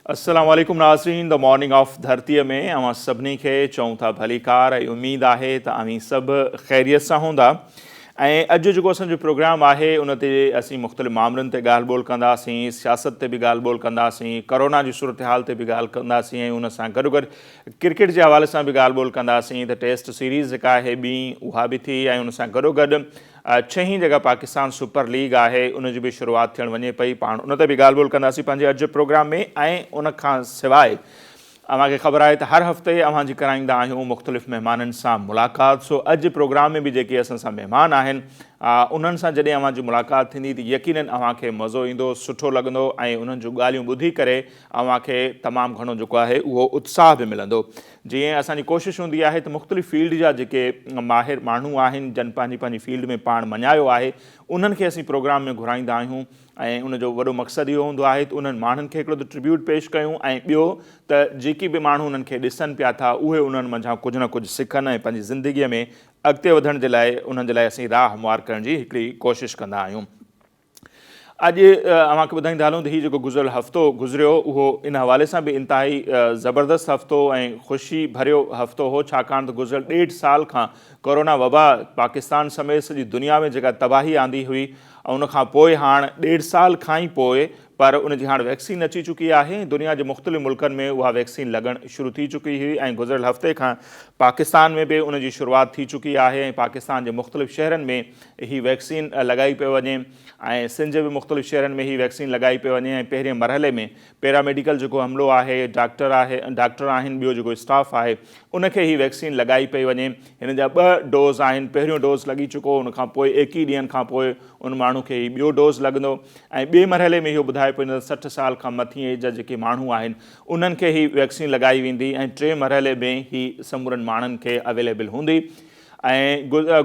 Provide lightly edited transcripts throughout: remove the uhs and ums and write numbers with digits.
السلام عليڪم ناظرين the morning of ڌرتي ۾ اوهان سڀني کي چئون ٿا ڀليڪار ۽ اميد آهي ته اوهين سڀ خيريت سان هوندا ۽ اڄ جيڪو اسان جو پروگرام آهي ان تي اسين مختلف مامرن تي ڳالهه ٻولهه ڪنداسين، سياست تي به ڳالهه ٻولهه ڪنداسين، ڪورونا جي صورتحال تي به ڳالهه ڪنداسين ۽ ان سان گڏوگڏ ڪرڪيٽ جي حوالي سان به ڳالهه ٻولهه ڪنداسين ته ٽيسٽ سيريز جيڪا آهي ٻي اها به ٿي ۽ ان سان گڏوگڏ ڇهين جيڪا پاڪستان سپر ليگ آهي ان جي به شروعات ٿيڻ وڃي پئي، پاڻ ان تي به ڳالهه ٻولهه ڪنداسين پنهنجي اڄ جي پروگرام ۾ ۽ ان کان سواء اوهان کي خبر آهي ته هر هفتي اوهان جي ڪرائيندا آهيون مختلف مهمانن سان ملاقات سو اڄ پروگرام ۾ به جيڪي اسان سان مهمان آهن انهن سان جڏهن اوهان جي ملاقات ٿيندي ته يقينن اوهان کي مزو ايندو سٺو لڳندو ۽ انهن جون ڳالهيون ٻڌي ڪري اوهان کي تمام گهڻو جيڪو آهي اهو اتساهه به ملندو جيئن اسان جي ڪوشش هوندي آهي ته مختلف فيلڊ جا جيڪي ماهر ماڻهو آهن جن پنهنجي پنهنجي فيلڊ ۾ پاڻ مڃايو آهي انهن کي اسين پروگرام ۾ گهرائيندا آهيون ۽ ان جو وڏو مقصد اهو هوندو آهي ته انهن ماڻهن کي هڪڙو ته ٽربيوٽ پيش ڪيون ۽ ٻيو ته جيڪي به ماڻهو انهن کي ڏسن پيا ٿا اهي انهن منجهان ڪجهه نه ڪجهه سکن ۽ پنهنجي زندگيء ۾ اڳتي وڌڻ جي لاء انهن جي لاء اسين راهه هموار ڪرڻ جي هڪڙي ڪوشش ڪندا آهيون. اڄ اوهان کي ٻڌائيندا هلون ته هي جيڪو گذريل هفتو گذريو اهو ان حوالي سان به انتهائي زبردست هفتو ۽ خوشي ڀريو هفتو هو ڇاڪاڻ ته گذريل ڏيڍ سال کان ڪورونا وبا پاڪستان سميت سڄي دنيا ۾ جيڪا تباهي آندي هئي ان کان پوء هاڻ ڏيڍ سال کان ئي پوء پر ان جي هاڻ ويڪسين اچي چڪي آهي ۽ دنيا جي مختلف ملڪن ۾ اها ويڪسين لڳڻ شروع ٿي چڪي هئي ۽ گذريل هفتي کان پاڪستان ۾ به ان جي شروعات ٿي چڪي آهي ۽ پاڪستان جي مختلف شهرن ۾ هي ويڪسين لڳائي پئي وڃي ۽ سنڌ جي به مختلف شهرن ۾ هي ويڪسين لڳائي پئي وڃي ۽ پهرين مرحلي ۾ پيرا ميڊيڪل جيڪو عملو آهي، ڊاڪٽر آهي، ڊاڪٽر آهن ٻيو جيڪو اسٽاف آهي ان کي هي ويڪسين لڳائي پئي وڃي. هن جا ٻه ڊوز آهن، پهريون ڊوز لڳي چڪو ان کان پوء ايڪيهه ڏينهن کان پوء ان ماڻهو کي هي ٻيو ڊوز لڳندو ۽ ٻئي مرحلي ۾ اهو ٻڌايو پيو وڃي ته 60 سال کان مٿين ايج جا جيڪي ماڻهو آهن انهن کي هي ويڪسين لڳائي ويندي ۽ ٽئين مرحلي ۾ هي سمورن ماڻهن کي اويليبل هوندي ۽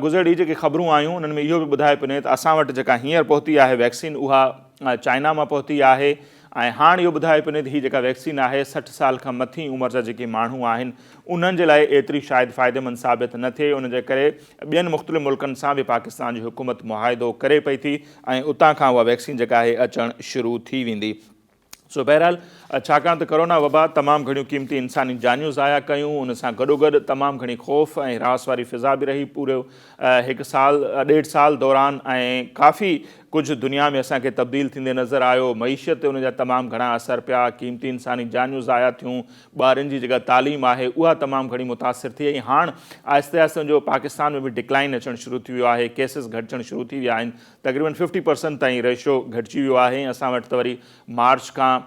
گذريل ڏينهن جيڪي خبرون آيون انهن ۾ اهو به ٻڌايو پيو وڃي ته اسان وٽ جيڪا هينئر پهتي آهي ويڪسين اها چائنا مان پهتي آهي ۽ هاڻ اهو ٻڌايو پيو وڃي ته هي جيڪا ويڪسين آهي 60 سال کان مٿين عمر جا جيڪي ماڻهو آهن انهن جي لاء ايتري شايد فائديمند ثابت نه ٿئي ان جي ڪري ٻين مختلف ملڪن سان به پاڪستان جي حڪومت معاهدو ڪري پئي ٿي ۽ اتان کان اها ويڪسين جيڪا آهي اچڻ شروع ٿي ويندي. سو بهرحال ڇاڪاڻ ته ڪرونا وبا تمام گهڻيون قيمتي انساني جانيون ضايع ڪيون ان سان گڏوگڏ تمام گهڻي خوف ۽ هراس واري فضا به رهي پورو هڪ سال ڏيڍ سال دوران ۽ ڪافي ڪجهه دنيا ۾ اسان کي تبديل ٿيندي نظر آيو معيشت تي ان جا تمام گهڻا اثر پيا قيمتي انساني جانيون ضايع ٿيون ٻارن جي جيڪا تعليم آهي اها تمام گهڻي متاثر ٿي ۽ هاڻ آهستي آهستي ان جو پاڪستان ۾ به ڊڪلائن اچڻ شروع ٿي ويو آهي ڪيسز گهٽجڻ شروع ٿي ويا آهن تقريبن ففٽي پرسنٽ تائين ريشو گهٽجي ويو آهي ۽ اسان وٽ ته وري مارچ کان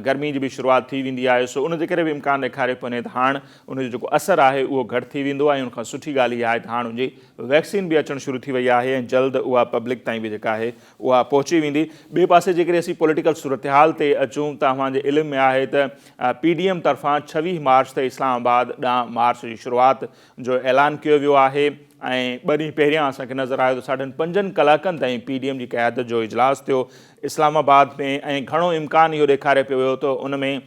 گرمي جي به شروعات ٿي ويندي آهي سو ان جي ڪري به امڪان ڏيکاريو پيو وڃي ته هاڻ ان جو جيڪو اثر آهي اهو گهٽ ٿي ويندو ۽ ان کان سٺي ڳالهه اها آهي ته هاڻ ان جي ويڪسين به اچڻ شروع ٿي وئي آهي ۽ جلد اها پبلڪ تائين به جيڪا آهي اها پهچي ويندي. ٻئي پاسي جيڪڏهن اسين پوليٽيڪل صورتحال تي اچون ته اوهان جي علم ۾ آهي ته پي ڊي ايم طرفان 26 مارچ تي اسلام آباد ڏانهن مارچ جي شروعات جو اعلان ڪيو ويو آهي ۽ ٻه ڏينهن پهريان اسان کي نظر آيو ته ساڍن پنجن ڪلاڪن تائين پي ڊي ايم جي قيادت جو اجلاس ٿيو اسلام آباد ۾ ۽ گهڻو امڪان اهو ڏيکاري پيو ويو ته ان ۾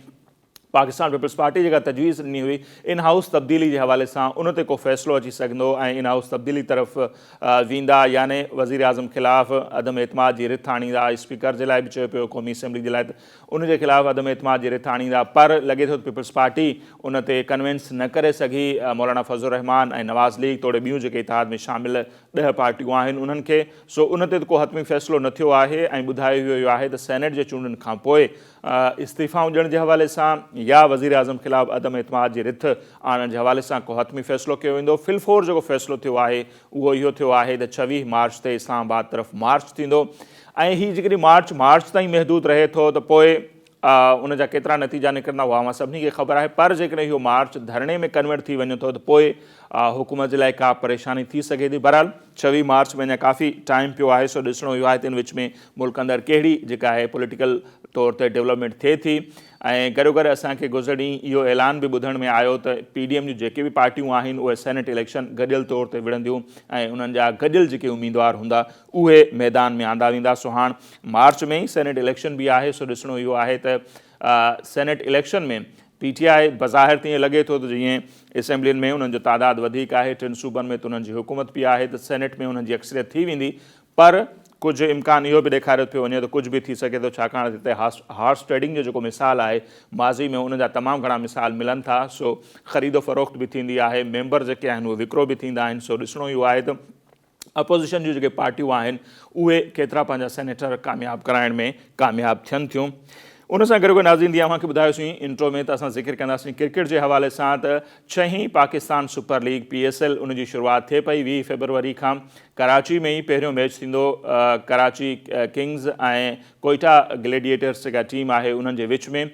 پاڪستان پيپلز پارٽي جيڪا تجويز ڏني هئي ان هائوس تبديلي جي حوالي سان ان تي ڪو فيصلو اچي سگهندو ۽ ان هائوس تبديلي طرف ويندا يعني وزيراعظم خلاف عدم اعتماد جي رٿ آڻيندا اسپيڪر جي لاء به چيو پيو قومي اسيمبلي جي لاء ته ان جي خلاف عدم اعتماد جي رٿ آڻيندا پر لڳي ٿو ته پيپلز پارٽي ان تي ڪنوينس نه ڪري سگهي، مولانا فضل الرحمان ۽ نواز ليگ توڙي ٻيون جيڪي اتحاد ۾ شامل ڏهه پارٽيون آهن انهن کي سو ان تي ته ڪو حتمي فيصلو نه ٿيو آهي ۽ ٻڌايو ويو آهي ته سينيٽ جي چونڊن کانپوء استعيفائون ڏيڻ جي حوالي سان يا وزيراعظم خلاف عدم اعتماد جي رٿ آڻڻ جي حوالي سان ڪو حتمي فيصلو ڪيو ويندو. في الفور جيڪو فيصلو ٿيو آهي اهو اهو ٿيو آهي ته 26 مارچ تي اسلام آباد طرف مارچ ٿيندو ۽ هي جيڪڏهن مارچ مارچ تائين محدود رهي ٿو ته پوء ان جا ڪيترا نتيجا نڪرندا اها اوهان سڀني کي خبر آهي پر جيڪڏهن اهو مارچ ڌرڻي ۾ ڪنورٽ ٿي وڃي ٿو ته پوء حڪومت جي لاء ڪا پريشاني ٿي سگهي ٿي. بهرحال 26 مارچ ۾ اڃا ڪافي ٽائيم پيو آهي سو ڏسڻو اهو آهي ته ان وچ ۾ ملڪ اندر ڪهڙي جيڪا آهي پوليٽيڪل طور تي ڊولپمينٽ ٿئي ٿي ۽ گڏوگڏ اسان کي گذريل ڏينهن اهو اعلان به ٻڌڻ ۾ آيو ته پي ڊي ايم جون جيڪي به پارٽيون آهن اهي سينيٽ اليڪشن گڏيل طور تي وڙهنديون ۽ انهن جا گڏيل جيڪي اميدوار هوندا اهي ميدان ۾ آندا ويندا سو هاڻ مارچ ۾ ئي سينيٽ اليڪشن به آهي سو ڏسڻو اهو آهي ته سينيٽ اليڪشن ۾ پي ٽي آء بظاهر ته ائين لڳي ٿو ته جيئن اسيمبلين ۾ انهن جو تعداد وڌيڪ آهي، ٽن صوبن ۾ ته انهن جي حڪومت به آهي ته سينيٽ ۾ انهن جي اڪثريت ٿي ويندي پر ڪجهه امڪان اهو به ڏيکاريو پيو وڃي ته ڪجهه به ٿي سگهي ٿو ڇاڪاڻ ته هتي هارس ٽريڊنگ جو جيڪو مثال آهي ماضي ۾ ان جا تمام گهڻا مثال ملن ٿا سو خريد و فروخت به ٿيندي آهي ميمبر جيڪي آهن اهي وڪرو به ٿيندا آهن سو ڏسڻو اهو آهي ته اپوزيشن جون جيڪي پارٽيون آهن اهي ڪيترا پنهنجا سينيٽر ڪامياب ڪرائڻ ۾ ڪامياب ٿين ٿيون. ان سان گڏوگڏ ناظرين جيئن اوهان کي ٻڌايوسين انٽرو ۾ ته اسان ذڪر ڪنداسين ڪرڪيٽ جي حوالي سان ته ڇهين Pakistan super league P S L ان جي شروعات ٿئي پئي 20 فيبروري کان ڪراچي ۾ ئي پهريون ميچ ٿيندو ڪراچي ڪنگز ۽ ڪوئيٽا گليڊيئيٽرز جيڪا ٽيم آهي انهن جي وچ ۾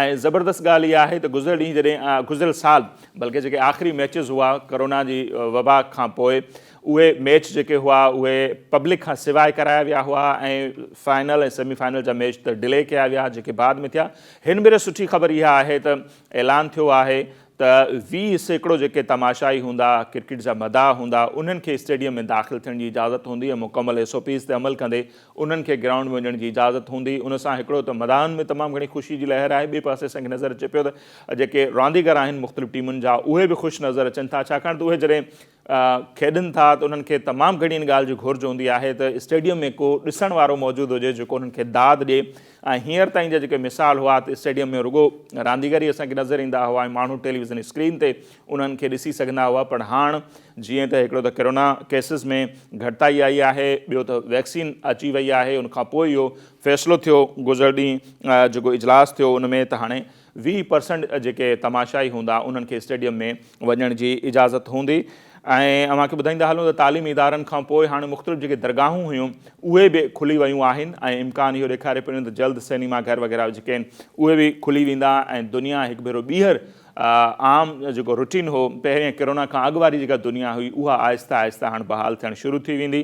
۽ زبردست ڳالهه اها آهي ته گذريل ڏينهن جڏهن گذريل سال بلڪه جيڪي آخري ميچز هئا ڪرونا جي وبا کان پوء اهي ميچ جيڪي هئا اهي پبلڪ کان سواء ڪرايا ويا هئا ۽ فائنل ۽ سيمي فائنل جا ميچ ته ڊلي ڪيا ويا جيڪي بعد ۾ ٿيا. هن ڀيري سٺي خبر اها آهي ته اعلان ٿيو آهي ته 20% جيڪي تماشائي هوندا، ڪرڪيٽ جا مداح هوندا، انهن کي اسٽيڊيم ۾ داخل ٿيڻ جي اجازت هوندي ۽ مڪمل ايس او پيز تي عمل ڪندي انهن کي گرائونڊ ۾ وڃڻ جي اجازت هوندي. ان سان هڪڙو ته مداحن ۾ تمام گهڻي خوشي جي لهر آهي، ٻئي پاسي اسان کي نظر اچي پيو ته جيڪي رانديگر آهن مختلف ٽيمن جا اهي به خوش نظر اچن ٿا ڇاڪاڻ ته اهي جڏهن کيڏن ٿا ته انهن کي تمام گهڻي ان ڳالهه جي گهرج هوندي آهي ته اسٽيڊيم ۾ ڪو ڏسڻ وارو موجود هجي جيڪو انهن کي داد ڏئي ۽ هينئر تائين جا جيڪي مثال هئا ته اسٽيڊيم ۾ رڳو رانديگر ئي اسان کي نظر ايندا هئا ۽ ماڻهو ٽيليويزن اسڪرين تي انهن کي ڏسي سگهندا هئا پر هاڻ جيئن ته هڪڙو ته ڪرونا ڪيسز ۾ گهٽتائي آئي آهي ٻيو ته ويڪسين اچي وئي آهي ان کان پوء اهو فيصلو ٿيو گذريل ڏينهن جيڪو اجلاس ٿيو ان ۾ ته هاڻي 20 پرسنٽ جيڪي تماشائي هوندا انهن کي اسٽيڊيم ۾ وڃڻ جي اجازت هوندي ۽ اوهان کي ٻڌائيندا هلون ته تعليمي ادارن کان پوء هاڻي مختلف جيڪي درگاهون هيون اهي به کلي ويون آهن ۽ امڪان اهو ڏيکاري پيو وڃي ته جلد سئنيما گهر وغيره جيڪي آهن اهي به کلي ويندا ۽ دنيا هڪ ڀيرو ٻيهر عام جيڪو روٽين هو پهرين ڪرونا کان اڳ واري جيڪا دنيا هئي اها آهستي آهستي هاڻ بحال ٿيڻ شروع ٿي ويندي.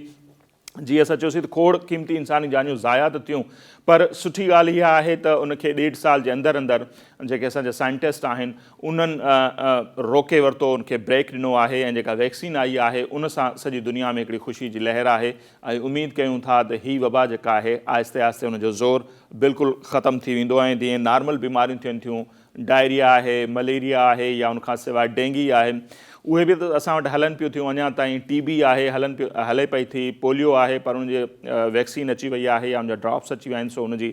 جي اسان چيوسين ته کوڙ قيمتي انساني جانيون ضايع ته ٿيون پر سٺي ڳالهه اها آهي ته ان کي ڏيڍ سال جي اندر اندر جيڪي اسان جا سائنٽسٽ آهن انهن روڪي ورتو ان کي بريڪ ڏنو آهي ۽ جيڪا ويڪسين آئي آهي ان سان سڄي دنيا ۾ هڪڙي خوشي جي لهر آهي ۽ اميد ڪيون ٿا ته هي وبا جيڪا آهي آهستي آهستي ان جو زور بلڪل ختم ٿي ويندو ۽ جيئن نارمل بيماريون ٿين ٿيون ڊائريا آهي، مليريا آهي يا ان کان سواء ڊينگي آهي اهي به ته اسان وٽ هلن پيون ٿيون اڃا تائين ٽي بي آهي هلن پيو هلي پئي ٿي پوليو آهي پر ان جي ويڪسين اچي وئي آهي يا ان جا ڊراپس اچي ويا آهن سو ان جي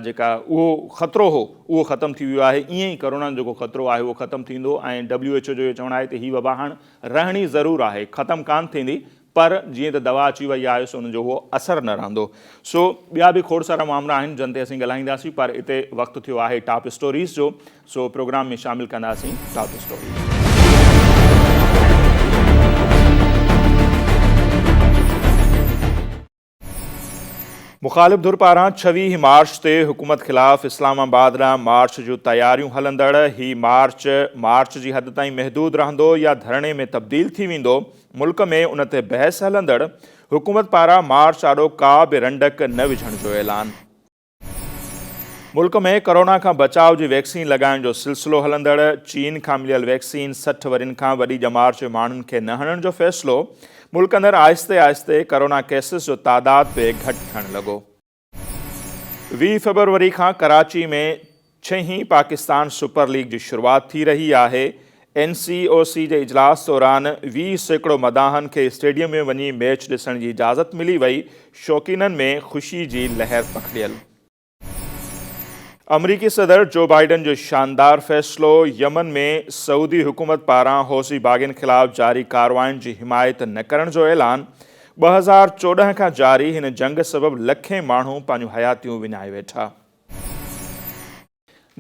جيڪا اهو خطرو هو اهو ختم ٿي ويو آهي ائين ئي ڪرونا جو جيڪو خطرو آهي اهو ختم ٿيندو ۽ ڊبليو ايڇ او جو اهو چوڻ آهي ته هي وبا هاڻ رهڻي ضرور آهي ختم ڪانه ٿيندي پر جيئن ته دوا اچي وئي آهي سو ان جو اهو اثر نه رهندو. سو ٻيا به کوڙ سارا معاملا آهن جن تي اسين ڳالهائينداسين پر اتي وقت ٿيو آهي ٽاپ اسٽوريز جو سو پروگرام ۾ شامل ڪنداسين ٽاپ اسٽوريز. مخالف ڌر پاران 26 مارچ تي حڪومت خلاف اسلام آباد ڏانهن مارچ جون تياريون هلندڙ، هي مارچ مارچ جي حد تائين محدود رهندو يا ڌرڻي ۾ تبديل ٿي ويندو، ملڪ ۾ ان تي بحث هلندڙ، حڪومت پاران مارچ آڏو ڪا به رنڊڪ نه وجهڻ جو اعلان. ملڪ ۾ ڪورونا کان بچاء جي ويڪسين لڳائڻ جو سلسلو هلندڙ، چين کان مليل ويڪسين 60 ورهين کان وڏي ڄمار جي ماڻهن کي نه هڻڻ جو فيصلو، ملڪ اندر آهستي آهستي ڪورونا ڪيسز جو تعداد به گهٽ ٿيڻ لڳو. 20 فيبروري کان ڪراچي ۾ ڇهين پاڪستان سپر ليگ جي شروعات ٿي رهي آهي، اين سي او سي جي اجلاس دوران 20% مداحن کي اسٽيڊيم ۾ وڃي ميچ ڏسڻ جي اجازت ملي وئي، شوقينن ۾ خوشي جي لهر پکڙيل. آمريڪي صدر جو بائيڊن جو شاندار فيصلو، يمن ۾ سعودي حڪومت پاران حوثي باغين خلاف جاري ڪارروائين جي حمايت نه ڪرڻ جو اعلان، 2014 کان جاري هن جنگ سبب لکين ماڻهو پنهنجون حياتيون وڃائي ويٺا.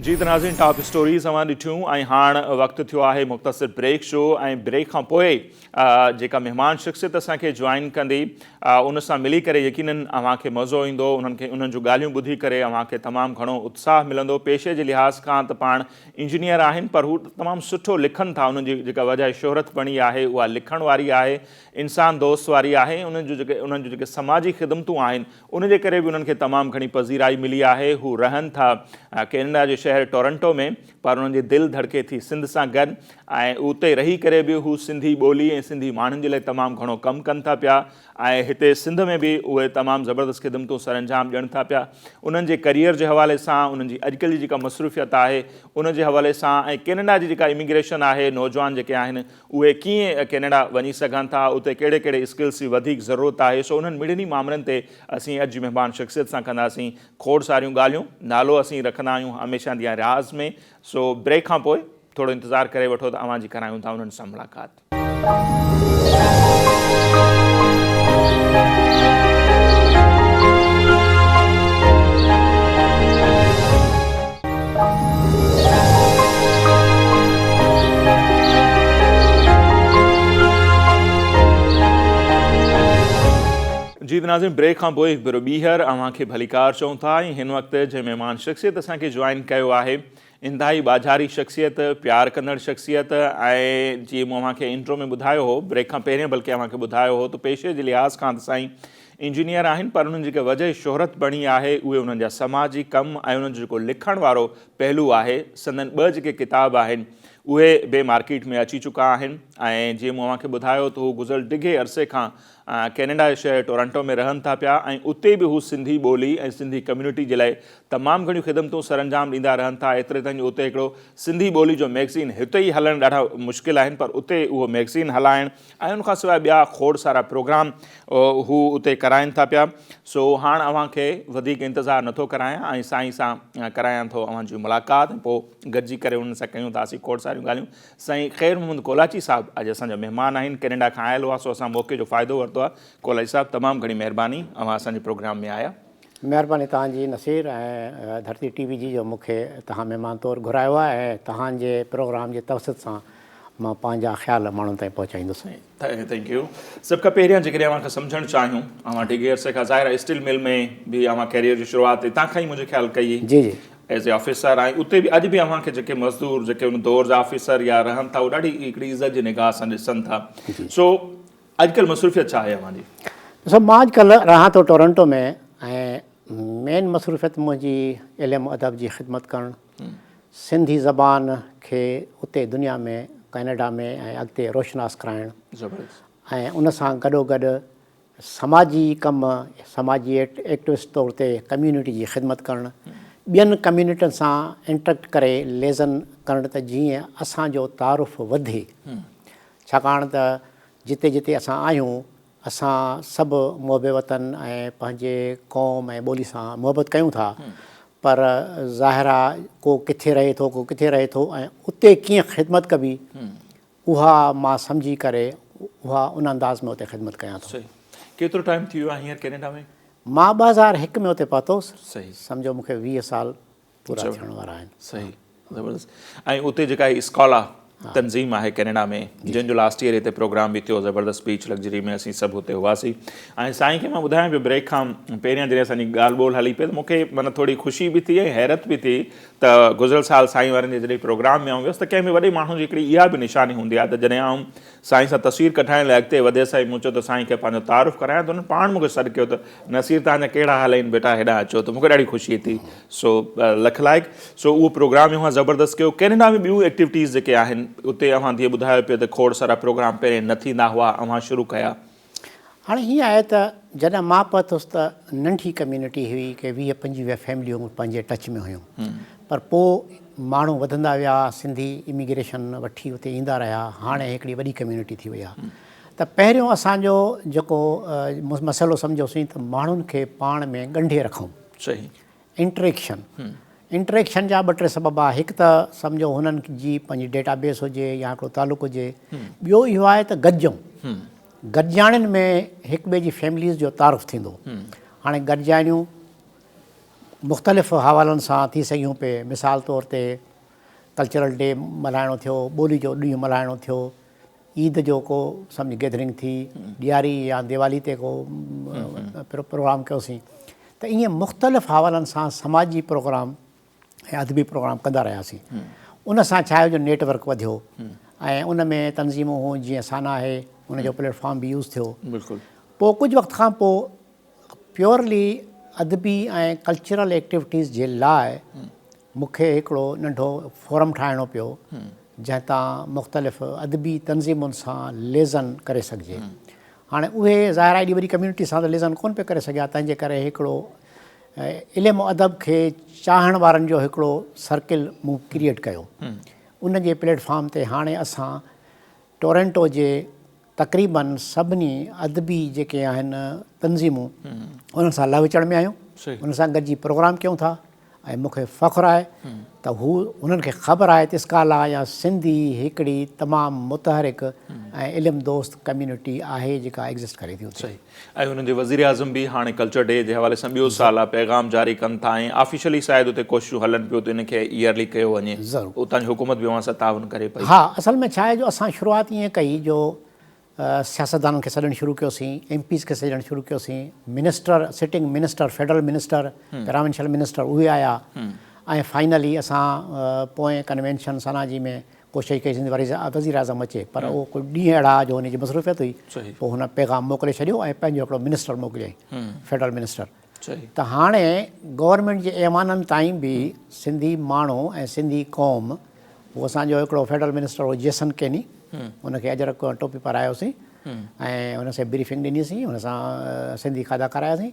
جي ته ناظرين ٽاپ اسٽوريز اوهان ڏٺيون ۽ هاڻ وقت ٿيو آهي مختصر بريڪ جو ۽ بريڪ کان پوء جيڪا مهمان شخصيت اسان کي جوائن ڪندي ان سان ملي ڪري يقينن اوهان کي مزو ايندو انهن کي انهن جون ڳالهيون ٻڌي ڪري اوهان کي تمام گهڻو اتساهه ملندو پيشي جي لحاظ کان ته پاڻ انجنيئر آهن پر هو تمام سٺو لکن ٿا انهن جي جيڪا وجه شهرت بڻي آهي اها لکڻ واري آهي انسان دوست واري آهي انهن جو جيڪي انهن جون جيڪي سماجي خدمتون آهن ان جي ڪري به انهن کي تمام گهڻي پذيرائي ملي آهي. هو رهن ٿا ڪينيڊا جي شهر ٽورنٽو ۾ پر انهن جي دل ڌڙڪي ٿي سنڌ سان گڏ ۽ اتي رهي ڪري به هو سنڌي ٻولي ۽ سنڌي ماڻهن جي لاء تمام گهڻو ڪم ڪن ٿا پيا ۽ هتي سنڌ ۾ به اهي تمام زبردست خدمتون سرانجام ڏين ٿا پيا. انهن جي ڪريئر جي حوالي سان انهن جي اڄڪلهه جي جيڪا مصروفيت آهي ان جي حوالي سان ۽ ڪينيڊا جي جيڪا اميگريشن آهي نوجوان جيڪي آهن اهي ڪيئن ڪينيڊا وڃي سگهن ٿا اتي ڪهڙي ڪهڙي اسڪلز جي وڌيڪ ضرورت آهي سو انهن مڙني مامرن تي اسين اڄ جي مهمان شخصيت سان ڪنداسين کوڙ ساريون ڳالهيون. نالو اسين رکندا آهيون هميشه جيان راز ۾ سو بريڪ کان پوء ٿورو انتظار ڪري وٺو ته اوهان جي ڪرايون ٿا انهن سان ملاقات. جي ته ناظرين بريڪ کان پوء هڪ ڀيرو ٻيهر اوهان کي ڀليڪار چئون ٿا ۽ هن وقت جنهن مهمان شخصيت اسان کي جوائن ڪيو آهي انتهائي ٻاجهاري شخصيت، پيار ڪندڙ شخصيت ۽ جيئن مون اوهان کي انٽرو ۾ ٻڌايو هو، بريڪ کان پهرين بلڪه اوهان کي ٻڌايو هو ته پيشي جي لحاظ کان ته سائين انجنيئر آهن پر انهن جي جيڪا وجهه شهرت بڻي آهي اهي انهن جا سماجي ڪم ۽ انهن جو جيڪو لکڻ وارو پهلو آهي. سندن ٻه جيڪي ڪتاب آهن اهي به مارڪيٽ ۾ اچي چڪا آهن ۽ جيئن مون اوهان کي ٻڌايو ته هو گذريل ڊگهي عرصي کان ڪينيڊا جي شهر ٽورنٽو ۾ رهن ٿا پيا ۽ اتي به هو سنڌي ٻولي ۽ سنڌي ڪميونٽي جي لاء تمام گهڻيون خدمتون سرانجام ڏيندا رهن ٿا ايتري تائين جو اتي هڪڙو سنڌي ٻولي جو مئگزين هتي ئي هلڻ ڏاڍا مشڪل آهن پر اتي اهو مئگزين هلائڻ ۽ ان کان سواء ٻيا کوڙ سارا پروگرام هو اتي ڪرائين ٿا پيا سو هاڻ اوهان کي وڌيڪ انتظار نٿو ڪرايان ۽ سائين سان ڪرايان ٿو اوهان جي ملاقات ۽ پوء گڏجي ڪري انهن سان ڪيون ٿا اسين کوڙ ساريون ڳالهيون سائين خير محمد ڪولاچي صاحب اڄ اسان جا مهمان آهن ڪينيڊا کان آيل هئا سو اسان موقعي جو فائدو ورتو آهي ڪولاچي صاحب تمام گهڻي مهرباني اوهان اسان جي پروگرام ۾ آيا. مهرباني توهان جي نصير ۽ ڌرتي ٽي وي جي جو مون کي توهان مهمان طور گهرايو آهي ۽ توهان جي پروگرام جي توسط سان مان پنهنجا خيال ماڻهن تائين پهچائيندس. Thank you سڀ کان پهريان جيڪڏهن اوهان کان سمجهڻ چاهيون اوهان ڊگهي عرصي کان ظاهر آهي اسٽيل مل ۾ به اوهان ڪيريئر جي شروعات هتان کان ئي منهنجي خيال ڪئي جي جي ايز اي آفيسر ۽ اتي به اڄ به اوهان کي جيڪي مزدور جيڪي ان دور جا آفيسر يا رهن ٿا اهي ڏاڍي هڪڙي عزت جي نگاهه سان ڏسن ٿا سو اڄڪلهه مصروفيت ڇا آهي اوهان جي؟ ڏسو مان اڄڪلهه رهان ٿو ٽورنٽو ۾ ۽ مين مصروفيت منهنجي علم ادب جي خدمت ڪرڻ سنڌي زبان کي اتي دنيا ۾ ڪئناڊا ۾ ۽ اڳتي روشناس ڪرائڻ زبردست ۽ ان سان گڏو گڏ سماجي ڪم، سماجي ايڪٽوسٽ طور تي ڪميونٽي جي خدمت ڪرڻ، ٻين ڪميونٽين سان انٽريڪٽ ڪري ليزن ڪرڻ ته جيئن اسان جو تعارف وڌي. ڇاڪاڻ ته جتي جتي اسان آهيون اسان سڀ محب وطن ۽ پنهنجي قوم ۽ ٻولي سان محبت ڪيون ٿا پر ظاهر آ ڪو ڪٿي رهي ٿو ڪو ڪٿي رهي ٿو ۽ اتي ڪيئن خدمت ڪبي اها مان سمجهي ڪري اها ان انداز ۾ اتي خدمت ڪيان ٿو. صحيح. ڪيترو ٽائيم ٿي ويو آهي هينئر ڪينيڊا ۾؟ مان 2001 ۾ اتي پهتوس. صحيح. سمجهو مون کي 20 سال پورا ٿيڻ وارا آهن. صحيح زبردست ۽ اتي جيڪا هي اسڪالا تنظيم آهي ڪينيڊا ۾ جنهن جو لاسٽ ايئر هتي پروگرام به ٿيو زبردست بيچ لگزري ۾ اسين سڀ اتي هئاسين ۽ سائين کي مان ٻڌايان پيو بريڪ کان پهريان جڏهن اسان جي ڳالهه ٻولهه هلي پئي ته مون کي معنيٰ ٿوري خوشي به ٿي ۽ حيرت به ٿي ته گذريل سال سائين وارن جي جڏهن پروگرام ۾ آئون ويس ته ڪنهن به وڏي ماڻهو جي هڪڙي اها به نشاني هوندي آهي ته جڏهن آئون سائين سان تصوير ڪڍائڻ لاء اڳتي وڌيس ۽ مون چيو ته سائين کي پنهنجو تعارف ڪرايان ته انهن پاڻ مون کي سڏ ڪيو ته نصير توهان جا ڪهڙا حال آهن بيٽا هيڏانهن اچو ته مون کي ڏاڍي خوشي ٿي سو لک لائق سو اهو پروگرام اوهان زبردست ڪيو ڪينيڊا ۾ ٻيون ايڪٽيوٽيز جيڪي آهن اتي اوهان جيئن ٻڌايو پيو ته کوڙ سارا پروگرام پهرين نه ٿيندا هئا اوهان شروع ڪيا. هاڻي هيئن آهي ته جڏهن مان پهتس ته ننڍي ڪميونٽي هئي ڪي 20 25 فيمليون پنهنجي ٽچ ۾ هيون پر پوء ماڻهو وڌندا ويا سنڌي اميگريشن وٺي اتي ايندا رهيا هاڻي هڪڙي وڏي ڪميونٽي ٿي وئي آهي ته پهريون اسان جو جيڪو مسئلو سمجهيوسين ته ماڻهن کي پاڻ ۾ ڳنڍي رکون صحيح انٽريڪشن انٽريڪشن جا ٻه ٽي سبب آهي هڪ ته سمجهو هنن جي پنهنجي ڊيٽا بيس هجي يا هڪڙو تعلق هجي ٻيو اهو آهي ته گڏجون گڏجاڻين ۾ هڪ ٻئي جي فيمليز جو تعارف ٿيندو هاڻي گڏجاڻيون مختلف حوالن سان ٿي سگهيون پئي مثال طور تي ڪلچرل ڊي ملهائڻو ٿيو ٻولي جو ڏينهن ملهائڻو ٿيو عيد جو ڪو سمجهه گيدرنگ ٿي، ڏياري يا ديوالي تي ڪو پروگرام ڪيوسين ته ائين مختلف حوالن سان سماجي پروگرام ۽ ادبي پروگرام ڪندا رهياسين. ان سان ڇا آهي جو نيٽ ورڪ وڌيو ۽ ان ۾ تنظيمون هيون جيئن سانا آهي ان جو پليٽ فارم به يوز ٿيو. پوء ڪجهه وقت کان پوء پيورلي ادبي ۽ ڪلچرل ايڪٽيوٽيز جي لاء مون کي هڪڙو ننڍو فورم ٺاهڻو پيو جنهن تان مختلف ادبي تنظيمن سان ليزن ڪري سگهجي. هاڻي اهي ظاهر آهي ايڏي وڏي ڪميونٽي سان ته ليزن ڪونه پئي ڪري سگهيا تنهن جي ڪري هڪڙو علم و ادب کي چاهڻ وارن جو هڪڙو سرڪل مون ڪريئيٽ ڪيو. ان جي پليٽ فارم تي هاڻي اسان ٽورنٽو جي تقريباً سڀني ادبي جيڪي آهن تنظيمون انهن سان لهه وچڙ ۾ آهيون انهن سان گڏجي پروگرام ڪيون ٿا ۽ مون کي فخر آهي ته هو انهن کي خبر آهي ته اسڪالا يا سنڌي هڪڙي تمام متحرڪ ۽ علم دوست ڪميونٽي آهي جيڪا ايگزسٽ ڪري ٿي اتي. ۽ انهن جي وزيراعظم به هاڻي ڪلچر ڊي جي حوالي سان ٻيو سال آ پيغام جاري ڪن ٿا ۽ آفيشلي شايد اتي ڪوششون هلن پيون ته ان کي ايئرلي ڪيو وڃي اتان جي حڪومت به اوهان سان تعاون ڪري پئي. ها اصل ۾ ڇا آهي جو اسان شروعات ائين ڪئي جو سياستدانن کي سڏڻ شروع ڪيوسين، ايم پيز کي سڏڻ شروع ڪيوسين، minister sitting minister federal minister provincial minister اهي آيا ۽ فائنلي اسان پوئين ڪنوينشن سناجي ۾ ڪوشش ڪئي سنڌ واري وزير اعظم اچي پر اهو ڪجهه ڏينهن اهڙا جو هن جي مصروفيت هئي پوء هن پيغام موڪلي ڇڏيو ۽ پنهنجو هڪڙو منسٽر موڪليائين فيڊرل منسٽر ته هاڻي گورنمينٽ جي ايوانن تائين به سنڌي ماڻهو ۽ سنڌي قوم هو اسان جو هڪڙو فيڊرل منسٽر هو جيسن ڪيني هن کي اجرڪ ٽوپي پارايوسين ۽ هن سان بريفنگ ڏنيسين هن سان سنڌي کاڌا کاراياسين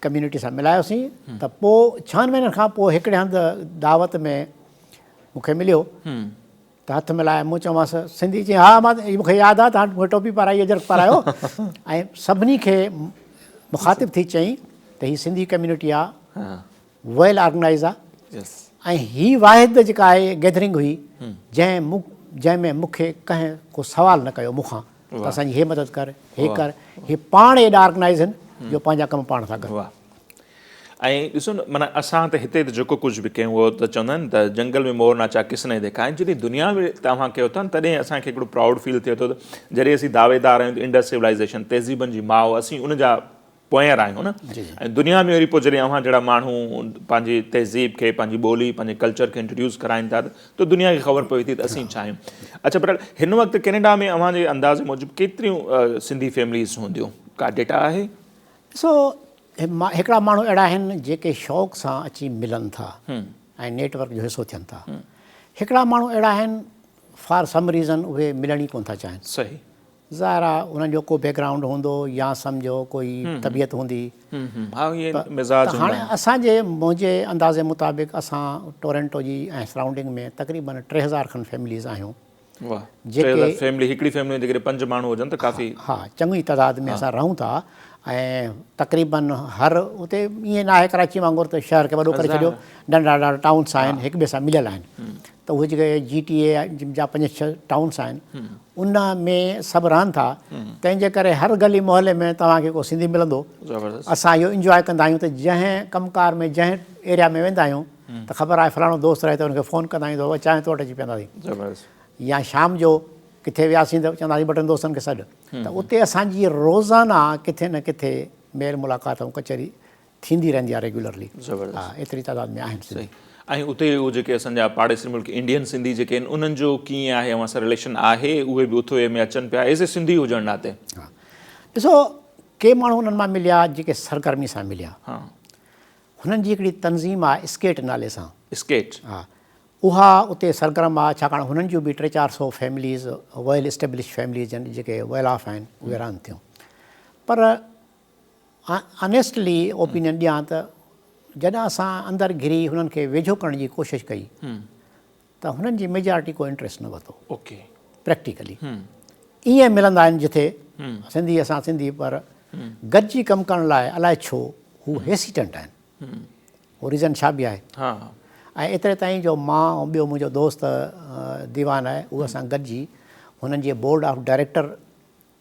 ڪميونٽي سان ملايوسين ته پوء ڇهن مهينن کان پوء هڪڙي هنڌ دعوت ۾ مون کي مليو ته هٿ ملائي مون چيومانس سنڌي چيائين ها مان مون کي ياد آهي توهان مون کي ٽوپي پارائي اجرڪ پارايو ۽ سڀني کي مخاطب ٿي چيائين ته هي سنڌي ڪميونٽي آهي ويل آرگنائز آهي ۽ هي واحد جيڪا آهي گيدرنگ هئي جنهن مون جنهن ۾ مون کي ڪنهن ڪو سوال نه ڪيو مون کان ته اسان جي هي مدد ڪر هي ڪر هي پاڻ ايڏا آرگنائز آهن جو پنهنجا ڪم پاڻ ٿا ڪن. واهه ۽ ڏسو نه معنيٰ اسان ته هتي ته جيڪو ڪجهه به ڪيون اهو ته چوندا آهن ته جنگل ۾ مور ناچا ڪس ني ديکا ۽ جڏهن دنيا ۾ توهان ڪيو ٿا تڏهن اسان کي هڪڙو پرائوڊ فيل ٿئي ٿو ته جڏهن اسين دعويدار آهيون ته انڊس سولائيزيشن تهذيبن جي ماء اسين ان جا پوئينر آهيون نه ۽ دنيا ۾ وري پوء جڏهن اوهان جهڙا ماڻهو پنهنجي تهذيب کي پنهنجي ٻولي پنهنجي ڪلچر کي انٽروڊيوس ڪرائين ٿا ته دنيا کي خبر پوي ٿي ته اسين ڇا آهيون اڇا پر هن وقت ڪينيڊا ۾ اوهان جي اندازي موجب ڪيتريون سنڌي فيمليز هونديون ڪا ڊيٽا آهي؟ ڏسو هڪڙا ماڻهو اهڙا آهن جيڪي شوق سان اچي ملن ٿا ۽ نيٽ ورڪ جو حصو ٿين ٿا هڪڙا ماڻهو اهڙا آهن فار سم ريزن اهي ملڻ ئي ڪونه ٿا چاهين صحيح ظاهر آ انهن جو ڪو بيڪ گرائونڊ هوندو يا سمجهو ڪوئي طبيعت هوندي ته هاڻي اسان جي منهنجي اندازي مطابق اسان ٽورنٽو جي ۽ سرائونڊنگ ۾ تقريبن 3000 کن فيمليز آهيون جيڪي فيملي هڪڙي فيملي ۾ جيڪڏهن پنج ماڻهو هجن ته ڪافي ها چڱي تعداد ۾ اسان رهون ٿا ۽ تقريبن هر اتي ائين ناهي ڪراچي وانگر ته شهر کي وڏو ڪري ڇڏيو ننڍا ننڍا ٽائونس آهن هڪ ٻئي سان مليل آهن ته اهي جيڪي جي ٽي اي جا پنج ڇهه ٽائونس آهن ان ۾ سڀ رهن ٿا تنهن جي ڪري هر گلي محلي ۾ توهان کي ڪو سنڌي ملندو اسان اهو انجواء ڪندا آهيون ته جنهن ڪم ڪار ۾ جنهن ايريا ۾ ويندا آهيون ته خبر آهي فلاڻو دوست رهي ٿو ان کي فون ڪندا آهيون ته بابا چانهه تو وٽ اچي پيئنداسين يا شام جو ڪٿي وياسين ته چونداسين ٻه ٽن دوستن کي سڏ ته اتي اسان جي روزانه ڪٿي نه ڪٿي ميل ملاقات ۽ ڪچهري ٿيندي رهندي آهي ريگيولرلي زبردست ها ايتري تعداد ۾ آهن سنڌي. صحيح ۽ اتي اهو جيڪي اسان جا پاڙيسري ملڪ انڊين سنڌي جيڪي آهن انهن جو ڪيئن آهي اوهان سان رليشن آهي اهي به اٿوئي ۾ اچن پيا ايز اي سنڌي هجڻ ناتي. ها ڏسو ڪي ماڻهو انهن مان مليا جيڪي سرگرمي سان مليا ها هنن جي هڪڙي تنظيم آهي اسڪيٽ نالي سان. اسڪيٽ. ها اها اتي سرگرم آهي ڇاڪاڻ هنن جون به ٽي چار سو فيمليز ويل اسٽيبلش فيمليز جيڪي ويل آف آهن اهي رهن ٿيون پر آنيسٽلي اوپينين ڏيان ته جڏهن اسان اندر گهري هنن کي ويجهو ڪرڻ جي ڪوشش ڪئي ته هنن جي ميجارٽي ڪو انٽريسٽ نه ورتو. پريڪٽيڪلي ائين ملندا آهن جٿي سنڌي اسان سنڌي پر گڏجي ڪم ڪرڻ لاء الائي ڇو هو هيسيٽنٽ آهن. هو ريزن ڇا به آهي. ۽ ايتري تائين جو مان ۽ ٻيو منهنجو دوست ديوان آهي اهو اسان گڏجي هنن جي بورڊ آف ڊائريڪٽر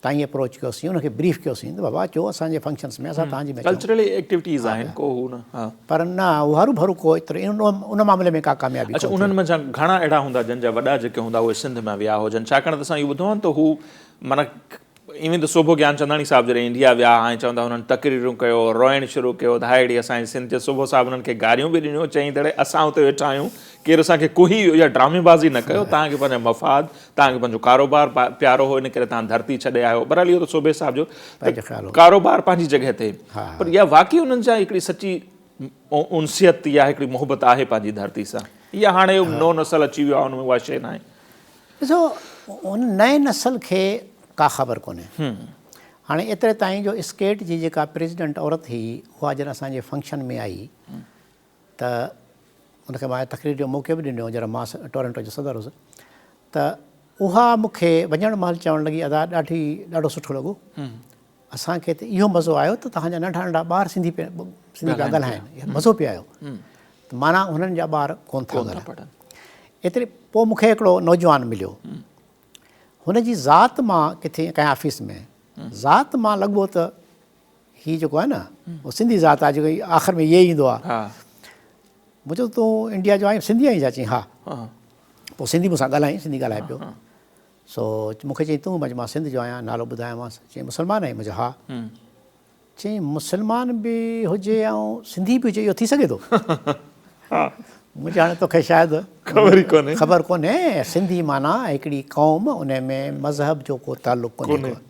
تائين اپروچ ڪيوسين ان کي بريف ڪيوسين ته بابا اچو اسان جي فنڪشنس ۾ اسان توهان جي ۾ اچون. ڪلچرل ايڪٽيوٽيز آهن ڪو هو نه ها. پر نه هو هرو ڀرو ڪو ايترو ان معاملي ۾ ڪا ڪاميابي اڇا ڪونه ٿي. انهن منجهان گهڻا اهڙا هوندا جن جا وڏا جيڪي هوندا اهي سنڌ مان ويا هجن ڇاڪاڻ ته اسان اهو ٻڌو آهي ته هو معنيٰ ايون ته سوڀو گيانچنداڻي صاحب جڏهن انڊيا ويا ۽ چوندا هنن تقريرون ڪيو روئڻ شروع ڪيو ته هائي اڙي اسان جي سنڌ جي سوڀو صاحب انهن کي گاريون به ڏنيون چيائين ته اڙي اسان اتي ويٺا آهيون ڪير اسان کي ڪوئي اها ڊرامي بازي نه ڪيو توهان کي پنهنجا مفاد توهان کي پنهنجو ڪاروبار پيارو هو ان ڪري توهان ڌرتي ڇڏي آيو بهرحال اهو ته سوڀي صاحب جو پنهنجو خيال هو ڪاروبار پنهنجي جڳهه تي پر اها واقعي انهن جا هڪڙي سچي انسيت يا هڪڙي محبت آهي پنهنجي ڌرتي سان يا هاڻي نئون نسل اچي ويو آهي ان ۾ اها شيء ناهي؟ ڏسو ان نئين نسل کي ڪا خبر ڪونهي. هاڻي ايتري تائين جو اسڪيٽ جي جيڪا پريزيڊنٽ عورت هئي اها جڏهن اسان جي فنڪشن ۾ آئي ته ان کي مان تقرير جو موقعو به ڏنو جڏهن مان ٽورنٽو جو صدر هوس ته اها مون کي وڃڻ مهل چوڻ لڳي ادا ڏاڍي ڏاڍو سٺو لڳو اسان کي ته اهو مزو آيو ته توهان جا ننڍا ننڍا ٻار سنڌي پيا سنڌي پيا ڳالهائن مزو پيو آيو ته معنيٰ هنن جا ٻار ڪون ٿا ڳالهائن ايتري پوء مون کي هڪڙو نوجوان مليو هن جي ذات مان ڪٿي ڪنهن آفيس ۾ ذات مان لڳو ته هي جيڪو آهي نه هو سنڌي ذات آهي جيڪو آخر ۾ يي ايندو آهي مون چيو تون انڊيا جو آهين سنڌي آهين ڇا چيائين ها پوء سنڌي مون سان ڳالهائين سنڌي ڳالهائي پيو سو مون کي چيائين تون مان سنڌ جو آهيان نالو ٻڌايومانس چيائين مسلمان آهين مون چيو ها چيائين مسلمان به هجي ۽ سنڌي به هجي اهو ٿي سگهي ٿو مون چيو هاڻي توکي شايد خبر ئي ڪونهي خبر ڪونهي سنڌي معنيٰ هڪڙي قوم ان ۾ مذهب جو ڪو تعلق ڪونهي ڪو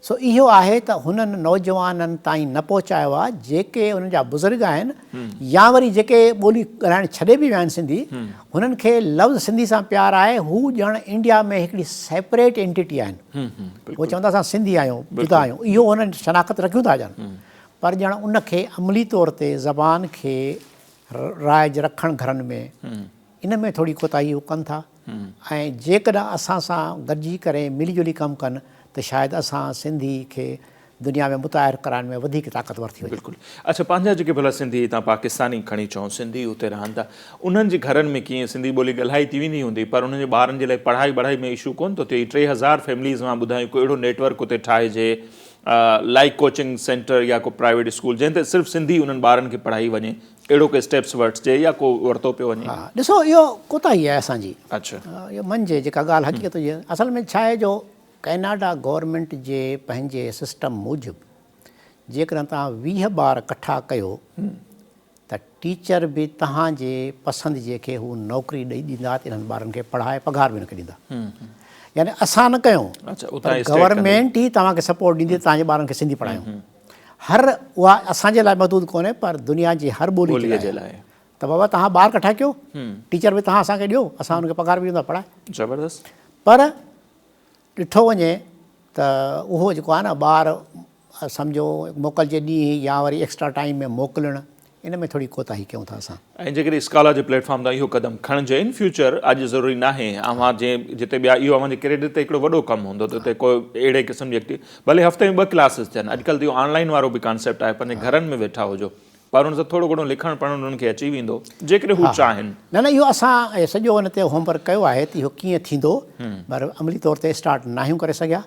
سو اهو آهي ته هنن نوجوانن تائين نه پهچايو آهي جيڪي انهن جا بزرگ آهن يا وري جيڪي ٻولي ڳالهائڻ ڇڏي به ويا آهن سنڌي هنن کي لفظ سنڌي سان پيار آهي هو ڄڻ انڊيا ۾ هڪڙي سيپريٽ انٽيٽي آهن هو چوندا اسان سنڌي آهيون جدا آهيون اهو هنن شناخت رکيون ٿا ڄڻ پر ڄڻ ان کي عملي طور تي زبان کي رائج رکڻ گهرن ۾ ان ۾ ٿوري ڪوتاهي هو ڪن ٿا ۽ جيڪڏهن اسان سان گڏجي ڪري ملي جلي ڪم ڪن ته شايد اسان سنڌي کي دنيا ۾ متعارف ڪرائڻ ۾ وڌيڪ طاقتور ٿي وڃون. بلڪل. اڇا پنهنجا جيڪي ڀلا سنڌي هتان پاڪستاني کڻي چئون سنڌي اتي رهن ٿا انهن جي گهرن ۾ ڪيئن سنڌي ٻولي ڳالهائي ٿي ويندي هوندي پر انهن جي ٻارن جي لاء پڙهائي ٻڙهائي ۾ اشو ڪونه ٿو ٿئي 3000 فيمليز مان ٻڌايون ڪو اهڙو نيٽ ورڪ اتي ٺاهجي لائيڪ ڪوچنگ سينٽر يا ڪو پرائيويٽ اسڪول جنهن تي صرف سنڌي انهن ٻارن کي پڙهائي وڃي اهڙو ڪو اسٽيپس وٺجي يا ڪو ورتو پيو وڃي؟ ها ڏسو اهو ڪوتاهي آهي اسان جي. اڇا. اهو مڃجي جيڪا ڳالهه حقيقت هجي. اصل ۾ ڇا آهي جو ڪئناڊا گورنمينٽ جي پنهنجي سسٽم موجب جيڪڏهن توهان 20 ٻار ڪٺا ڪيو ته ٽيچر به توهان جي پسند جي کي هو نوڪري ڏئي ڏيندا ته انهن ٻارن کي پڙهائي پگهار به ان کي ڏيندا. يعني اسان نه ڪيون پر گورنمينٽ ئي توهان کي سپورٽ ڏيندي ته توهان جي ٻارن کي سنڌي پڙهايون. هر اها اسان جي لاء محدود ڪونهي پر دنيا جي هر ٻولي جي لاء ته بابا توهان ٻار ڪٺا ڪيو ٽيچر به توهان اسان کي ڏيو اسان ان کي پگهار به ڏيندا پڙهائي زبردست پر ڏٺو وڃي ته اهو جيڪو آهي نه ٻار سمجهو موڪل جي ڏينهن يا وري ايڪسٽرا ٽائيم ۾ موڪلڻ ان ۾ ٿوري ڪوتاهي ڪيون ٿا اسان. ۽ جيڪڏهن اسڪالا جي پليٽ فارم تان اهو قدم کڻجي ان فيوچر اڄ ضروري ناهي اوهان جي جتي ٻيا اهو اوهان جي ڪريڊٽ تي هڪڙو وڏو ڪم هوندو ته اتي ڪو اهڙي قسم جي ايڪٽي ڀلي هفتي ۾ ٻه ڪلاسز ٿين اڄڪلهه ته اهو آن لائين وارو به ڪانسيپٽ آهي پنهنجي گهرن ۾ ويٺا هجو پر ان سان ٿورو گهڻو لکڻ پڙهڻ انهن کي اچي ويندو جيڪڏهن هو چاهين. نه نه اهو اسان سڄو ان تي هوم ورڪ ڪيو آهي ته اهو ڪيئن ٿيندو پر عملي طور تي اسٽارٽ ناهيون ڪري سگهيا.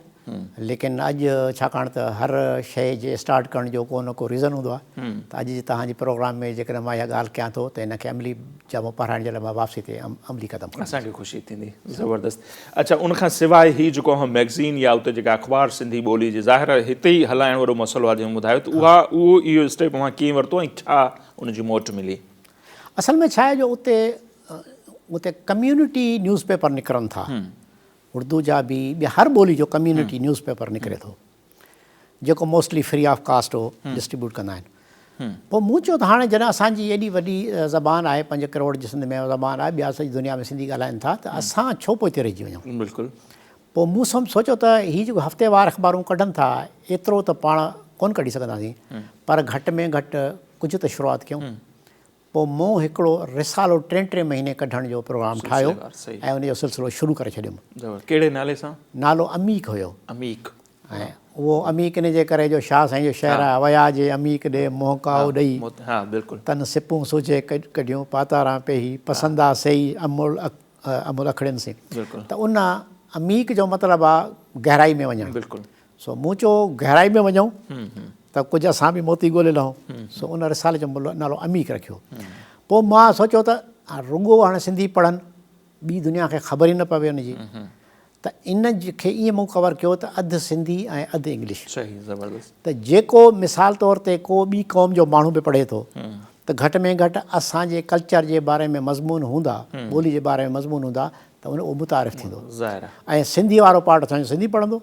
ليڪن اڄ ڇاڪاڻ ته هر شيء جي اسٽارٽ ڪرڻ جو ڪو نه ڪو ريزن هوندو آهي ته اڄ جي توهان جي پروگرام ۾ جيڪڏهن مان اها ڳالهه ڪيان ٿو ته ان کي عملي جامو پهرائڻ جي لاء مان واپسي تي عملي قدم کڻندس. اسان کي خوشي ٿيندي. زبردست. اڇا ان کان سواء هي جيڪو اوهان مئگزين يا اتي جيڪا اخبار سنڌي ٻولي جي ظاهر آهي هتي ئي هلائڻ وڏو مسئلو آهي جنهن ٻڌايو ته اها اهو اهو اسٽيپ اوهان ڪيئن ورتو ۽ ڇا ان جي موٽ ملي؟ اصل ۾ ڇا آهي جو اتي اتي ڪميونٽي نيوز پيپر نڪرن ٿا اردو جا به ٻيا هر ٻولي جو ڪميونٽي نيوز پيپر نڪري ٿو جيڪو موسٽلي فري آف ڪاسٽ هو ڊسٽريبيوٽ ڪندا آهن پوء مون چيو ته هاڻي جڏهن اسان جي ايڏي وڏي زبان آهي 5 ڪروڙ جي سنڌ ۾ زبان آهي ٻيا سڄي دنيا ۾ سنڌي ڳالهائن ٿا ته اسان ڇو پوئتي رهجي وڃون بلڪل پوء مون سوچيو ته هي جيڪو هفتيوار اخبارون ڪڍن ٿا ايترو ته پاڻ ڪونه ڪڍي سگهنداسين پر گهٽ ۾ گهٽ ڪجهه ته شروعات ڪيون پوء مون هڪڙو رسالو ٽين ٽين مهيني ڪڍڻ جو پروگرام ٺاهيو ۽ ان جو سلسلو شروع ڪري ڇڏيم. ڪهڙي نالي سان؟ نالو عميق هيو. عميق. ۽ اهو عميق ان جي ڪري جو شاهه سائين جو شعر آهي، ويا جي عميق ڏي منهن ڪائو ڏئي، تن سپون سوجهي ڪڍيون پاتاران پيهي، پسندا سيئي امل اکڙين سين. ته ان عميق جو مطلب آهي گهرائي ۾ وڃڻ. سو مون چيو گهرائي ۾ وڃون ته ڪجهه اسان به موتي ڳولي لهون. سو ان رسالي جو نالو عميق رکيو. پوء مان سوچيو ته رڳو هاڻي سنڌي پڙهن، ٻي دنيا کي خبر ئي نه پوي ان جي. ته ان کي ائين مون ڪور ڪيو ته اڌ سنڌي ۽ اڌ انگلش. ته جيڪو مثال طور تي ڪو ٻي قوم جو ماڻهو به پڙهي ٿو ته گهٽ ۾ گهٽ اسان جي ڪلچر جي باري ۾ مضمون هوندا، ٻولي جي باري ۾ مضمون هوندا. ته ان اهو متعارف ٿيندو. ظاهر آهي. ۽ سنڌي وارو پارٽ اسان جو سنڌي پڙهندو.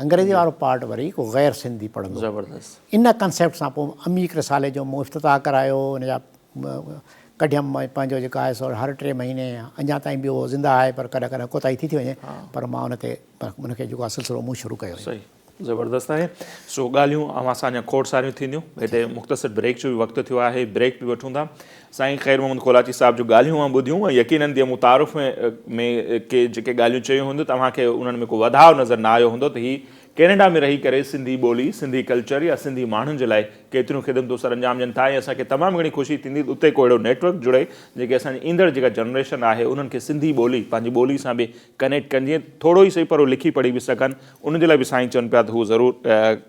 انگريزي وارو پارٽ وري ڪو غير سنڌي پڙهندو. زبردست. ان ڪنسيپٽ سان پوء عميق رسالي جو مون افتتاح ڪرايو، ان جا ڪڍيم ۽ پنهنجو جيڪا آهي سو هر ٽي مهيني اڃا تائين به اهو زنده آهي پر ڪڏهن ڪڏهن ڪوتاهي ٿي ٿي وڃي پر مان ان تي ان کي جيڪو آهي سلسلو مون شروع ڪيو. صحيح زبردست آهي سو ڳالهيون اوهان سان اڃا کوڙ ساريون ٿينديون هتي مختصر بريڪ جو به وقت ٿيو آهي بريڪ به وٺون ٿا سائين خير محمد ڪولاچي صاحب جو ڳالهيون اوهان ٻڌيون ۽ يقينن جيئن مون تعارف ۾ ۾ ڪي جيڪي ڳالهيون چيون هونديون توهان کي انهن ۾ ڪو وڌاء نظر نه آيو هوندو ته هي ڪينيڊا ۾ رهي ڪري سنڌي ٻولي، سنڌي ڪلچر يا سنڌي ماڻهن جي لاء ڪيتريون خدمتون سرانجام ڏين ٿا ۽ اسان کي تمام گهڻي خوشي ٿيندي ته اتي ڪو اهڙو نيٽ ورڪ جڙي جيڪي اسان جي ايندڙ جيڪا جنريشن آهي انهن کي سنڌي ٻولي پنهنجي ٻولي سان به ڪنيڪٽ ڪن جيئن ٿورو ئي سهي پر هو لکي پڙهي به سگهن ان جي لاء به سائين چون پيا ته هو ضرور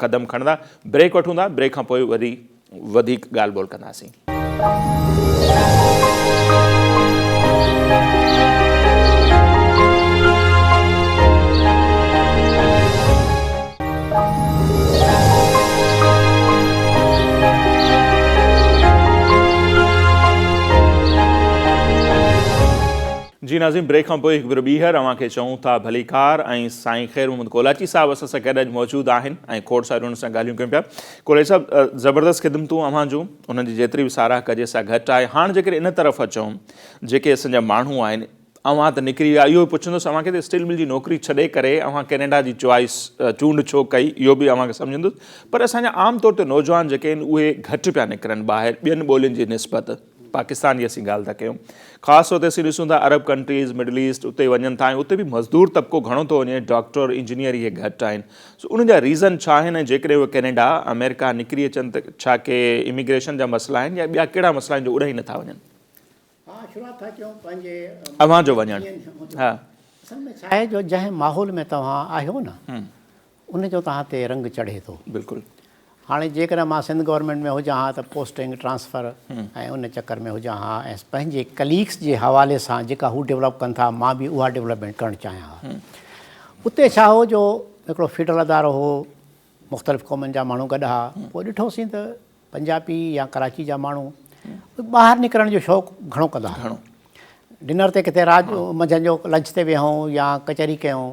قدم کڻندا. بريڪ وٺون ٿا بريڪ کان پوء وري وڌيڪ ڳالهه ٻولهه ڪنداسين. جي ناظرين بريڪ کان پوء هڪ ڀيرو ٻيهر اوهان کي چئون ٿا ڀليڪار ۽ سائين خير محمد ڪولاچي صاحب اسان سان گڏ اڄ موجود آهن ۽ کوڙ ساريون انهن سان ڳالهيون ڪيون پيا ڪولاچي صاحب زبردست خدمتون اوهان جون انهن جي جيتري به ساراهه ڪجي سا گهٽ آهي هاڻ جيڪڏهن ان طرف اچون جيڪي اسان جا ماڻهو آهن اوهان ته نڪري ويا اهو به پڇندس اوهان کي ته اسٽيل مل جي نوڪري ڇڏي ڪري اوهان ڪينيڊا جي چوائس چونڊ ڇو ڪئي اهو به اوهان کي سمجهندس پر اسان جا عام طور تي نوجوان جيڪي آهن اهي گهٽ پيا نڪرن ٻاهر ٻين ٻولين جي نسبت پاڪستان جي اسين ڳالهه ٿا ڪيون خاص طور تي اسين ڏسون ٿا عرب ڪنٽريز مڊل ايسٽ اتي وڃن ٿا ۽ اتي به مزدور طبقو گهڻو ٿو وڃي ڊاڪٽر انجنيئر اهي گهٽ آهن سو انهن جا ريزن ڇا آهن ۽ جيڪڏهن اهي ڪينيڊا آمريڪا نڪري اچن ته ڇا ڪي اميگريشن جا مسئلا آهن يا ٻيا ڪهڙا مسئلا آهن جو اڏائي نٿا وڃن. ها شروعات ٿا ڪيون پنهنجي اوهان جو وڃڻ ها. اصل ۾ ڇا آهي جو جنهن ماحول ۾ توهان آهيو نه ان جو توهان تي رنگ چڙهي ٿو. بلڪل. هاڻي جيڪڏهن مان سنڌ گورنمينٽ ۾ هجان ها ته پوسٽنگ، ٽرانسفر ۽ ان چڪر ۾ هجان ها ۽ پنهنجي ڪليگس جي حوالي سان جيڪا هو ڊولپ ڪن ٿا مان به اها ڊولپمينٽ ڪرڻ چاهيان ها. اتي ڇا هو جو هڪڙو فيڊرل ادارو هو، مختلف قومن جا ماڻهو گڏ ها، پوء ڏٺوسين ته پنجابي يا ڪراچي جا ماڻهو ٻاهر نڪرڻ جو شوق گهڻو ڪندا هئا. ڊنر تي ڪٿي رات جو منجهند جو لنچ تي ويهون يا ڪچهري ڪيون،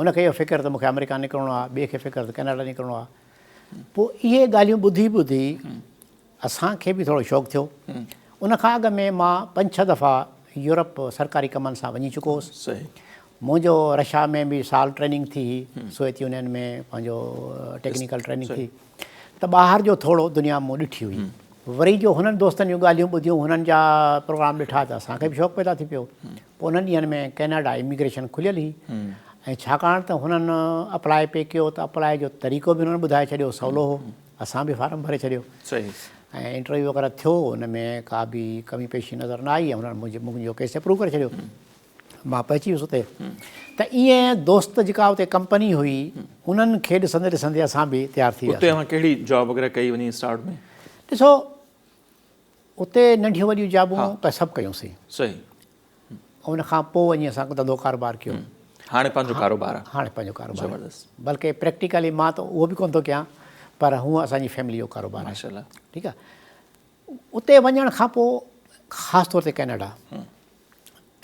هن کي اهو فڪر ته مون کي آمريڪا نڪرڻو آهي، ٻئي کي فڪر ته ڪئناڊا نڪرڻو آهي. پوء اهي ڳالهيون ٻڌي ٻڌي اسان کي به ٿورو شوق ٿيو. ان کان اڳ ۾ مان پنج ڇهه دفعا يورپ سرڪاري ڪمن سان وڃي چڪو هوس. منهنجو رشيا ۾ به سال ٽريننگ ٿي هئي، سوويت يونين ۾ پنهنجو ٽيڪنيڪل ٽريننگ ٿي ته ٻاهر جو ٿورو دنيا مون ڏٺي هئي. وري جو هنن دوستن جون ڳالهيون ٻڌيون، هنن جا پروگرام ڏٺا ته اسان کي به شوق پيدا ٿي پيو. پوء انهن ڏينهن ۾ ڪئناڊا اميگريشن کليل هئي ۽ ڇاڪاڻ ته هنن اپلاء پئي ڪيو ته اپلاء جو طريقو به هنن ٻڌائي ڇڏيو، سولو هو. اسان به فارم ڀري ڇڏيو ۽ انٽرويو وغيره ٿيو ان ۾ ڪا به ڪمي پيشي نظر نه آئي ۽ هنن منهنجو ڪيس اپروو ڪري ڇڏيو. مان پهچي ويس اتي ته ائين دوست جيڪا اتي ڪمپني هئي انهن کي ڏسندي ڏسندي اسان به تيار ٿي وياسين. اتي اوهان ڪهڙي جاب وغيره ڪئي وڃي اسٽارٽ ۾؟ ڏسو اتي ننڍيون وڏيون جابون ته سڀ ڪيون سين. صحيح. ان کان پوء وڃي اسان ڌنڌو ڪاروبار ڪيو. هاڻي پنهنجو ڪاروبار آهي. هاڻي پنهنجو ڪاروبار. زبردست. بلڪه پريڪٽيڪلي مان ته اهو به ڪونه ٿو ڪيان پر هونء اسان جي فيملي جو ڪاروبار آهي. ماشاءالله. ٺيڪ آهي. اتي وڃڻ کان پوء خاص طور تي ڪئناڊا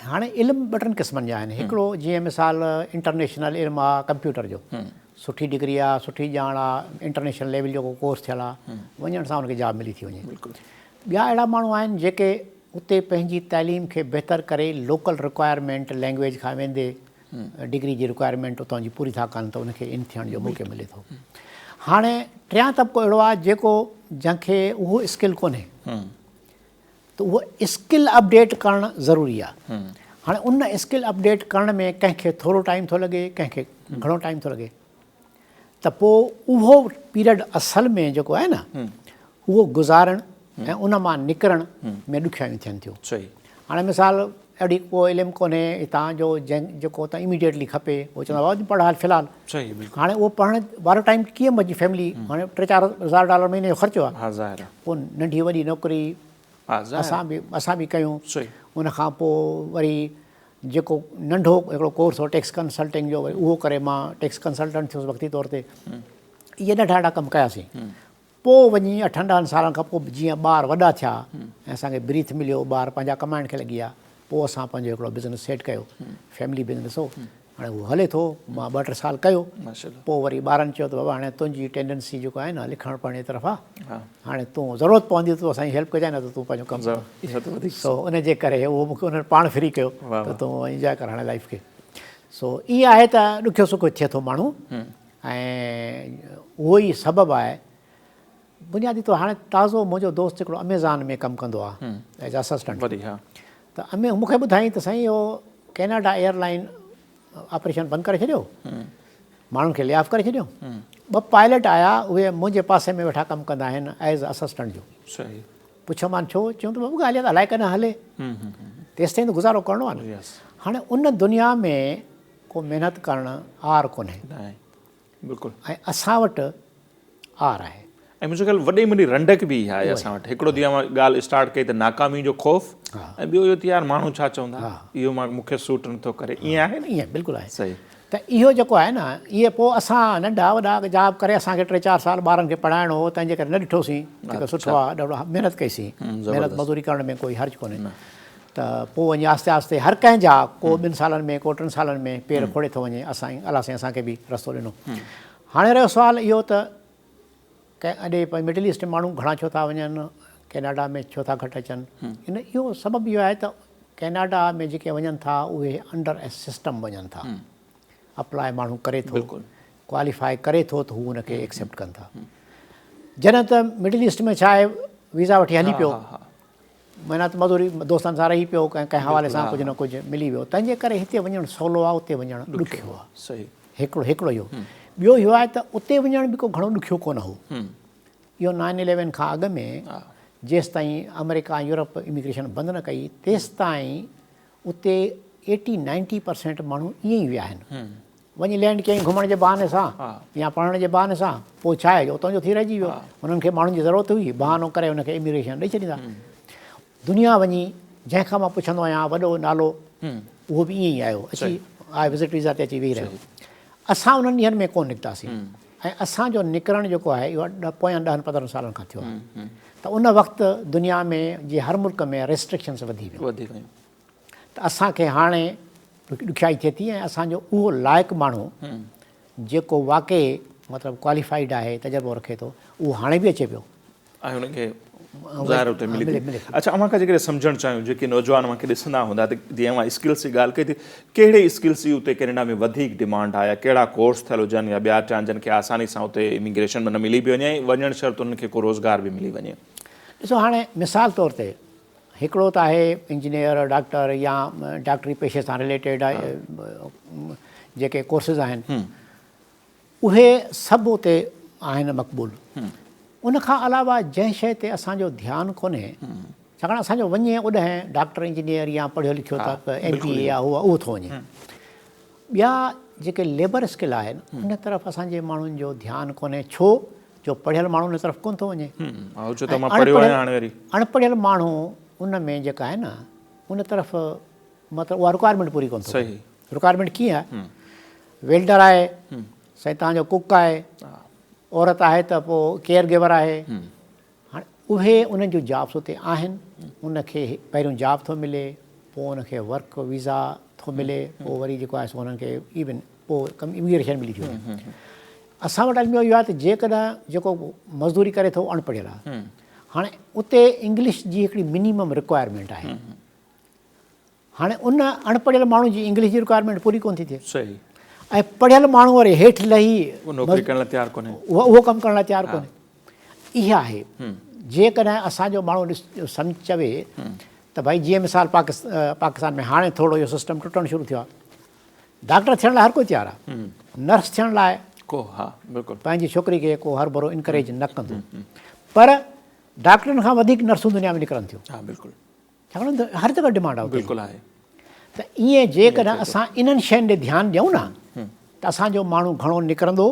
هاڻي علم ٻه ٽن قسمن جا آهن. هڪڙو جيئن مثال انٽرنيشنل علم آهي ڪمپيوٽر جو، سٺي ڊگري آهي، سٺي ڄاڻ آهي، انٽرنيشنل ليول جو ڪو ڪورس ٿيل آهي، وڃڻ سان ان کي جاب ملي ٿي وڃي. ٻيا اهڙا ماڻهو آهن جيڪي اتي پنهنجي تعليم کي بهتر ڪري لوڪل رڪوائرمينٽ لينگويج کان ويندي ڊگري جي رڪوائرمينٽ اتان جي پوري ٿا ڪن ته ان کي ان ٿيڻ جو موقعو ملي ٿو. هاڻي ٽيان طبقو اهڙو آهي جيڪو جنهن کي اهو اسڪل ڪونهي ته اهو اسڪل اپڊيٽ ڪرڻ ضروري آهي. هاڻي ان اسڪل اپڊيٽ ڪرڻ ۾ ڪنهن کي ٿورو ٽائيم ٿو لڳي ڪنهن کي گهڻو ٽائيم ٿو لڳي ته پوء اهو پيريڊ اصل ۾ جيڪو آهي نه اهو گذارڻ ۽ ان مان نڪرڻ ۾ ڏکيائيون ٿين ٿيون. هاڻي مثال اهڙي ڪو علم ڪونهي هتان جو جنهن جيڪو اتان اميڊيٽلي کپي هو چوندا بابا پڙهه هال في الحال هاڻي اهو پڙهڻ وارو ٽائيم ڪيئن منهنجي فيملي هاڻي ٽي چار هزار ڊالر مهيني جو خرچو آهي پوء ننڍي وڏي نوڪري اسان به اسان به ڪيون ان کان پوء وري جيڪو ننڍو هڪڙو ڪورس هو ٽيڪس ڪنسلٽنگ جو وري اهو ڪري مان ٽيڪس ڪنسلٽنٽ ٿيس وقتي طور تي اهي ننڍا ننڍا ڪم ڪياسين پوء وڃي اٺن ڏهن سالن کان پوء جيئن ٻار وڏا ٿيا ۽ اسان کي بريٿ مليو ٻار پنهنجا ڪمائڻ کي لڳي ويا. پوء اسان پنهنجو هڪڙو بزنس سيٽ ڪيو، فيملي بزنس هو، هاڻي اهو هلي ٿو، مان ٻه ٽي سال ڪيو، پوء وري ٻارن چيو ته بابا هاڻي تنهنجي ٽينڊنسي جيڪو آهي نه لکڻ پڙهڻ جي طرف آهي، هاڻي تون ضرورت پوندي ته تون اسان جي هيلپ ڪجانء نه ته تون پنهنجو ڪم ڪر. سو ان جي ڪري اهو مون کي انهن پاڻ فري ڪيو ته تون انجواء ڪر هاڻي لائيف کي. سو ائين آهي ته ڏکيو سکيو ٿئي ٿو ماڻهو ۽ اهو ئي سبب آهي بنيادي طور هاڻي تازو منهنجو دوست هڪڙو اميزان ۾ ڪم ڪندو آهي ايز اسسٽنٽ ته امي مون کي ٻڌائين ته سائين اهو ڪيناڊا ايئر لائن آپريشن بند ڪري ڇڏيو ماڻهن کي لي آف ڪري ڇڏيو ٻه پائلٽ آيا اهي منهنجي پاسي ۾ ويٺا ڪم ڪندا آهن ايز اسسٽنٽ جو پڇيومان ڇو چيو ته بابو ڳالهه اها ته الائي ڪڏهن هلي تيستائين ته گذارو ڪرڻو آهي نه هاڻي ان دنيا ۾ ڪو محنت ڪرڻ عار ڪونهي بلڪل ۽ اسان وٽ آر آهي. ۽ منهنجو خيال وڏي ۾ وڏي رنڊڪ به اها آهي اسان وٽ هڪڙو جيئن اوهان ڳالهه اسٽارٽ ڪئي ته ناڪامي جو خوف ۽ ٻيو اهو ته يار ماڻهو ڇا چوندا اهو مان مون کي سوٽ نٿو ڪري ائين آهي نه ائين بلڪل آهي صحيح ته اهو جيڪو آهي نه اهي پوء اسان ننڍا وڏا جاب ڪري اسان کي ٽي چار سال ٻارن کي پڙهائڻو هو تنهن جي ڪري نه ڏٺوسين جيڪو سٺو آهي ڏاڍو محنت ڪئي سين محنت مزوري ڪرڻ ۾ ڪوئي حرج ڪونهي ته پوء وڃي آهستي آهستي هر ڪنهن جا ڪو ٻن سالن ۾ ڪو ٽن سالن ۾ پير کوڙي ٿو وڃي اسان الله سائين اسان کي به رستو ڏنو هاڻي رهيو سوال اهو ته اڏي مڊل ايسٽ ۾ ماڻهو گهڻا ڇو ٿا وڃن ڪيناڊا ۾ ڇو ٿا گهٽ اچن ان اهو سبب اهو آهي ته ڪيناڊا ۾ جيڪي وڃن ٿا اهي انڊر اي سسٽم وڃن ٿا اپلاء ماڻهو ڪري ٿو ڪواليفاء ڪري ٿو ته هو ان کي ايڪسيپٽ ڪن ٿا جڏهن ته مڊل ايسٽ ۾ ڇا آهي ويزا وٺي هلي پيو محنت مزوري دوستن سان رهي پيو ڪنهن ڪنهن حوالي سان ڪجهه نه ڪجهه ملي ويو تنهن جي ڪري هتي وڃڻ سولو آهي اتي وڃڻ ڏکيو آهي صحيح هڪڙو هڪڙو اهو ٻيو اهو آهي ته اتي وڃڻ به ڪو گهڻو ڏکيو ڪونه هو اهو نائن اليون کان اڳ ۾ جيستائين آمريڪا ۽ يورپ اميگريشن بند نه ڪئي تيستائين اتي ايٽي نائنٽي پرسينٽ ماڻهو ائين ئي ويا آهن. وڃي لينڊ ڪيائين گهمڻ جي بهاني سان يا پڙهڻ جي بهاني سان پوء ڇا آهي جو اتان جو ٿي رهجي ويو. هنن کي ماڻهن جي ضرورت هئي بهانو ڪري هن کي اميگريشن ڏئي ڇڏيندا. دنيا وڃي جنهن کان مان پڇندو آهيان وڏو نالو اهو به ائين ئي آيو اچي آء وزٽ ويزا تي اچي ويهي رهيو. اسان انهن ڏينهن ۾ ڪونه نڪتاسين ۽ اسان جو نڪرڻ جيڪو آهي اهو پويان ڏهن پندرهن سالن کان ٿيو آهي ته ان وقت دنيا ۾ جي هر ملڪ ۾ ريسٽرڪشنس وڌي ويون ته اسان کي هاڻي ڏکيائي ٿئي ٿي ۽ اسان جو اهو لائق ماڻهو جيڪو واقعي مطلب ڪواليفائيڊ آهي تجربو رکي ٿو اهو هاڻي به اچي پيو. ۽ ان کي ظاهر اتي ملي ٿي. اڇا اوهان کان جيڪڏهن سمجهڻ چاهيون جيڪي نوجوان اوهان کي ڏسندا هوندا ته جيئن اوهان اسڪلس جي ڳالهه ڪئي ته ڪهڙي اسڪلس جي اتي ڪينيڊا ۾ وڌيڪ ڊمانڊ آهي يا ڪهڙا ڪورس ٿيل هجن يا ٻيا ٽيان جن کي آساني سان اتي اميگريشن ۾ نه ملي به وڃي ۽ وڃڻ شرط انهن کي ڪو روزگار به ملي وڃي. ڏسو هاڻي مثال طور تي هڪڙو ته آهي انجنيئر ڊاڪٽر يا ڊاڪٽري پيشي سان رليٽيڊ جيڪي ڪورسز آهن اهي سڀ اتي آهن مقبول. ان کان علاوه جنهن شيء تي اسان جو ڌيان ڪونهي ڇاڪاڻ اسان جو وڃي اوڏهن ڊاڪٽر انجنيئر يا پڙهيو لکيو ته ايم پي اي يا هو اهو ٿو وڃي. ٻيا جيڪي ليبر اسڪل آهن ان طرف اسان جي ماڻهن جو ڌيان ڪونهي ڇو جو پڙهيل ماڻهو ان طرف ڪونه ٿو وڃي. اڻ پڙهيل ماڻهو ان ۾ جيڪا آهي نه ان طرف مطلب اها رڪوائرمينٽ پوري ڪونه ٿو ڪري. رڪوائرمينٽ ڪيئن آهي ويلڊر آهي سائين توهان جو ڪڪ آهي عورت آهي ته پوء ڪيئر گيور آهي هاڻي اهي انهن جون جابس اتي آهن ان کي پهريون جاب ٿو ملي پوء ان کي ورڪ ويزا ٿو ملي پوء وري جيڪو آهي سو انهن کي ايون پوء ڪم اميگريشن ملي ٿي وڃي اسان وٽ الميو اهو آهي ته جيڪڏهن جيڪو مزدوري ڪري ٿو اڻ پڙهيل آهي هاڻي اتي انگلش جي هڪڙي منيمم رڪوائرمينٽ آهي هاڻي ان اڻ پڙهيل ماڻهو جي انگلش جي رڪوائرمينٽ پوري ڪونه ٿي ٿئي. صحيح. ۽ پڙهيل ماڻهو وري هيٺ لهي اهو نوڪري ڪرڻ لاء تيار ڪونهي. اهو ڪم ڪرڻ لاء تيار ڪونهي. اها آهي. جيڪڏهن اسان جو ماڻهو ڏس سمجهه چوي ته ڀائي جيئن مثال پاڪستان ۾ هاڻي ٿورو اهو سسٽم ٽٽڻ شروع ٿيو آهي. ڊاڪٽر ٿيڻ لاء هر ڪوئي تيار آهي. نرس ٿيڻ لاء ڪو ها بلڪل. پنهنجي ڇوڪري کي ڪو هرڀرو انڪريج نه ڪندو. پر ڊاڪٽرن کان وڌيڪ نرسون دنيا ۾ نڪرن ٿيون. ها بلڪل. ڇاڪاڻ ته هر جڳهه ڊمانڊ آهي بلڪل آهي ته ائين جيڪڏهن اسان انهن شين ڏي ڌيان ڏيون نه ته اسان جو ماڻهو گهڻو نڪرندو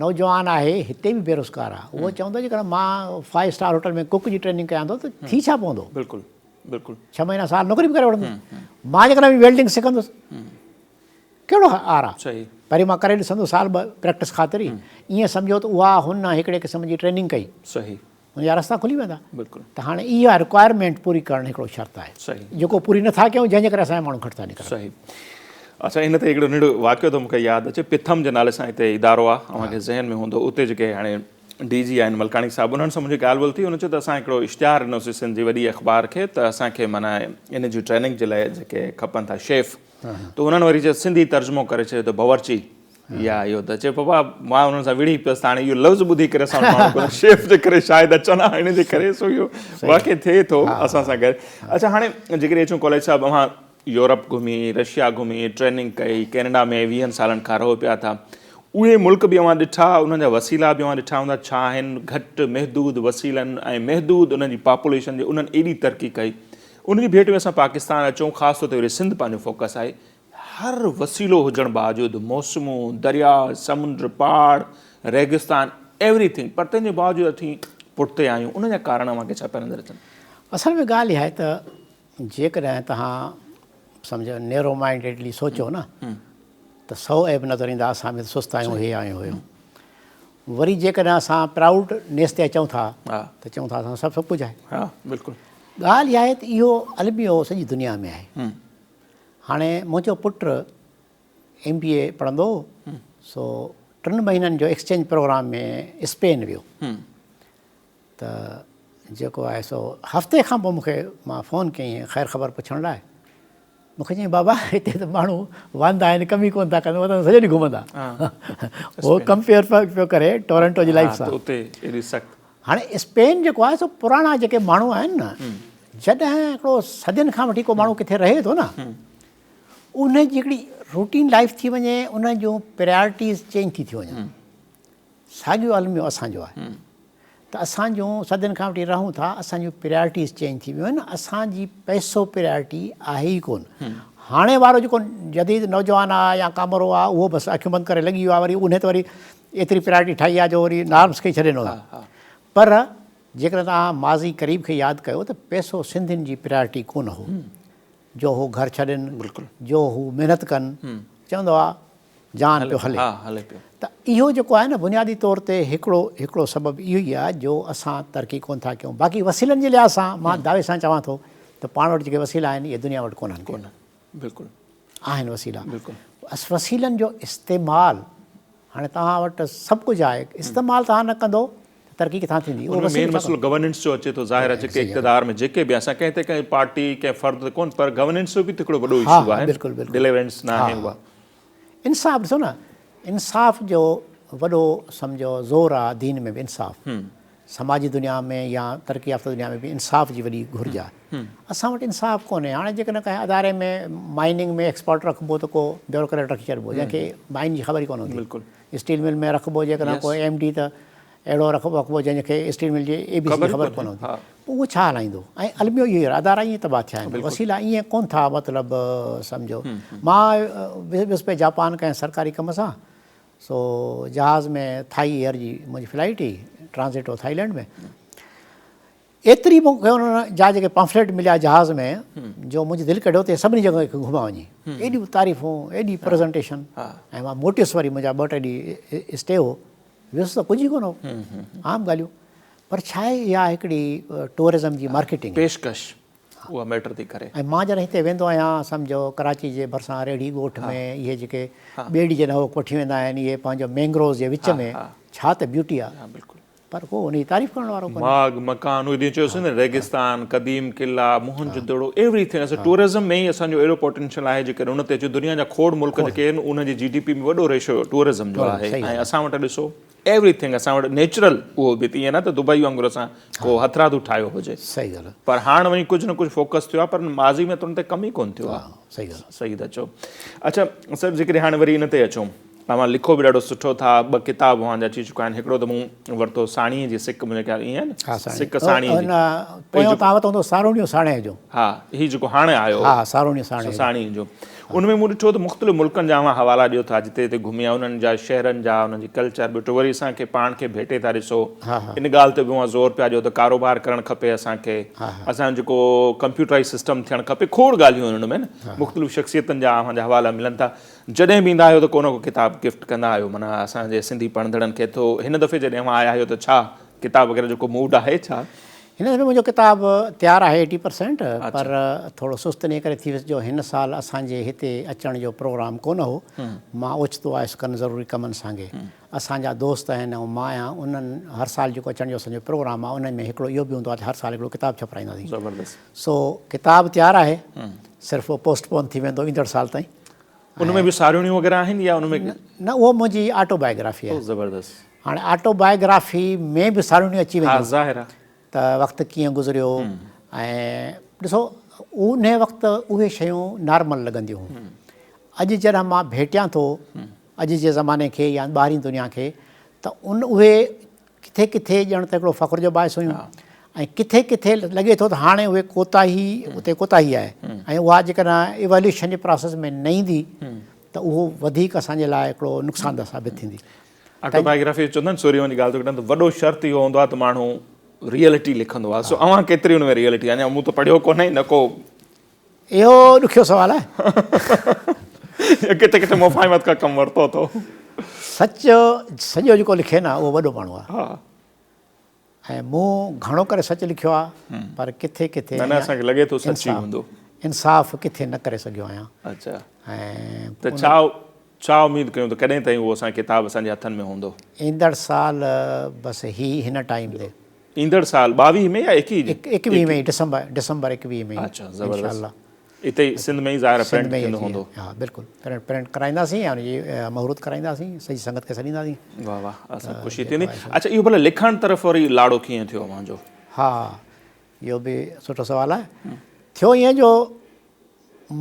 نوجوان آهي هتي به بيروزگار آهي اهو چوندو جيڪڏهن مان فائيو اسٽار هوٽل ۾ ڪڪ جي ٽريننگ ڪيان ٿو ته ٿي ڇا پوندو بلڪل بلڪل ڇهه مهينا سال نوڪري به ڪري وٺندس مان جيڪڏهن ويلڊنگ سکندس ڪهڙو آر آ پهرين مان ڪري ڏسندس سال ٻه پريڪٽس خاطر ئي ائين سمجهو ته اها هن هڪڙي قسم جي ٽريننگ ڪئي صحيح. ان جا رستا کلي ويندا. بلڪل. ته هاڻي اها رڪوائرمينٽ پوري ڪرڻ هڪڙو شرط آهي. صحيح. جيڪو پوري نه ٿا ڪيون جنهن جي ڪري اسان جا ماڻهو گهٽ ٿا نڪرن. صحيح. اڇا ان تي هڪڙو ننڍڙو واقعو ٿو مون کي ياد اچي پٿم جي نالي سان هتي ادارو آهي اوهان کي ذهن ۾ هوندو اتي جيڪي هاڻي ڊي جي آهن ملڪاڻي صاحب انهن سان منهنجي ڳالهه ٻولهه ٿي انهن چيو ته اسان هڪڙو اشتهار ڏنوسين سنڌ جي وڏي اخبار کي ته اسان کي معنيٰ ان جي ٽريننگ جي لاء جيڪي کپن ٿا شيف ته انهن وري چيو سنڌي ترجمو ڪري ڇڏيو ته باورچي يا اهو ته چي بابا مان انهن سان وڙهي پيس ته هاڻي اهو لفظ ٻڌي ڪري اسان ماڻهو ڪونه شيف جي ڪري شايد اچن ها ان جي ڪري سو اهو واقعي ٿئي ٿو اسان سان گڏ اڇا هاڻي جيڪڏهن اچون ڪاليج صاحب اوهان يورپ گهمي رشيا گهمي ٽريننگ ڪئي ڪينيڊا ۾ ويهن سالن کان رهو پيا ٿا اهي ملڪ به اوهان ڏٺا انهن جا وسيلا به اوهان ڏٺا هوندا ڇا آهن گهٽ محدود وسيلن ۽ محدود انهن جي پاپوليشن جي انهن ايڏي ترقي ڪئي ان جي ڀيٽ ۾ اسان پاڪستان اچون خاص طور تي وري سنڌ پنهنجو فوڪس آهي هر وسيلو هجڻ باوجود موسمون، درياء، سمنڊ، پهاڙ، ريگستان ايوري ٿنگ پر تنهن جي باوجود اسين پٺتي آهيون ان جا ڪارڻ اوهان کي ڇا پيا نظر اچن؟ اصل ۾ ڳالهه اها آهي ته جيڪڏهن توهان سمجهو نيرو مائنڊيڊلي سوچو نه ته سو عيب نظر ايندا اسان ۾ سست آهيون هي آهيون هيون وري جيڪڏهن اسان پرائوڊ نيس تي اچون ٿا ته چئون ٿا اسان سڀ سڀ ڪجهه آهي. ها بلڪل. ڳالهه اها آهي ته اهو الميو سڄي دنيا ۾ آهي. هاڻي منهنجو پٽ ايم بي اي پڙهندو هو سو ٽن مهينن جو ايڪسچينج پروگرام ۾ اسپين ويو ته جيڪو آهي سو هفتي کان پوء مونکي مان فون ڪيائين خير خبر پڇڻ لاء مونکي چيائين بابا هتي ته ماڻهو واندا آهن ڪم ئي ڪونه ٿا ڪن وتن سڄو ڏينهن گهمندا هو ڪمپيئر پيو ڪري ٽورنٽو جي لائف سان هاڻي اسپين جيڪو آهي سو پراڻا جيڪي ماڻهو آهن نه جڏهن هڪڙو صدين کان وٺي ڪو ماڻهو ڪٿي رهي ٿو نه ان جي هڪڙي روٽين لائف ٿي وڃي ان جون پريارٽيز چينج ٿي ٿي وڃن ساڳيو الميو اسان جو آهي ته اسان جون صدين کان وٺي رهون ٿا اسان جون پريارٽيز چينج ٿي ويون آهن اسان جي پئسو پريارٽي آهي ئي ڪون هاڻي وارو جيڪو جديد نوجوان آهي يا ڪامورو آهي اهو بس اکيون بند ڪري لڳي ويو آهي وري ان تي وري ايتري پرائرٽي ٺاهي آهي جو وري نارمس کي ئي ڇڏي ڏنو اٿن. پر جيڪڏهن توهان ماضي قريب کي ياد ڪيو ته پئسو سنڌين جي پرائرٽي ڪونه هو جو هو گهر ڇڏين جو هو محنت ڪن چوندو آ جان پيو هلي ته اهو جيڪو آهي نه بنيادي طور تي هڪڙو هڪڙو سبب اهو ئي آهي جو اسان ترقي ڪونه ٿا ڪيون باقي وسيلن جي لحاظ سان مان دعوي سان چوان ٿو ته پاڻ وٽ جيڪي وسيلا آهن اهي دنيا وٽ ڪونهن بلڪل آهن وسيلا بلڪل وسيلن جو استعمال هاڻي توهان وٽ سڀ ڪجهه آهي استعمال توهان نه ڪندو ته ترقي ڪٿان ٿيندي اهو مين مسئلو گورننس جو اچي ٿو ظاهر آهي جيڪي اقتدار ۾ جيڪي به اسان ڪنهن تي ڪنهن پارٽي ڪنهن فرد تي ڪون پر گورننس جو به هڪڙو وڏو اشو آهي بلڪل بلڪل ڊيليورنس نه آهي اها انصاف ڏسو نه انصاف جو وڏو سمجهو زور آهي دين ۾ به انصاف سماجي دنيا ۾ يا ترقي يافته دنيا ۾ به انصاف جي وڏي گهرج آهي. اسان وٽ انصاف ڪونهي. هاڻي جيڪڏهن ڪنهن اداري ۾ مائننگ ۾ ايڪسپرٽ رکبو ته ڪو بيوروڪريٽ رکي ڇڏبو جنهن کي مائن جي خبر ئي ڪونه هوندي. اسٽيل مل ۾ رکبو جيڪڏهن ڪو ايم ڊي ته اهڙو رکبو جنهن کي اسٽيل مل جي اي بي سي جي خبر ڪونه هوندي. پوء اهو ڇا هلائيندو؟ ۽ الميو اهو ئي آهي ادارا ائين تباهه ٿيا آهن. وسيلا ائين ڪونه ٿا مطلب سمجهو. مان ويس پئي جاپان ڪنهن سرڪاري ڪم سان سو جهاز ۾ ٿائي ايئر جي منهنجي فلائيٽ هئي ٽرانزٽ هو ٿائيلينڊ ۾ ايتري مون کي انهن جا جيڪي پمفليٽ مليا جهاز ۾ جو منهنجي دل ڪڍيو ته سڀني جڳهن کي گهمان وڃي ايڏيون تعريفون ايڏي پريزنٽيشن ۽ مان موٽيس وري منهنجا ٻه ٽي ڏينهن اسٽي هو ويس ته ڪجهه ئي ڪونه هو عام ڳالهيون پر ڇا آهي اها هڪڙي ٽوئرزم جي مارڪيٽنگ پيشڪش اها ميٽر ٿي ڪري. ۽ مان جڏهن هتي ويندو آهيان سمجهو ڪراچي جي ڀرسان ريڙهي ڳوٺ ۾ اهي جيڪي ٻيڙي جڏهن هو وٺي ويندا آهن اهي پنهنجو مينگروز جي وچ ۾ ڇا ته بيوٽي آهي بلڪل پر ڪو ان جي تعريف ڪرڻ وارو ڪونهي. ماڳ مڪان اهي جيئن چيوسين نه ريگستان قديم قلعا موهن جو دڙو ايوري ٿنگ اسان ٽوئرزم ۾ ئي اسان جو اهڙو پوٽينشل آهي جيڪڏهن ان تي اچو دنيا جا کوڙ ملڪ جيڪي آهن انهن جي جي ڊي پي ۾ وڏو ريشو ٽوئرزم جو آهي ۽ اسان وٽ ڏسو ايوري ٿنگ اسان وٽ نيچرل اهو به ائين نه ته دبئي وانگر اسان ڪو هٿرادو ٺاهيو هجي صحيح ڳالهه پر هاڻ وڃي ڪجهه نه ڪجهه فوڪس ٿيو آهي پر ماضي ۾ ته ان تي ڪم ئي ڪونه ٿيو آهي صحيح ڳالهه صحيح ٿا چئو اڇا سر جيڪڏهن هاڻي وري ان تي اچون اوهان لکو به ڏاڍو سٺو ٿا ٻه ڪتاب اوهان جا اچي چڪا آهن هڪڙو ته مون ورتو ساڻيهه جي سڪ منهنجي خيال ائين آهي نه سڪ ساڻيهه جي پويون توهان ورتو هوندو ساروڻيون ساڻيهه جو ها هي جيڪو هاڻي آيو ها ساروڻيون ساڻيهه ساڻيهه جو ان ۾ مون ڏٺو ته مختلف ملڪن جا اوهان حوالا ڏيو ٿا جتي جتي گهمي آيا انهن جا شهرن جا انهن جي ڪلچر ٻٽو وري اسان کي پاڻ کي ڀيٽي ٿا ڏسو ان ڳالهه تي به اوهان زور پيا ڏيو ته ڪاروبار ڪرڻ کپي اسان کي اسان جو جيڪو ڪمپيوٽرائز سسٽم ٿيڻ کپي کوڙ ڳالهيون آهن ان ۾ نه مختلف شخصيتن جا اوهان جا حوالا ملن ٿا جڏهن به ايندا آهيو ته ڪو نه ڪو ڪتاب گفٽ ڪندا آهيو معنيٰ اسان جي سنڌي پڙهندڙن کي ٿو هن دفعي جڏهن اوهان آيا آهيو ته ڇا ڪتاب وغيره جو ڪو موڊ آهي ڇا؟ هن دفعي منهنجو ڪتاب تيار آهي ايٽي پرسينٽ پر ٿورو سست انهيء ڪري ٿي ويس جو هن سال اسان جي هتي اچڻ جو پروگرام ڪونه هو. مان اوچتو آيس ڪن ضروري ڪمن سانگي. اسان جا دوست آهن ۽ مان آهيان انهن هر سال جيڪو اچڻ جو اسان جو پروگرام آهي انهن ۾ هڪڙو اهو به هوندو آهي ته هر سال هڪڙو ڪتاب ڇپرائينداسين. زبردست. سو ڪتاب تيار آهي صرف اهو پوسٽ پون ٿي ويندو ايندڙ سال تائين. ان ۾ به ساريوڻيون وغيره آهن يا ان ۾؟ نه اهو منهنجي آٽو بايوگرافي آهي. زبردست. هاڻي آٽو بايوگرافي ۾ به ساريوڻيون اچي وينديون. ها ظاهر آهي. ته وقت ڪيئن گذريو ۽ ڏسو انهي وقت اهي شيون نارمل لڳنديون هيون. اڄ جڏهن مان ڀيٽيان ٿو اڄ جي زماني کي يا ٻاهرين دنيا کي ته ان اهي ڪٿي ڪٿي ڄڻ ته هڪڙو فخر جو باعث هيون ۽ ڪٿي ڪٿي لڳي ٿو ته هاڻي اهي ڪوتاهي اتي ڪوتاهي آهي ۽ اها جيڪڏهن ايواليوشن جي پراسيس ۾ نه ايندي ته اهو وڌيڪ اسان جي لاء هڪڙو نقصانده ثابت ٿيندي. آٽوبايوگرافي چوندا آهن سوري وڃي ڳالهه ٿو ڪڍان ته وڏو شرط اهو هوندو آهي ته ماڻهو ريئلٽي لکندو آهي سو اوهان ڪيتري ان ۾ ريئلٽي اڃا مون ته پڙهيو ڪونهي نه ڪو اهو ڏکيو سوال آهي. ڪٿي ڪٿي مفاهمت کان ڪم ورتو اٿو. سچ سڄو جيڪو لکي نه اهو وڏو ماڻهو آهي. ۽ مون گهڻو ڪري سچ لکيو آهي پر ڪٿي ڪٿي نه نه اسان کي لڳي ٿو سچ ئي هوندو. انصاف ڪٿي نه ڪري سگهيو آهيان. اڇا ته ڇا ڇا اميد ڪيون ته ڪڏهن تائين اهو اسان ڪتاب اسان جي هٿن ۾ هوندو؟ ايندڙ سال بس هي هن ٽائيم تي. ايندڙ سال 22 ۾ يا 21 جي؟ 21 ۾ ڊسمبر ڊسمبر 21 ۾ اڇا زبردست اتي ئي سنڌ ۾ ئي ظاهر پرنٽ ٿيندو هوندو. ها بلڪل پرنٽ پرنٽ ڪرائينداسين ۽ ان جي مهورت ڪرائينداسين سڄي سنگت کي سڏينداسين. واه واه اسان خوشي ٿيندي. اڇا اهو ڀلا لکڻ طرف وري لاڙو ڪيئن ٿيو اوهان جو؟ ها اهو به سٺو سوال آهي. ٿيو ائين جو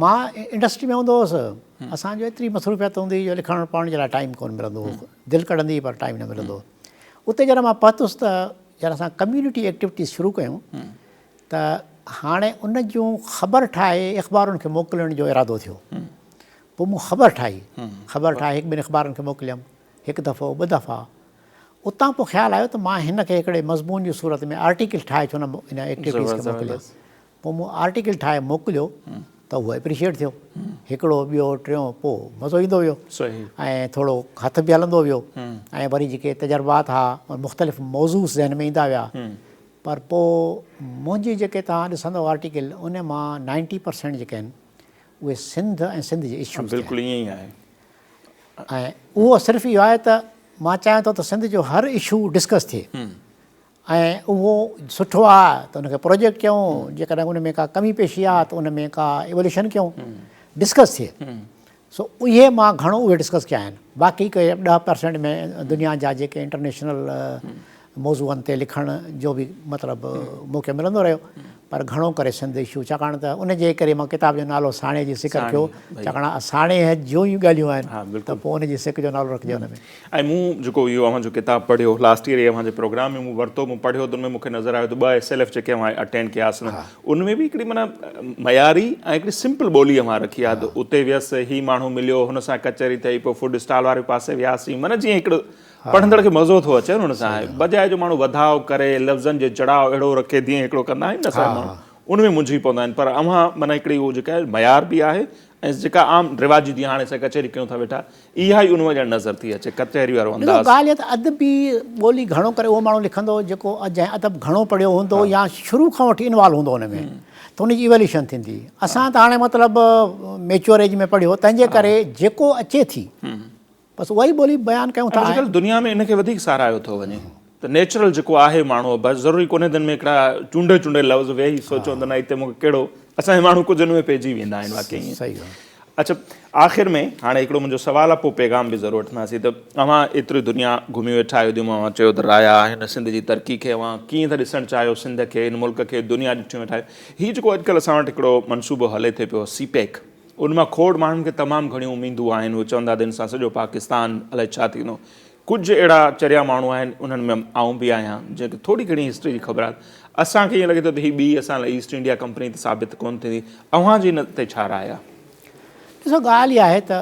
مان انڊسٽري ۾ هوندو هوس اسان جو ايتري مصروفيت هوندي هئي جو لکڻ پڙهڻ جي لاء ٽائيم ڪونه ملندو هو دل ڪڍندي هئي پر ٽائيم نه ملندو هو اتي جڏهن مان پهتس ته جڏهن اسان ڪميونٽي ايڪٽيوٽيز شروع ڪيون ته هاڻي ان جون خبر ٺاهي اخبارن کي موڪلڻ جو ارادو ٿيو پوء مون خبر ٺاهي خبر ٺاهي هڪ ٻن اخبارن کي موڪليم هڪ دفعو ٻه دفعا اتان پوء خيال آيو ته مان هن کي هڪڙي مضمون جي صورت ۾ آرٽيڪل ٺاهي ڇو نه ان ايڪٽيوٽيز کي موڪليان پوء مون آرٽيڪل ٺاهي موڪليو ته اهو اپريشيئيٽ ٿيو. هڪڙو، ٻيو، ٽيون، پوء مزو ايندو ويو ۽ ٿورو هٿ به هلندو ويو ۽ وري جيڪي تجربات ها مختلف موضوع ذهن ۾ ايندا ويا پر پوء منهنجي جيڪي توهان ڏسندو آرٽيڪل ان مان نائنٽي پرسينٽ جيڪي آهن اهي سنڌ ۽ سنڌ جي اشوز تي بلڪل ائين ئي آهي. ۽ اهو صرف اهو آهي ته مان چاهيان ٿو ته سنڌ جو هر اشو ڊسڪس ٿئي. ۽ اهو سٺو آ ته ان کي پروجيڪٽ ڪيون جيڪڏهن ان ۾ ڪا ڪمي پيشي آ ته ان ۾ ڪا ايوليوشن ڪيون ڊسڪس ٿئي سو اهي مان گهڻو اهي ڊسڪس ڪيا آهن باقي ڪي 10% ۾ دنيا جا جيڪي انٽرنيشنل موضوعن تي لکڻ جو به مطلب موقعو ملندو رهيو پر گهڻو ڪري سنڌ اشو ڇاڪاڻ ته ان جي ڪري مان ڪتاب جو نالو ساڻيهه جي سڪ رکيو ڇاڪاڻ ساڻيهه جون ئي ڳالهيون آهن ته پوء ان جي سڪ جو نالو رکجي ان ۾. ۽ مون جيڪو اهو اوهان جو ڪتاب پڙهيو لاسٽ ييئر ئي اوهان جي پروگرام ۾ مون ورتو مون پڙهيو ته ان ۾ مون کي نظر آيو ته ٻه ايس ايل ايف جيڪي اوهان اٽينڊ ڪيا سن ان ۾ به هڪڙي معنيٰ معياري ۽ هڪڙي سمپل ٻولي اوهان رکي آهي ته اتي ويس هي ماڻهو مليو هن سان ڪچهري ٿي پوء فوڊ اسٽال واري پاسي وياسين معنيٰ جيئن هڪڙو پڙهندڙ کي مزو ٿو اچي نه ان سان بجاء جو ماڻهو وڌاء ڪري لفظن جو جڙاء اهڙو رکي جيئن هڪڙو ڪندا آهن نه اسان ماڻهو ان ۾ منجهي پوندا آهن پر اوهان معنيٰ هڪڙي اهو جيڪا معيار به آهي ۽ جيڪا عام رواجي جيئن هاڻي اسان ڪچهري ڪيون ٿا ويٺا اها ئي ان مان ڄڻ نظر ٿي اچي ڪچهري وارو انداز. ڏسو ڳالهه اها ته ادبي ٻولي گهڻو ڪري اهو ماڻهو لکندو جيڪو جنهن ادب گهڻو پڙهيو هوندو يا شروع کان وٺي انوالو هوندو ان ۾ ته ان جي ايواليوشن ٿيندي. اسان ته هاڻي مطلب ميچوئر ايج ۾ پڙهيو تنهن جي ڪري جيڪو اچي ٿي بس اها ئي ٻولي بيان ڪيون ٿا. اڄڪلهه دنيا ۾ ان کي وڌيڪ ساراهيو ٿو وڃي ته نيچرل جيڪو آهي ماڻهو بس ضروري ڪونهي ته ان ۾ هڪڙا چونڊي چونڊي لفظ ويهي سوچون ته نه هتي مون کي ڪهڙو اسان جا ماڻهو ڪجهه ان ۾ پئجي ويندا آهن واقعي ائين. صحيح ڳالهه. اڇا آخر ۾ هاڻي هڪڙو منهنجو سوال آهي پوء پيغام به ضرور وٺنداسين ته اوهان ايتري دنيا گهمي ويٺا آهيو جيئن اوهان چيو ته رايا آهن سنڌ جي ترقي کي اوهان ڪيئن ٿا ڏسڻ چاهيو سنڌ کي هن ملڪ کي دنيا ڏٺيون ويٺا آهيو هي جيڪو اڄڪلهه اسان وٽ هڪڙو منصوبو هلي ٿي پيو سي پيڪ ان مان کوڙ ماڻهن کي تمام گهڻيون اميدون آهن، هو چوندا ته ان سان سڄو پاڪستان الائي ڇا ٿيندو. ڪجهه اهڙا چريا ماڻهو آهن، انهن ۾ آئون به آهيان، جنهن کي ٿوري گهڻي هسٽري جي خبر آهي. اسان کي ائين لڳي ٿو ته هي ٻي اسان لاء ايسٽ انڊيا ڪمپني ته ثابت ڪونه ٿيندي. اوهان جي ان تي ڇا راء آهي؟ ڏسو ڳالهه اها آهي ته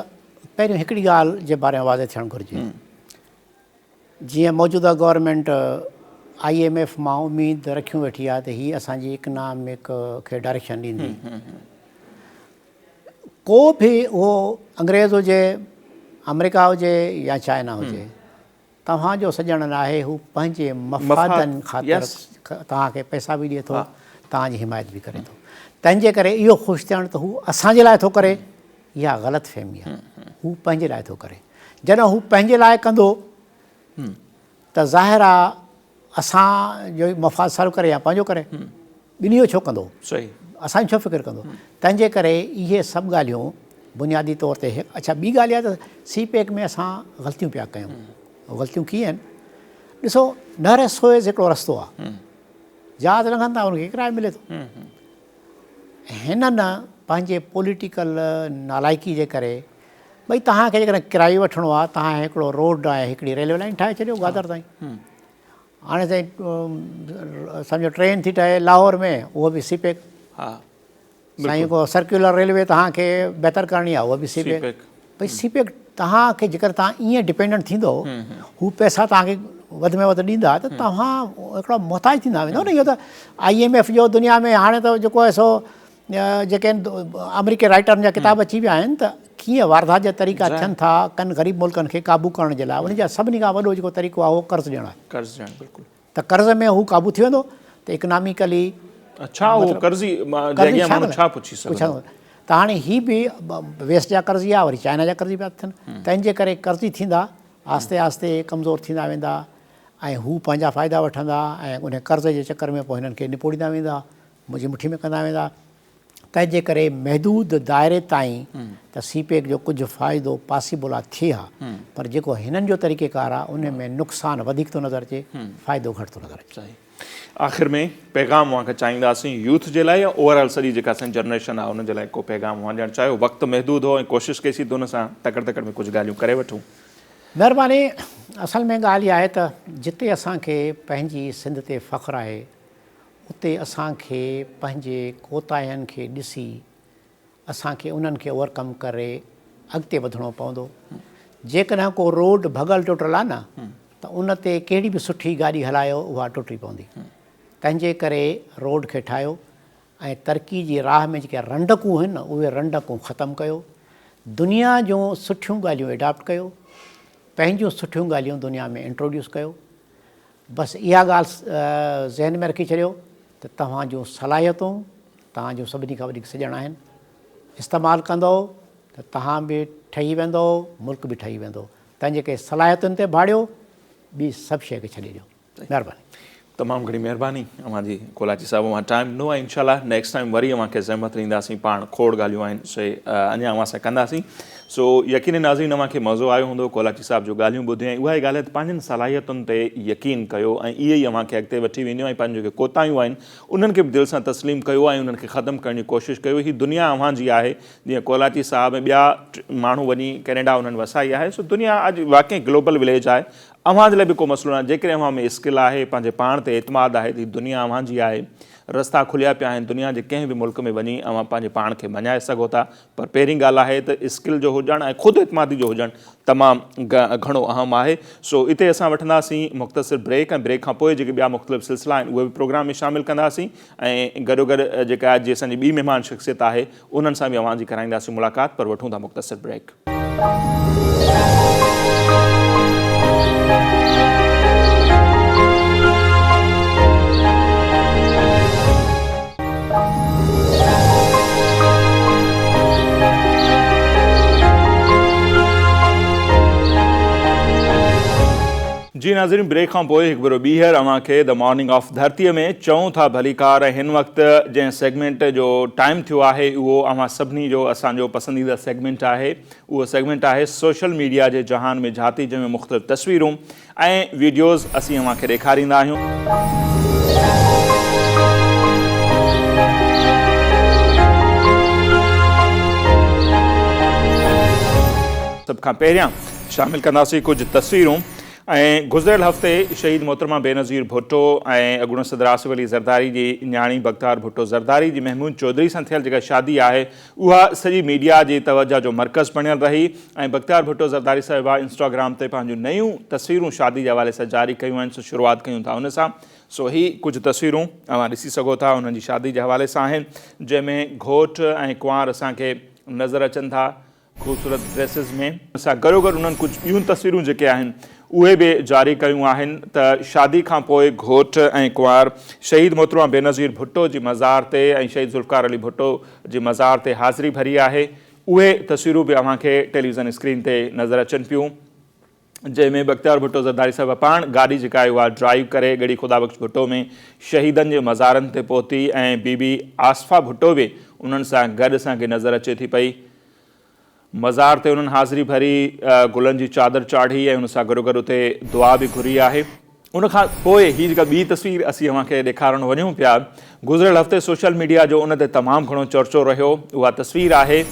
پهريون هڪڙي ڳالهه جي باري ۾ واضح ٿيڻ گهرجي. جيئن موجوده گورنمينٽ I M F مان اميد رکيون ويٺي آهي ته هي اسان جي اڪنامڪ کي ڊائريڪشن ڏيندي. ڪو به اهو انگريز هجي، آمريڪا هجي يا چائنا هجي، توهان جو سڄڻ ناهي هو پنهنجي مفادن خاطر توهان کي پئسا به ڏئي ٿو توهان جي حمايت به ڪري ٿو تنهن جي ڪري اهو خوش ٿيڻ ته هو اسان جي لاء ٿو ڪري اها غلط فهمي آهي هو پنهنجي لاء ٿو ڪري جڏهن هو پنهنجي لاء ڪندو ته ظاهر آ اسان جو مفاد سرو ڪري يا پنهنجو ڪري ٻنهي جو ڇو ڪندو؟ اسان جو ڇو فڪر ڪندو؟ تنهن جي ڪري اهي سڀ ڳالهيون بنيادي طور تي اڇا ٻي ڳالهه اها ته سي پيڪ ۾ اسان غلطيون پيا ڪيون. غلطيون ڪيئن آهن؟ ڏسو نهر سوئز هڪڙو رستو آهي. جهاز لنگهن ٿا ان کي ڪرايو ملي ٿو. هنن پنهنجي پوليٽيڪل نالائقي جي ڪري ڀئي توهان کي جيڪڏهن ڪرايو وٺڻو آهي توهان هڪڙو روڊ ۽ هڪڙي ريلوي لائين ٺاهي ڇڏيو گوادر تائين. هاڻي سائين سمجهو ٽرين ٿي ٺهي لاهور ۾ اهو به سي پيڪ سائين ڪو سرڪيولر ريلوي توهان کي بهتر ڪرڻي آهي اهو به سي پيڪ ڀئي سي پيڪ توهان کي جيڪر توهان ائين ڊپينڊنٽ ٿيندو هو پئسا توهان کي وڌ ۾ وڌ ڏيندا ته توهان هڪڙا محتاج ٿيندا ويندو نه اهو ته I M F جو دنيا ۾ هاڻي ته جيڪو آهي سو جيڪي آمريڪي رائٽرن جا ڪتاب اچي ويا آهن ته ڪيئن واردات جا طريقا ٿين ٿا ڪن غريب ملڪن کي قابو ڪرڻ جي لاء ان جا سڀني کان وڏو جيڪو طريقو آهي اهو قرض ڏيڻ آهي. قرض ڏيڻ بلڪل. ته قرض ۾ هو قابو ٿي ويندو ته اڪناميڪلي. ڇا اهو قرضي جي اڳيان ماڻهو ڇا پڇي سگهندو. ته هاڻي هي به ويسٽ جا قرضي آهي وري چائنا جا قرضي پيا ٿين تنهن جي ڪري قرضي ٿيندا آهستي آهستي ڪمزور ٿيندا ويندا ۽ هو پنهنجا فائدا وٺندا ۽ ان قرض جي چڪر ۾ پوء هنن کي نپوڙيندا ويندا منهنجي مٺي ۾ ڪندا ويندا، تنهن جي ڪري محدود دائري تائين ته سي پيڪ جو ڪجهه فائدو پاسيبل آ ٿئي ها پر جيڪو هنن جو طريقي ڪار آ ان ۾ نقصان وڌيڪ ٿو نظر اچي فائدو گهٽ ٿو نظر اچي. صحيح آخر ۾ پيغام اوهان کان چاهينداسين يوٿ جي لاء يا اوور آل سڄي جيڪا اسان جي جنريشن آ ان جي لاء ڪو پيغام اوهان ڏيڻ چاهيو وقت محدود هو ۽ ڪوشش ڪئي سين ته ان سان تڪڙ تڪڙ ۾ ڪجهه ڳالهيون ڪري وٺون. مهرباني اصل ۾ ڳالهه اها آهي ته جتي اسان کي پنهنجي سنڌ تي فخر آهي اتي اسان کي پنهنجي ڪوتاهين کي ڏسي اسان کي انهن کي اوور ڪم ڪري اڳتي وڌڻو پوندو. جيڪڏهن ڪو روڊ ڀڳل ٽٽل آهي نه ته ان تي ڪهڙي به سٺي گاڏي هلايو اها ٽٽي پوندي. تنهنجي ڪري روڊ کي ٺاهيو ۽ ترقي جي راهه ۾ جيڪي رنڊڪون آهن نه اهي رنڊڪون ختم ڪيو. دنيا جون سٺيون ڳالهيون اڊاپٽ ڪيو. پنهنجون سٺيون ڳالهيون دنيا ۾ انٽروڊيوس ڪيو. بس اها ڳالهه ذهن ۾ رکي ڇڏيو ته توهان جون صلاحيتون توهان جون سڀني کان وڌيڪ سڄڻ آهن. استعمال ڪندؤ ته توهان به ٺهي ويندؤ، ملڪ به ٺهي ويندو. تنهنجي ڪري صلاحيتن تي ڀاڙيو، ٻي سڀ شيء کي ڇڏي ڏيو. مهرباني. تمام گهڻي مهرباني اوهان جي ڪولاچي صاحب اوهان ٽائيم ڏنو ۽ انشاء الله نيڪسٽ ٽائيم وري اوهان کي زحمت ڏينداسين پاڻ کوڙ ڳالهيون آهن سي اڃا اوهان سان ڪنداسين سو يقيني ناظرين اوهان کي مزو آيو هوندو ڪولاچي صاحب جو ڳالهيون ٻڌي ۽ اها ئي ڳالهه آهي ته پنهنجن صلاحيتن تي يقين ڪيو ۽ اهي ئي اوهان کي اڳتي وٺي وينديون ۽ پنهنجون جيڪي ڪوتاهيون آهن انهن کي به دل سان تسليم ڪيو ۽ انهن کي ختم ڪرڻ جي ڪوشش ڪيو هي دنيا اوهان جي آهي جيئن ڪولاچي صاحب ۽ ٻيا ماڻهو وڃي ڪينيڊا انهن وسائي آهي سو دنيا اڄ واقعي گلوبل وليج آهي اوهان جي لاء به ڪو مسئلو ناهي، جيڪڏهن اوهان ۾ اسڪل آهي، پنهنجي پاڻ تي اعتماد آهي ته هي دنيا اوهان جي آهي، رستا کليا پيا آهن، دنيا جي ڪنهن به ملڪ ۾ وڃي اوهان پنهنجي پاڻ کي مڃائي سگهو ٿا، پر پهرين ڳالهه آهي ته اسڪل جو هجڻ ۽ خود اعتمادي جو هجڻ تمام گهڻو اهم آهي. سو اتي اسان وٺنداسين مختصر بريڪ ۽ بريڪ کان پوء جيڪي ٻيا مختلف سلسلا آهن اهي به پروگرام ۾ شامل ڪنداسين ۽ گڏوگڏ جيڪا اڄ جي اسان جي ٻي مهمان شخصيت آهي انهن سان به اوهان جي ڪرائينداسين ملاقات پر وٺون ٿا مختصر بريڪ. جي ناظرين بريڪ کان پوء هڪ ڀيرو ٻيهر اوهان کي the morning of ڌرتي ۾ چئون ٿا ڀليڪار ۽ هن وقت جنهن سيگمينٽ جو ٽائيم ٿيو آهي اهو اوهان سڀني جو اسان جو پسنديده سيگمينٽ آهي اهو سيگمينٽ آهي سوشل ميڊيا جي جهان ۾ جهاتي جنهن ۾ مختلف تصويرون ۽ ويڊيوز اسين اوهان کي ڏيکاريندا آهيون. سڀ کان پهريان شامل ڪنداسين ڪجهه تصويرون ۽ گذريل هفتي شهيد محترمه بينظير ڀٽو ۽ اڳوڻي صدر آصف علي زرداري جي نياڻي بختار ڀٽو زرداري جي محمود چوڌري سان ٿيل جيڪا شادي آهي اها سڄي ميڊيا جي توجهه جو مرڪز بڻيل رهي ۽ بختيار ڀٽو زرداري صاحبه انسٽاگرام تي پنهنجون نيون تصويرون شادي جي حوالي سان جاري ڪيون آهن سو شروعات ڪيون ٿا ان سان سو هي ڪجهه تصويرون اوهان ڏسي سگهو ٿا انهن جي شادي جي حوالي سان آهن جنهن ۾ گهوٽ ۽ ڪنوار اسان کي نظر اچن ٿا خوبصورت ڊريسز ۾. سان گڏوگڏ انهن ڪجهه ٻيون تصويرون جيڪي آهن اهي به جاري ڪيون آهن ته شادي کان پوء گهوٽ ۽ ڪنوار شهيد محترمه بينظير ڀٽو جي مزار تي ۽ شهيد ذوالفقار علي ڀٽو جي مزار تي حاضري ڀري آهي. اهي تصويرون به اوهان کي ٽيليويزن اسڪرين تي نظر اچن پيون. جنهن ۾ بختيار ڀٽو زرداري صاحب پاڻ گاڏي جيڪا آهي اها ڊرائيو ڪري ڳڙهي خدا بخش ڀٽو ۾ شهيدن جي مزارن تي پهتي ۽ بي بي آصفه ڀٽو به انهن سان گڏ اسان کي نظر اچي ٿي پئي. مزار تي انهن حاضري ڀري گلن جي چادر چاڙهي ۽ ان سان گڏوگڏ اتي دعا به گهري آهي. ان کان پوء هي جيڪا ٻي تصوير اسين اوهان کي ڏيکارڻ وڃون پيا، گذريل هفتي سوشل ميڊيا جو ان تي تمام گهڻو چرچو رهيو. اها تصوير آهي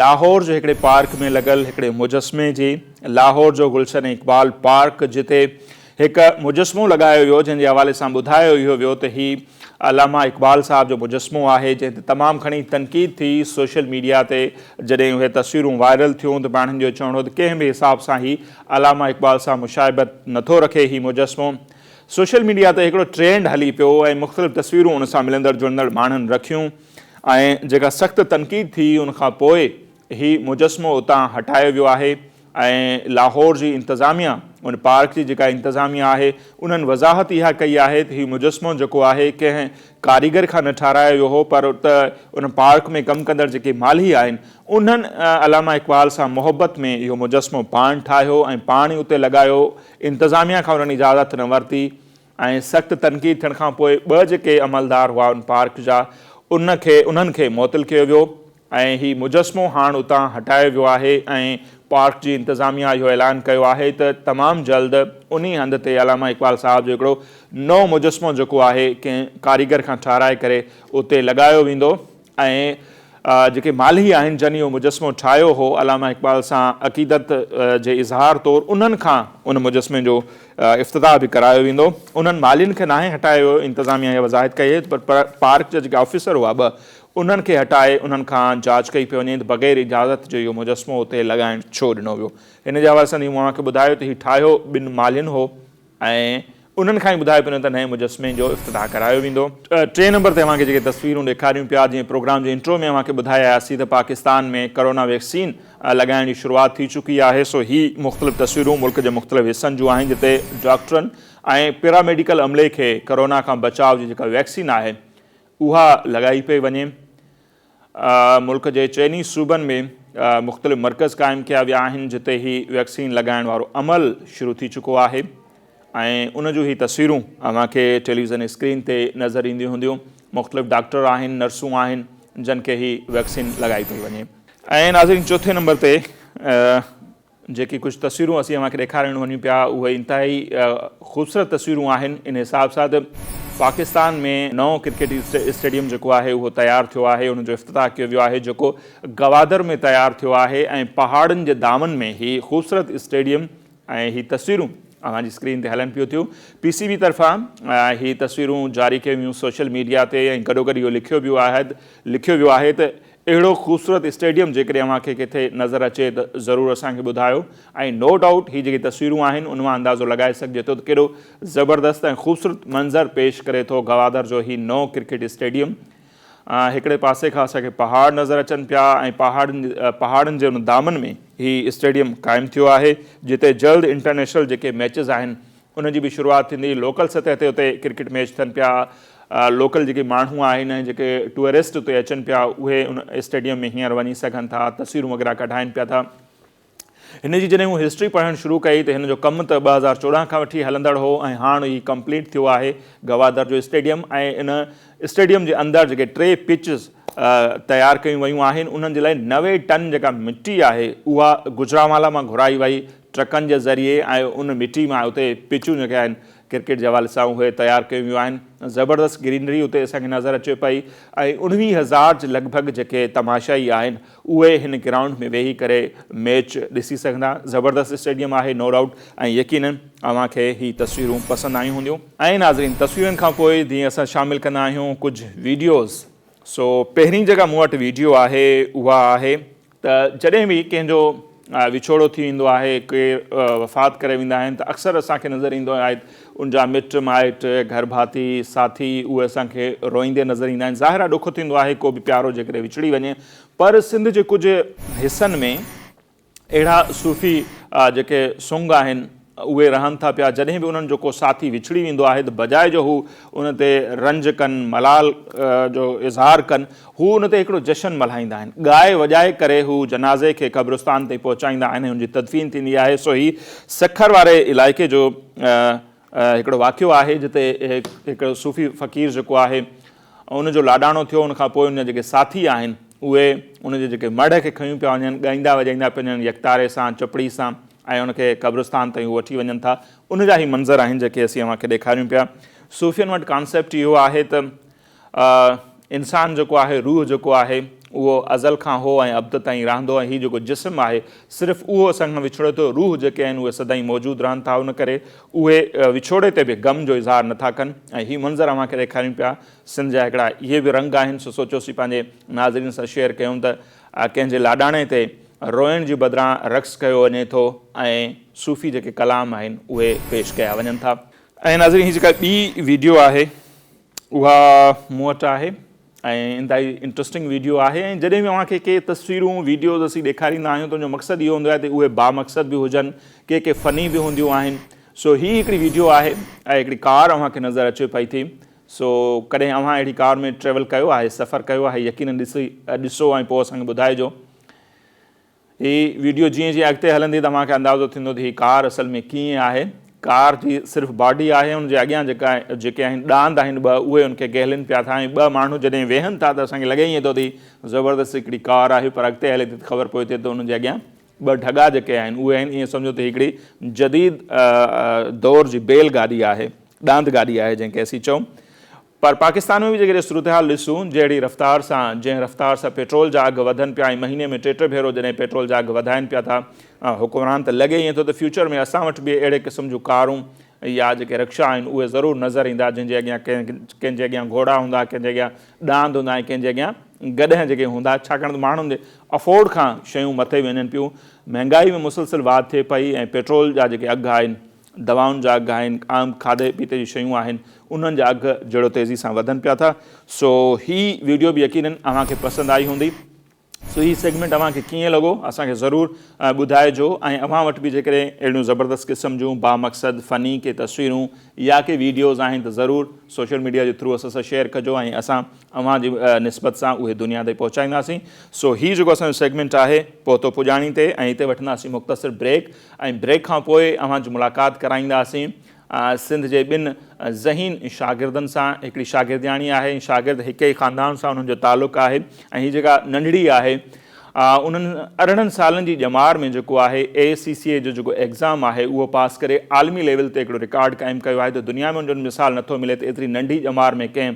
لاهور جي هڪڙي پارڪ ۾ لڳل هڪڙي مجسمي جي. لاهور جو گلشن اقبال پارڪ جتي هڪ مجسمو لڳايو ويو جنهن جي حوالي سان ٻڌايو اهو ويو ته هي علامه اقبال صاحب جو مجسمو آهي جنهن تي تمام گهڻي تنقيد ٿي سوشل ميڊيا تي جڏهن اهي تصويرون وائرل ٿيون ته ماڻهن جو چوڻ هو ته ڪنهن به حساب سان هي علامه اقبال سان مشاهبت نٿو رکي هي مجسمو سوشل ميڊيا تي هڪڙو ٽرينڊ هلي پيو ۽ مختلف تصويرون ان سان ملندڙ جلندڙ ماڻهن رکيون ۽ جيڪا سخت تنقيد ٿي ان کان پوء هي مجسمو اتان هٽايو ويو آهي ۽ لاهور جي انتظاميا ان پارڪ جي جيڪا انتظاميا آهي انهن وضاحت اها ڪئي آهي ته هي مجسمو جيڪو آهي ڪنهن ڪاريگر کان نه ٺارايو ويو هو پر ته ان پارڪ ۾ ڪم ڪندڙ جيڪي مالهي آهن انهن علامه اقبال سان محبت ۾ اهو مجسمو پاڻ ٺاهيو ۽ پاڻ ئي اتي لڳايو، انتظاميا کان انهن اجازت نه ورتي ۽ سخت تنقيد ٿيڻ کان پوء ٻه جيڪي عملدار هئا ان پارڪ جا ان کي انهن کي معطل ڪيو ويو ۽ هي مجسمو هاڻ اتان هٽايو ويو آهي ۽ پارڪ جي انتظاميا اهو اعلان ڪيو آهي ته تمام جلد انهي هنڌ تي علامه اقبال صاحب جو هڪڙو نئون مجسمو جيڪو آهي ڪنهن ڪاريگر کان ٺهرائي ڪري اتي لڳايو ويندو ۽ جيڪي مالهي آهن جن اهو مجسمو ٺاهيو هو علامه اقبال سان عقيدت جي اظهار طور انهن کان ان مجسمي جو افتتاح به ڪرايو ويندو. انهن مالهين کي ناهي هٽايو ويو انتظاميا اها وضاحت ڪئي آهي پر پارڪ جا جيڪي آفيسر هئا ٻه انهن کي هٽائي انهن کان جاچ ڪئي پئي وڃي ته بغير اجازت جي اهو مجسمو اتي لڳائڻ ڇو ڏنو ويو. ان جي حوالي سان مون اوهان کي ٻڌايو ته هي ٺاهيو ٻن مالهين هو ۽ انهن کان ئي ٻڌايو پيو وڃي ته نئين مجسمي جو افتتاح ڪرايو ويندو. ٽئين نمبر تي اوهان کي جيڪي تصويرون ڏيکاريون پيا جيئن پروگرام جي انٽرو ۾ اوهان کي ٻڌائي آياسين ته پاڪستان ۾ ڪرونا ويڪسين لڳائڻ جي شروعات ٿي چڪي آهي سو هي مختلف تصويرون ملڪ جي مختلف حصن جون آهن جتي ڊاڪٽرن ۽ پيرا ميڊيڪل عملي کي ڪرونا کان بچاء جي جيڪا ويڪسين آهي اها لڳائي پئي وڃي. ملڪ جي چئني صوبن ۾ مختلف مرڪز قائم ڪيا ويا آهن جتي هي ويڪسين لڳائڻ وارو عمل شروع ٿي چڪو آهي ۽ ان جون هي تصويرون اوهان کي ٽيليويزن اسڪرين تي نظر اينديون هونديون مختلف ڊاڪٽر آهن نرسون آهن جن کي هي ويڪسين لڳائي پئي وڃي. ۽ ناظرين چوٿين نمبر تي جيڪي ڪجهه تصويرون اسين اوهان کي ڏيکارڻ وڃون پيا اهي انتهائي خوبصورت تصويرون آهن ان حساب سان ته پاڪستان ۾ نئون ڪرڪيٽ اسٽيڊيم جيڪو آهي اهو تيار ٿيو آهي ان جو افتتاح ڪيو ويو آهي جيڪو گوادر ۾ تيار ٿيو آهي ۽ پهاڙن جي دامن ۾ هي خوبصورت اسٽيڊيم ۽ هي تصويرون اوهان جي اسڪرين تي هلن پيون ٿيون پي سي بي طرفان هي تصويرون جاري ڪيون ويون سوشل ميڊيا تي ۽ گڏوگڏ اهو لکيو ويو آهي لکيو ويو آهي ته اهڙو خوبصورت اسٽيڊيم جيڪڏهن اوهان کي ڪٿي نظر اچي ته ضرور اسان کي ٻڌايو ۽ نو ڊائوٽ هي جيڪي تصويرون آهن ان مان اندازو لڳائي سگهجي ٿو ته ڪيڏو زبردست ۽ خوبصورت منظر پيش ڪري ٿو گوادر جو هي نئون ڪرڪيٽ اسٽيڊيم. هڪڙي پاسي کان اسان کي پهاڙ نظر اچن پيا ۽ پهاڙن پهاڙن جي ان دامن ۾ هي اسٽيڊيم قائم ٿيو آهي جتي جلد انٽرنيشنل جيڪي ميچز آهن ان جي به شروعات ٿيندي، لوڪل سطح تي اتي ڪرڪيٽ ميچ ٿين پيا، لوڪل جيڪي ماڻهو آهن ۽ جيڪي ٽوئرسٽ اتي اچن پيا اهي ان اسٽيڊيم ۾ هينئر وڃي سگهن ٿا، تصويرون وغيره ڪڍائين پيا ٿا. هن جي جڏهن مون هسٽري پڙهڻ شروع ڪئي ته هن جو ڪم ته 2014 کان وٺي هلندڙ هو ۽ هاڻ هي ڪمپليٽ ٿيو آهي گوادر جو اسٽيڊيم ۽ ان اسٽيڊيم جي اندر جيڪي ٽي پچز تيار ڪيون ويون آهن انهن جي لاء 90 ٽن جيڪا مٽي آهي اها گجرانوالا مان گهرائي وئي ٽرڪن جي ذريعي ۽ ان مٽي مان اتي پچون جيڪي آهن ڪرڪيٽ جي حوالي سان اهي تيار ڪيون ويون آهن زبردست گرينري اتي اسان کي نظر اچي پئي ۽ 19 هزار جي لڳ ڀڳ جيڪي تماشائي آهن اهي هن گرائونڊ ۾ ويهي ڪري ميچ ڏسي سگهندا زبردست اسٽيڊيم آهي نو ڊائوٽ ۽ يقينن اوهان کي هي تصويرون پسند آيون هونديون. ۽ ناظرين تصويرن کان پوء جيئن اسان شامل ڪندا آهيون ڪجهه ويڊيوز سو پهرين جيڪا مون وٽ ويڊيو آهي اها آهي ته جڏهن به ڪنهن جو وڇوڙو ٿي ويندو آهي ڪير وفات ڪري ويندا آهن ته اڪثر اسان کي نظر ايندو آهي ان جا مٽ مائٽ گهر ڀاتي ساٿي اهي اسان کي روئيندي نظر ايندا آهن ظاهر آهي ڏک ٿيندو آهي ڪو به پيارو جيڪڏهن وڇڙي وڃي پر سنڌ جي ڪجهه حصن ۾ اهڙا صوفي جيڪي سنگ آهن اهي رهن ٿا پيا جڏهن به انهن جو ڪو ساٿي وڇڙي ويندو آهي ته بجاء جو هو ان تي رنج ڪن ملال جو اظهار ڪن هو ان تي هڪڙو جشن ملهائيندا آهن ڳائي وڄائي ڪري هو جنازي کي قبرستان تائين پهچائيندا آهن ۽ ان جي تدفين ٿيندي آهي سو هي سکر واري علائقي جو هڪڙو واقعو آهي جتي هڪڙو صوفي فقير جيڪو آهي ان جو لاڏاڻو ٿيو ان کان پوء ان جا جيڪي ساٿي آهن اهي ان جي جيڪي مڙهه کي کڻيون پيا وڃن ڳائيندا وڄائيندا پيا وڃن يڪتاري سان چپڙي سان ۽ ان کي قبرستان تائين هو وٺي وڃن ٿا ان جا هي منظر آهن جيڪي اسين اوهان کي ڏيکاريون پيا صوفين وٽ ڪانسيپٽ اهو آهي ته انسان جيڪو آهي روح جيڪو آهي اهو ازل کان هو ۽ ابد تائين رهندو ۽ هي جيڪو جسم آهي صرف اهو اسان کان وڇڙي ٿو روح جيڪي آهن اهي سدائين موجود رهن ٿا ان ڪري اهي وڇوڙي تي به غم جو اظهار نٿا ڪن ۽ هي منظر اوهان کي ڏيکاريون پيا سنڌ جا هڪڙا اهي به رنگ آهن سو سوچيوسين پنهنجي ناظرين سان شيئر ڪيون ته ڪنهن جي لاڏاڻي تي روئڻ جي بدران رقص ڪيو وڃي ٿو ۽ صوفي جيڪي ڪلام آهن اهي پيش ڪيا وڃن ٿا. ۽ ناظرين هي جيڪا ٻي ويڊيو آهي اها مون وٽ آهي ۽ انتهائي انٽرسٽنگ ويڊيو آهي ۽ جڏهن به اوهان کي ڪي تصويرون ويڊيوز اسين ڏيکاريندا آهيون ته ان جو مقصد اهو هوندو آهي ته اهي بامقصد به هجن ڪي ڪي فني به هونديون آهن سو هي هڪڙي ويڊيو آهي ۽ هڪڙي ڪار اوهان کي نظر اچي پئي ٿي سو ڪڏهن اوهان اهڙي ڪار ۾ ٽريول ڪيو آهي سفر ڪيو آهي يقينن ڏسي ڏسو ۽ پوء اسان کي ٻڌائجو. هي ويڊيو جيئن جيئن اڳتي هلندي توهان کي اندازو ٿيندو ته هي ڪار اصل ۾ ڪيئن آهي. ڪار جي صرف باڊي آهي ان جي اڳيان جيڪا جيڪي آهن ڏاند آهن ٻه اهي ان کي گهلين پيا ٿا ۽ ٻه ماڻهو جڏهن ويهن ٿا ته اسان کي لڳي ائين ٿو ته هي زبردست هڪڙي ڪار آهي پر اڳتي هلي ته خبر پوي ٿي ته ان جي اڳيان ٻه ڍڳا جيڪي آهن اهي آهن ائين سمجهو ته هڪڙي جديد دور جي بيل گاڏي آهي ڏاند گاڏي آهي جنهن کي اسين چئون پر پاڪستان ۾ به جيڪڏهن صورتحال ڏسون جهڙي رفتار سان جنهن رفتار سان پيٽرول جا اگهه وڌن پيا ۽ مهيني ۾ ٽي ٽي ڀيرو جڏهن پيٽرول جا اگهه وڌائين پيا ٿا حڪمران ته لڳي ائين ٿو ته فيوچر ۾ اسان وٽ به اهڙي قسم جون ڪارون يا جيڪي رڪشا آهن اهي ضرور نظر ايندا جنهن جي اڳيان ڪنهن جي اڳيان گهوڙا هوندا ڪنهن جي اڳيان ڏاند هوندا ۽ ڪنهن جي اڳيان گڏهه جيڪي هوندا ڇاڪاڻ ته ماڻهن جي افورڊ کان شيون مٿي وڃن پيون مهنگائي ۾ مسلسل واڌ ٿئي پئي ۽ پيٽرول جا جيڪي اگهه آهن دوائن جا اگهه آهن، عام کاڌي پيتي جون شيون آهن، انهن جا اگهه جهڙو تيزي سان وڌن پيا ٿا. سو هي ويڊيو به يقينن اوهان کي پسند آئي هوندي. سو هي سيگمينٽ اوهان کي ڪيئن لڳو اسان کي ضرور ٻڌائجو ۽ اوهان وٽ به جيڪڏهن اهڙيون زبردست قسم جون بامقصد فني ڪي تصويرون يا ڪي ويڊيوز آهن ته ضرور سوشل ميڊيا جي ٿرو اسان سان شيئر ڪجو ۽ اسان اوهان جي نسبت سان اهي دنيا تائين پهچائينداسين. سو هي جيڪو اسان جو سيگمينٽ آهي پهتو پڄاڻي تي ۽ هتي وٺنداسين مختصر بريڪ ۽ بريڪ کان پوء اوهان جي ملاقات ڪرائينداسين سنڌ جي ٻن ذهين شاگردن سان هڪڙي شاگردياڻي آهي ۽ شاگرد هڪ ئي خاندان سان انهن جو تعلق آهي ۽ هي جيڪا ننڍڙي آهي انهن 18 سالن جي ڄمار ۾ جيڪو آهي اي سي سي اي جو جيڪو ايگزام آهي اهو پاس ڪري عالمي ليول تي هڪڙو رڪارڊ قائم ڪيو آهي ته دنيا ۾ ان جو مثال نٿو ملي ته ايتري ننڍي ڄمار ۾ ڪنهن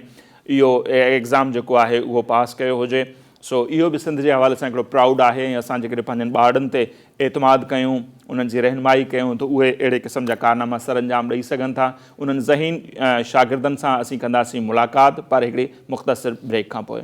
اهو ايگزام جيڪو آهي اهو پاس ڪيو هجي سو اهو به سنڌ جي حوالي سان هڪڙو پرائوڊ آهي ۽ اسان جيڪڏهن پنهنجن ٻارڙن تي اعتماد ڪيون انهن جي رهنمائي ڪيون ته اهي اهڙي قسم جا ڪارناما سرانجام ڏئي سگهن ٿا انهن ذهين شاگردن سان اسين ڪنداسين ملاقات پر هڪڙي مختصر بريڪ کان پوء.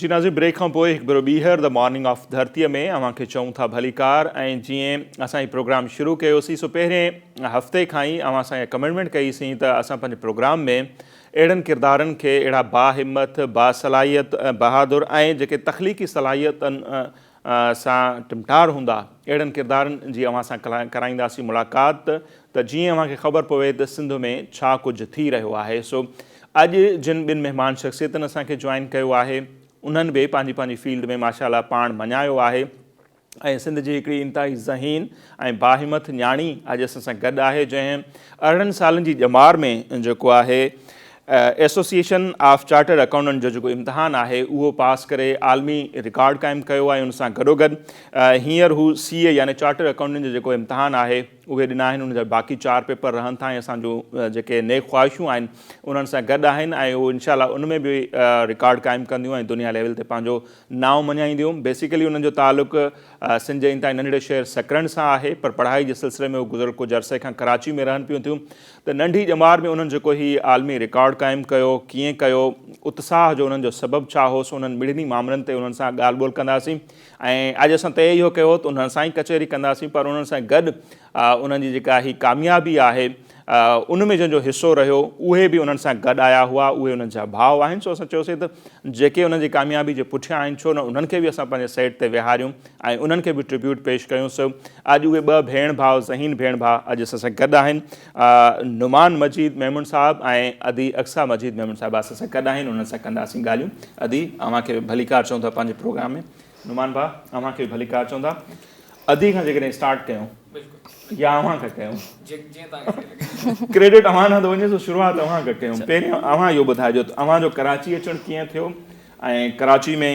جي ناظرين بريڪ کان پوء هڪ ڀيرو ٻيهر the morning of ڌرتيء ۾ اوهان کي چئون ٿا ڀليڪار ۽ جيئن اسان هي پروگرام شروع ڪيوسين سو پهرين هفتي کان ئي اوهان سان اها ڪمٽمينٽ ڪئي سين ته اسان پنهنجي پروگرام ۾ اهڙن ڪردارن کي اهڙا باهمت باصلاحيت بهادر ۽ جيڪي تخليقي صلاحيتن سان ٽمٽار هوندا اهڙن ڪردارن جي اوهان سان ڪرائينداسين ملاقات ته جيئن اوهان کي خبر پوي ته سنڌ ۾ ڇا ڪجهه ٿي رهيو آهي سو اڄ جن ٻن مهمان شخصيتن اسان کي جوائن ڪيو آهي انهن به پنهنجي پنهنجي فيلڊ ۾ ماشاء الله پاڻ مڃايو آهي ۽ سنڌ جي هڪڙي انتهائي ذهين ۽ باهمت نياڻي اڄ اسان سان گڏ آهي جنهن 18 سالن جي ڄمار ۾ جيڪو آهي ايسوسيئيشن آف چارٽرڊ اڪائونٽنٽ جو جيڪو امتحان آهي اهو پاس ڪري عالمي رڪارڊ قائم ڪيو آهي ان سان گڏوگڏ هينئر هو سي اي يعني چارٽرڊ اڪائونٽنٽ جو جيڪو امتحان آهي اهي ڏنا آهن ان جا باقي 4 پيپر رهن ٿا ۽ اسان جون جيڪي نيڪ خواهشون آهن انهن سان گڏ آهن ۽ هو انشاء الله ان ۾ به رڪارڊ قائم ڪنديون ۽ دنيا ليول تي پنهنجو نانء مڃائينديون. بيسيڪلي انهن جو تعلق سنڌ جي انتهائي ننڍڙي شهر سڪرنڊ سان آهي پر پڙهائي جي سلسلي ۾ هو گذريل ڪجهه عرصي کان ڪراچي ۾ رهن پيون ٿيون ته ننڍي ڄمار ۾ انهن جيڪو هي عالمي رڪارڊ قائم ڪيو ڪيئن ڪيو اتساهه جو انهن جو سبب ڇا هو سو انهن مڙني مامرن تي انهن سان ڳالهه ٻولهه ڪنداسين ۽ اڄ اسان طئي اهو ڪيو ته انهن سان ئي ڪچهري ڪنداسين پر انهن سان گڏ انهن جي جيڪا هي ڪاميابي آهي ان ۾ جنهن جو حصو رهيو اهي به انهن سان گڏ آيا هئا اهي انهن جا ڀاء آهن سو اسان چيوسين ته جيڪي انهن جي ڪاميابي جي پٺيان آهن ڇو نه انهن کي به اسان پنهنجي سيٽ تي ويهاريون ۽ انهن کي به ٽربيوٽ پيش ڪيون سو اڄ اهي ٻه ڀيڻ ڀاء ذهين ڀيڻ ڀاء اڄ اسان سان گڏ آهن نعمان مجيد ميمڻ صاحب ۽ ادي اقصيٰ مجيد ميمڻ صاحبه اسان سان گڏ آهن انهن سان ڪنداسين ڳالهيون ادي اوهان کي ڀليڪار چئون ٿا پنهنجي پروگرام ۾ نعمان ڀاء اوهان کي به ڀليڪار چئون ٿا ادي کان جيڪڏهن اسٽارٽ ڪيون يا اوهان کان ڪيون ڪريڊٽ اوهان ڏانهن ٿو وڃي سو شروعات اوهان کان ڪيون پهريان اوهان اهو ٻڌائجو ته اوهان جو ڪراچي اچڻ ڪيئن ٿيو ۽ ڪراچي ۾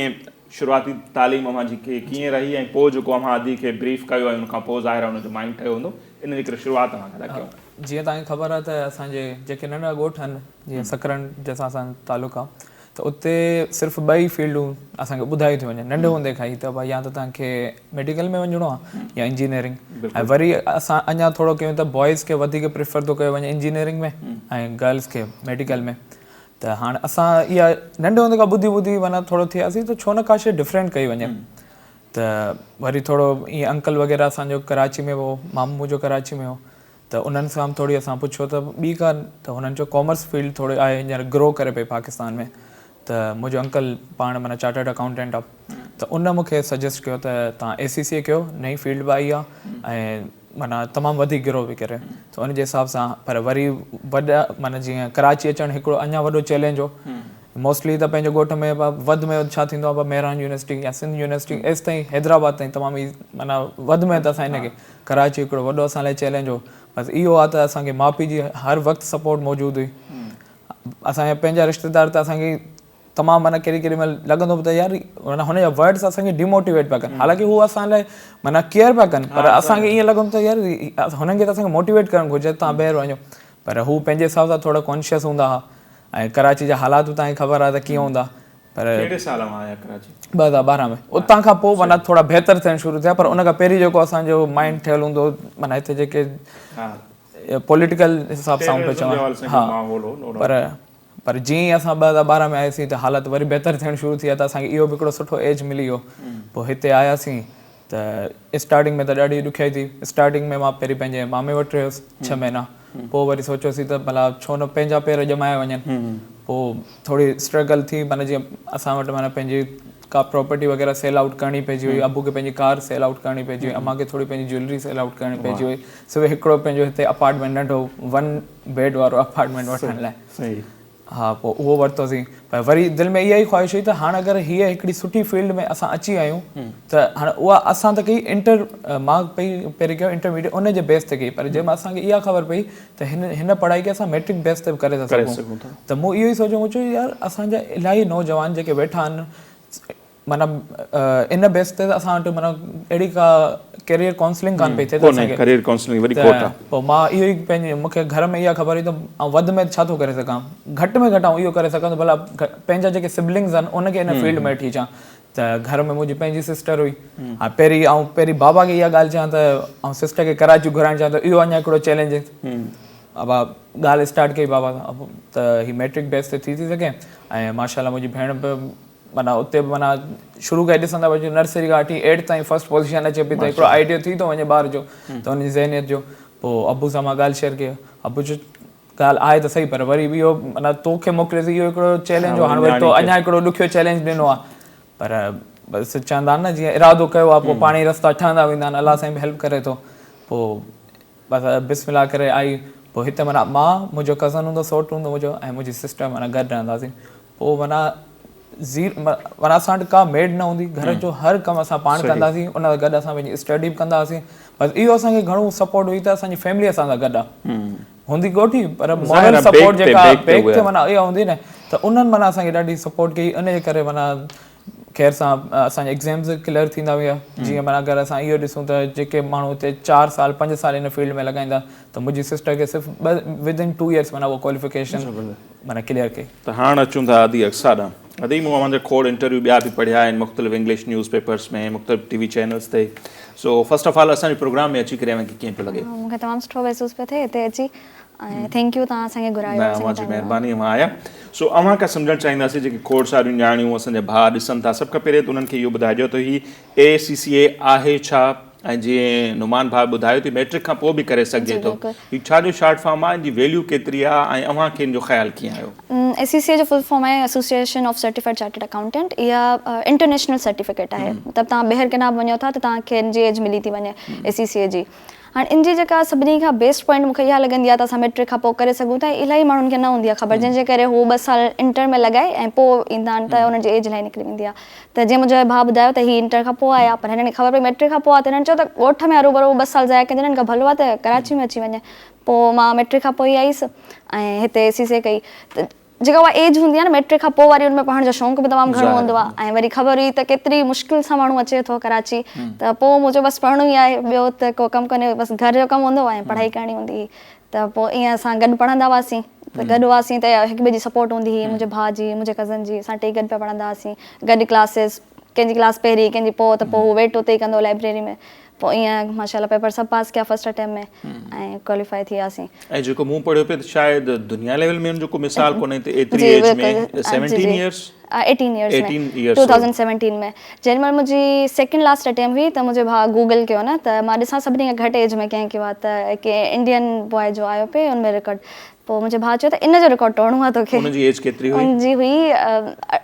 شروعاتي تعليم اوهان جي ڪيئن رهي ۽ پوء جيڪو اوهان ادي کي بريف ڪيو ۽ ان کان پوء ظاهر آهي ان جو مائنڊ ٺهيو هوندو ان جي ڪري شروعات اوهان کان ٿا ڪيون. جيئن توهان کي خبر آهي ته اسان جي جيڪي ننڍا ڳوٺ آهن جيئن سڪرنڊ جنهن سان اسان جو تعلق آهي ته اتي صرف ٻه ئي فيلڊون اسان کي ٻڌايون ٿيون وڃن ننڍي هوندي کان ئي ته ڀائي يا ته توهان کي ميڊيڪل ۾ وڃڻو آهي يا انجنيئرنگ ۽ وري اسان اڃا ٿورو ڪيون ته بوائز کي وڌيڪ پريفر ٿو ڪيو وڃي انجنيئرنگ ۾ ۽ گرلز کي ميڊيڪل ۾ ته هاڻ اسان اها ننڍي هوندي کان ٻڌي ٻڌي معنيٰ ٿورو ٿياسين ته ڇو نه ڪا شيء ڊفرينٽ ڪئي وڃي ته وري ٿورو ائين انڪل وغيره اسان جو ڪراچي ۾ هو مامو منهنجو ڪراچي ۾ هو ته انهن سان به ٿوري اسان پڇيو ته ٻي ڪا ته هنن چيو ڪامرس فيلڊ ٿوري آهي هينئر گرو ڪري پئي پاڪستان ۾ ته منهنجو انڪل پاڻ معنيٰ چارٽرڊ اڪائونٽنٽ آهي ته ان مون کي سجيسٽ ڪيو ته توهان اي سي سي اي ڪيو نئين فيلڊ به آئي آهي ۽ معنيٰ تمام وڌيڪ گرو پئي ڪري ته ان جي حساب سان پر وري وڏا معنيٰ جيئن ڪراچي اچڻ هڪڙو اڃا وڏو چئلينج هو موسٽلي ته پنهنجي ڳوٺ ۾ وڌ ۾ وڌ ڇا ٿيندو آهي مهراڻ يونيورسٽي يا سنڌ يونيورسٽي ايس تائين حيدرآباد تائين تمام ئي معنيٰ وڌ ۾ وڌ اسان هن کي ڪراچي هڪڙو وڏو اسان لاء چئلينج هو بس اهو آهي ته اسان کي ماء پيء جي هر وقت سپورٽ موجود هئي اسان جا پنهنجا رشتيدار ته اسان کي تمام معنيٰ ڪيڏي ڪيڏي مهل لڳندو به ته يار معنيٰ هن جا ورڊس اسان کي ڊيموٽيويٽ پيا ڪن حالانڪه هو اسان لاء معنيٰ ڪيئر پيا ڪن پر اسان کي ائين لڳندو ته يار هنن کي ته اسان کي موٽيويٽ ڪرڻ گهرجي تان ٻاهر وڃو پر هو پنهنجي حساب سان ٿورا ڪانشيس هوندا هئا ۽ ڪراچي جا حالات به توهان کي خبر آهي ته ڪيئن هوندا پر ڪهڙي سال اوهان آيا ڪراچي؟ 2012 ۾ اتان کان پوء معنيٰ ٿورا بهتر ٿيڻ شروع ٿيا پر ان کان پهرين جيڪو اسان جو مائنڊ ٺهيل هوندو هو معنيٰ هتي جيڪي پوليٽيڪل حساب سان پيو چوان ها پر پر جيئن ئي اسان 2012 ۾ آياسين ته حالت وري بهتر ٿيڻ شروع ٿي ويا ته اسان کي اهو به هڪڙو سٺو ايج ملي ويو. پوء هتي آياسين ته اسٽارٽنگ ۾ ته ڏاڍي ڏکيائي ٿي. اسٽارٽنگ ۾ مان پهرين پنهنجي مامي وٽ رهيس ڇهه مهينا. پوء وري سوچيوسين ته ڀلا ڇو نه پنهنجا پير ڄمايا وڃن. پوء ٿوري اسٽرگل ٿي معنيٰ جيئن اسان وٽ معنيٰ پنهنجي ڪا پراپرٽي وغيره سيل آئوٽ ڪرڻي پئجي وئي. ابو کي پنهنجي ڪار سيل آئوٽ ڪرڻي پئجي وئي. امان کي ٿوري پنهنجي جيولري سيل آئوٽ ڪرڻي پئجي وئي. سو هڪڙو پنهنجو هتي اپارٽمينٽ ننڍو ون بيڊ وارو اپارٽمينٽ وٺڻ لاء. ها پوء اهو ورتوسين پر وري دل ۾ اها ئي خواهش هئي ته هاڻ اگر هيء هڪڙي سٺي فيلڊ ۾ اسان اچي ويا آهيون ته هاڻ اها اسان ته ڪئي انٽر مان پئي پهرين ڪيو انٽرميڊيٽ ان جي بيس تي ڪئي پر جنهن مهل اسان کي اها خبر پئي ته هن هن پڙهائي کي اسان ميٽرڪ بيس تي به ڪري ٿا سگهون ته مون اهو ئي سوچيو مون چيو يار اسان جا الاهي نوجوان جيڪي ويٺا آهن معنيٰ ان بيس تي اسان وٽ معنيٰ اهڙي ڪا ڪيريئر ڪائونسلنگ ڪانه پئي ٿئي ته اسان کي ڪيريئر ڪائونسلنگ وڏي کوٽ آ. پوء مان اهو ئي پنهنجي مون کي گهر ۾ اها خبر هئي ته آئون وڌ ۾ وڌ ڇا ٿو ڪري سگهان گهٽ ۾ گهٽ آئون اهو ڪري سگهان ٿو ڀلا پنهنجا جيڪي سبلنگز آهن ان کي ان فيلڊ ۾ وٺي اچان ته گهر ۾ منهنجي پنهنجي سسٽر هئي ها پهرين آئون پهرين بابا کي اها ڳالهه چيان ته آئون سسٽر کي ڪراچي گهرائڻ چاهيان ٿو اهو اڃا هڪڙو چئلينج ابا ڳالهه اسٽارٽ ڪئي بابا سان ته هي ميٽرڪ بيس تي ٿي ٿي سگهي ۽ ماشاء الله منهنجي ڀيڻ به معنيٰ اتي به معنيٰ شروع کان ئي ڏسندا وڃو نرسري کان وٺي ايٽ تائين فرسٽ پوزيشن اچي پئي ته هڪڙو آئيڊيو ٿي ٿو وڃي ٻار جو ته ان جي ذهنيت جو پوء ابو سان مان ڳالهه شيئر ڪئي ابو چيو ڳالهه آهي ته صحيح پر وري به اهو معنيٰ توکي موڪليوسين اهو هڪڙو چئلينج هو هاڻ وري تو اڃا هڪڙو ڏکيو چئلينج ڏنو آهي پر بس چوندا آهن نه جيئن ارادو ڪيو آهي پوء پاڻ ئي رستا ٺهندا ويندا آهن الله سائين به هيلپ ڪري ٿو پوء بس بسم الله ڪري آئي پوء هتي معنيٰ مان منهنجو ڪزن هوندو سوٽ هوندو منهنجو ۽ منهنجي سسٽر معنيٰ گڏ رهنداسين پوء معنيٰ زير معنيٰ اسان وٽ ڪا ميڊ نه هوندي گهر جو هر ڪم اسان پاڻ ڪنداسين ان سان گڏ اسان پنهنجي اسٽڊي به ڪندا هئاسين بس اهو اسان کي گهڻو سپورٽ هئي ته اسان جي فيملي اسان سان گڏ آ هوندي ڳوٺي پر مورل سپورٽ جيڪا بيڪ تي معنيٰ اها هوندي نه ته انهن معنيٰ اسان کي ڏاڍي سپورٽ ڪئي ان جي ڪري معنيٰ خير سان اسان جا ايگزامز ڪليئر ٿيندا ويا جيئن معنيٰ اگر اسان اهو ڏسون ته جيڪي ماڻهو هتي چار سال پنج سال ان فيلڊ ۾ لڳائيندا ته منهنجي سسٽر کي صرف ٻه ود ان ٽو ايئرس معنيٰ اها ڪواليفڪيشن معنيٰ ڪليئر ڪئي. ته هاڻ اچون ٿا ادي اقصيٰ ڏانهن. ادي مون اوهان جا کوڙ انٽرويو ٻيا به پڙهيا آهن مختلف انگلش نيوز پيپرس ۾ مختلف ٽي وي چينلز تي سو فرسٽ آف آل اسان جي پروگرام ۾ اچي ڪري اوهان کي ڪيئن پيو لڳي؟ مون کي تمام سٺو محسوس پيو ٿئي هتي اچي ۽ thank you توهان اسان کي گهرايو نه اوهان جي مهرباني اوهان آيا سو اوهان کان سمجهڻ چاهينداسين جيڪي کوڙ ساريون نياڻيون اسان جا ڀاء ڏسن ٿا سڀ کان پهرين ته انهن کي اهو ٻڌائجو ته هي اي سي سي اي آهي ڇا ۽ جيئن نعمان ڀاء ٻڌايو ته ميٽرڪ کان پوء به ڪري سگهجي ٿو هي ڇا جو شارٽ فارم آهي ان جي ويليو ڪيتري آهي ۽ اوهان کي ان جو خيال ڪيئن آيو؟ اي سي سي اي جو فل فارم آهي association of certified chartered accountant اها انٽرنيشنل سرٽيفڪيٽ آهي مطلب توهان ٻاهر ڪنهن به وڃو ٿا ته توهان کي ان جي ايج ملي ٿي وڃي اي سي سي اي جي هاڻ ان جي جيڪا سڀني کان بيسٽ پوائنٽ مون کي اها لڳندي آهي ته اسان ميٽرڪ کان پوء ڪري سگهون ٿا ۽ الاهي ماڻهن کي نه هوندي آهي خبر جنهن جي ڪري هو ٻه سال انٽر ۾ لڳائي ۽ پوء ايندا آهن ته انهن جي ايج الاهي نڪري ويندي آهي ته جيئن منهنجي ڀاء ٻڌايو ته هي انٽر کان پوء آيا پر هنن کي خبر پئي ميٽرڪ کان پوء آ ته هنن چيو ته ڳوٺ ۾ هروڀرو ٻه سال ضايع ڪجن ان کان ڀلو آهي ته ڪراچي ۾ اچي وڃي پوء مان ميٽرڪ کان پوء ئي آيس ۽ هتي اي سي سي ڪئي ته جيڪا اها ايج هوندي آهي نه ميٽرڪ کان پوء واري ان ۾ پڙهڻ جو شوق به تمام گهڻو هوندو آهي ۽ وري خبر هئي ته ڪيتري مشڪل سان ماڻهو اچي ٿو ڪراچي ته پوء مون چيو بس پڙهڻو ئي آهي ٻيو ته ڪو ڪم ڪونهي بس گهر جو ڪم هوندو هو ۽ پڙهائي ڪرڻي هوندي هئي ته پوء ائين اسان گڏ پڙهندا هئاسين ته گڏ هئاسين ته هڪ ٻئي جي سپورٽ هوندي هئي منهنجي ڀاء جي منهنجي ڪزن جي اسان ٽئي گڏ پيا پڙهندا هئاسين گڏ ڪلاسز ڪنهن جي ڪلاس پهرين ڪنهن جي پوء ته پوء هو ويٽ اتي ئي ڪندو هو لائبريري ۾ پوء ائين ماشاء الله پيپر سڀ پاس ڪيا فرسٽ اٽيمپٽ ۾ ۽ ڪواليفائي ٿي وياسين. ۽ جيڪو مون پڙهيو پئي ته شايد دنيا ليول ۾ ان جو ڪو مثال ڪونهي ته ايتري ايج ۾ 17 ايئرس 18 ايئرس ۾ 2017 ۾ جنهن مهل منهنجي سيڪنڊ لاسٽ اٽيمپٽ هئي ته منهنجي ڀاء گوگل ڪيو نه ته مان ڏسان سڀني کان گهٽ ايج ۾ ڪنهن ڪيو آهي ته ڪنهن انڊين بواء جو آيو پئي ان ۾ رڪارڊ پوء منهنجي ڀاء چيو ته ان جو رڪارڊ ٽوڙڻو آهي توکي. ان جي ايج ڪيتري هئي؟ ان جي هئي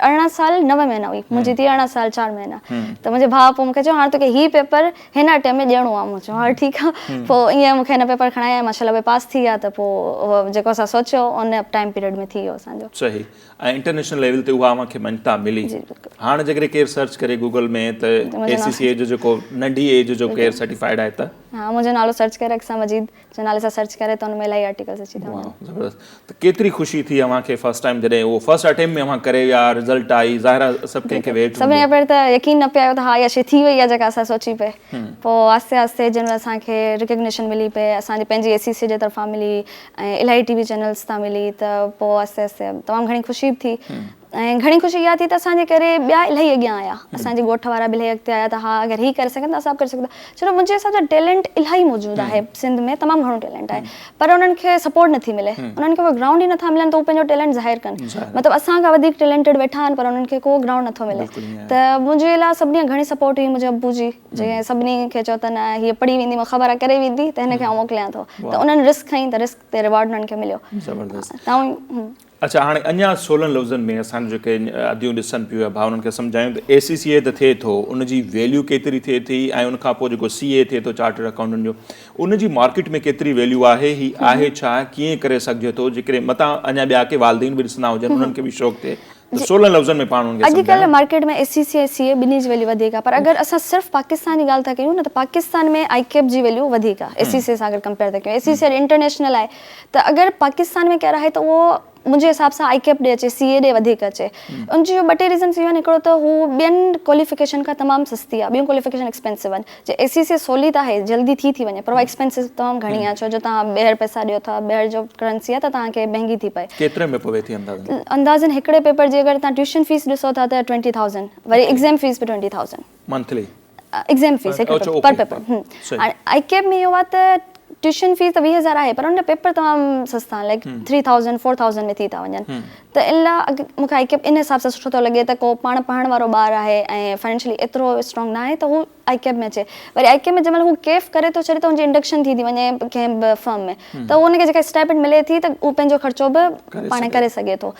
18 سال 9 مهينا هئي. منهنجي ٿي 18 سال 4 مهينا. ته منهنجي ڀاء پوء مونکي چيو هاڻ توکي هي پيپر هن اٽيمپٽ ۾ ڏيڻو آهي. مون چيو ها ٺيڪ آهي. پوء ائين مونکي هن پيپر کڻايا ۽ ماشاء الله اهي پاس ٿي ويا ته پوء اهو جيڪو اسان سوچيو ان ٽائيم پيريڊ ۾ ٿي ويو اسان جو. صحيح ۽ انٽرنيشنل ليول تي اها اوهان کي مڃتا ملي. هاڻ جيڪڏهن ڪير سرچ ڪري گوگل ۾ ته اي سي سي اي جو جيڪو ننڍي ايج جو ڪير سرٽيفائيڊ آهي ته. ها منهنجو نالو سرچ ڪري اقصيٰ مجيد. جي نالي سان سرچ ڪري ته ان ۾ الاهي آرٽيڪلز اچي ٿا وڃن. واھ زبردست ته ڪيتري خوشي ٿي اوهان کي فرسٽ ٽائيم جڏهن اهو فرسٽ اٽيمپٽ ۾ اوهان ڪري ويا رزلٽ آئي ظاهر آهي سڀ ڪنهن کي ويٽ سڀني کان پهرين ته يقين نه پئي آيو ته ها اها شي ٿي وئي آهي جيڪا اسان سوچي پئي پوء آهستي آهستي جنهن مهل اسان کي ريڪگنيشن ملي پئي اسان جي پنهنجي اي سي سي جي طرفان ملي ۽ الاهي ٽي وي چينلز تان ملي ته پوء آهستي آهستي تمام گهڻي خوشي به ٿي ۽ گهڻي خوشي اها ٿي ته اسان جي ڪري ٻيا الاهي اڳيان آيا اسان جي ڳوٺ وارا به الاهي اڳتي آيا ته ها اگر هي ڪري سگهن ته اسان به ڪري سگهون ٿا ڇو ته منهنجي حساب سان ٽيلنٽ الاهي موجود آهي سنڌ ۾ تمام گهڻو ٽيلنٽ آهي پر انهن کي سپورٽ نٿي ملي انهن کي اهي گرائونڊ ئي نٿا ملن ته هو پنهنجو ٽيلنٽ ظاهر ڪن مطلب اسان کان وڌيڪ ٽيلنٽيڊ ويٺا آهن پر انهن کي ڪو گرائونڊ نٿو ملي ته منهنجي لاء سڀني کان گهڻي سپورٽ هئي منهنجي ابو جي جنهن سڀني کي چيو ته نه هيء پڙهي ويندي مون خبر آهي ڪري ويندي ته هن کي آئون موڪليان ٿو ته انهن رسڪ کنئي ته رسڪ تي ريوارڊ انهن کي مليو زبردست اڇا هاڻي اڃا سولن لفظن ۾ اسان جون جيڪي اديون ڏسن پيون يا ڀاء انهن کي سمجهايون ته اي سي سي اي ته ٿئي ٿو ان جي ويليو ڪيتري ٿئي ٿي ۽ ان کان پوء جيڪو سي اي ٿئي ٿو چارٽرڊ اڪائونٽنٽ جو ان جي مارڪيٽ ۾ ڪيتري ويليو آهي هي آهي ڇا ڪيئن ڪري سگهجي ٿو جيڪڏهن متان اڃا ٻيا ڪي والدين به ڏسندا هجن انهن کي به شوق ٿئي ته سولن لفظن ۾ پاڻ انهن کي اڄ ڪلهه مارڪيٽ ۾ اي سي سي ۽ سي اي ٻنهي جي ويليو وڌيڪ آهي پر اگر اسان صرف پاڪستان جي ڳالهه ٿا ڪيون نه ته پاڪستان ۾ آئي ڪيپ جي ويليو وڌيڪ آهي اي سي سي سان اگر ڪمپيئر ٿا ڪيون اي سي سي انٽرنيشنل آهي ته اگر پاڪستان ۾ ڪير آهي ته اهو منهنجي حساب سان آئي ڪيپ ڏي اچي سي اي ڏي وڌيڪ اچي ان جو ٻه ٽي ريزنس اهو آهن هڪڙو ته هو ٻين ڪواليفڪيشن کان تمام سستي آهي ٻيون ڪواليفڪيشن ايڪسپينسو آهن جي اي سي سي سولي ته آهي جلدي ٿي ٿي وڃي پر اها ايڪسپينسو تمام گهڻي آهي ڇو جو توهان ٻاهر پئسا ڏيو ٿا ٻاهر جو ڪرنسي آهي ته توهان کي مهنگي ٿي پئي. ڪيتري ۾ پوي ٿي اندازن؟ اندازن هڪڙي پيپر جي اگر توهان ٽيوشن فيس ڏسو ٿا ته ٽوئنٽي ٿائوزنڊ وري ايگزام فيس به twenty thousand. Monthly? Exam fees هڪ پر پيپر هاڻي آئي ڪيپ ۾ اهو آهي ته ٽيوشن فيس ته 20 هزار آهي پر ان جا پيپر تمام سستا آهن لائڪ 3000 4000 ۾ ٿي ٿا وڃن ته ان لاء مون کي آئي ڪيپ ان حساب سان سٺو ٿو لڳي ته ڪو پاڻ پڙهڻ وارو ٻار آهي ۽ فائنينشلي ايترو اسٽرانگ نه آهي ته هو آئي ڪيپ ۾ اچي وري آئي ڪيپ ۾ جنهن مهل هو ڪيف ڪري ٿو ڇڏي ته ان جي انڊڪشن ٿي ٿي وڃي ڪنهن به فرم ۾ ته ان کي جيڪا اسٽائپنڊ ملي ٿي ته هو پنهنجو خرچو به پاڻ ڪري سگهي ٿو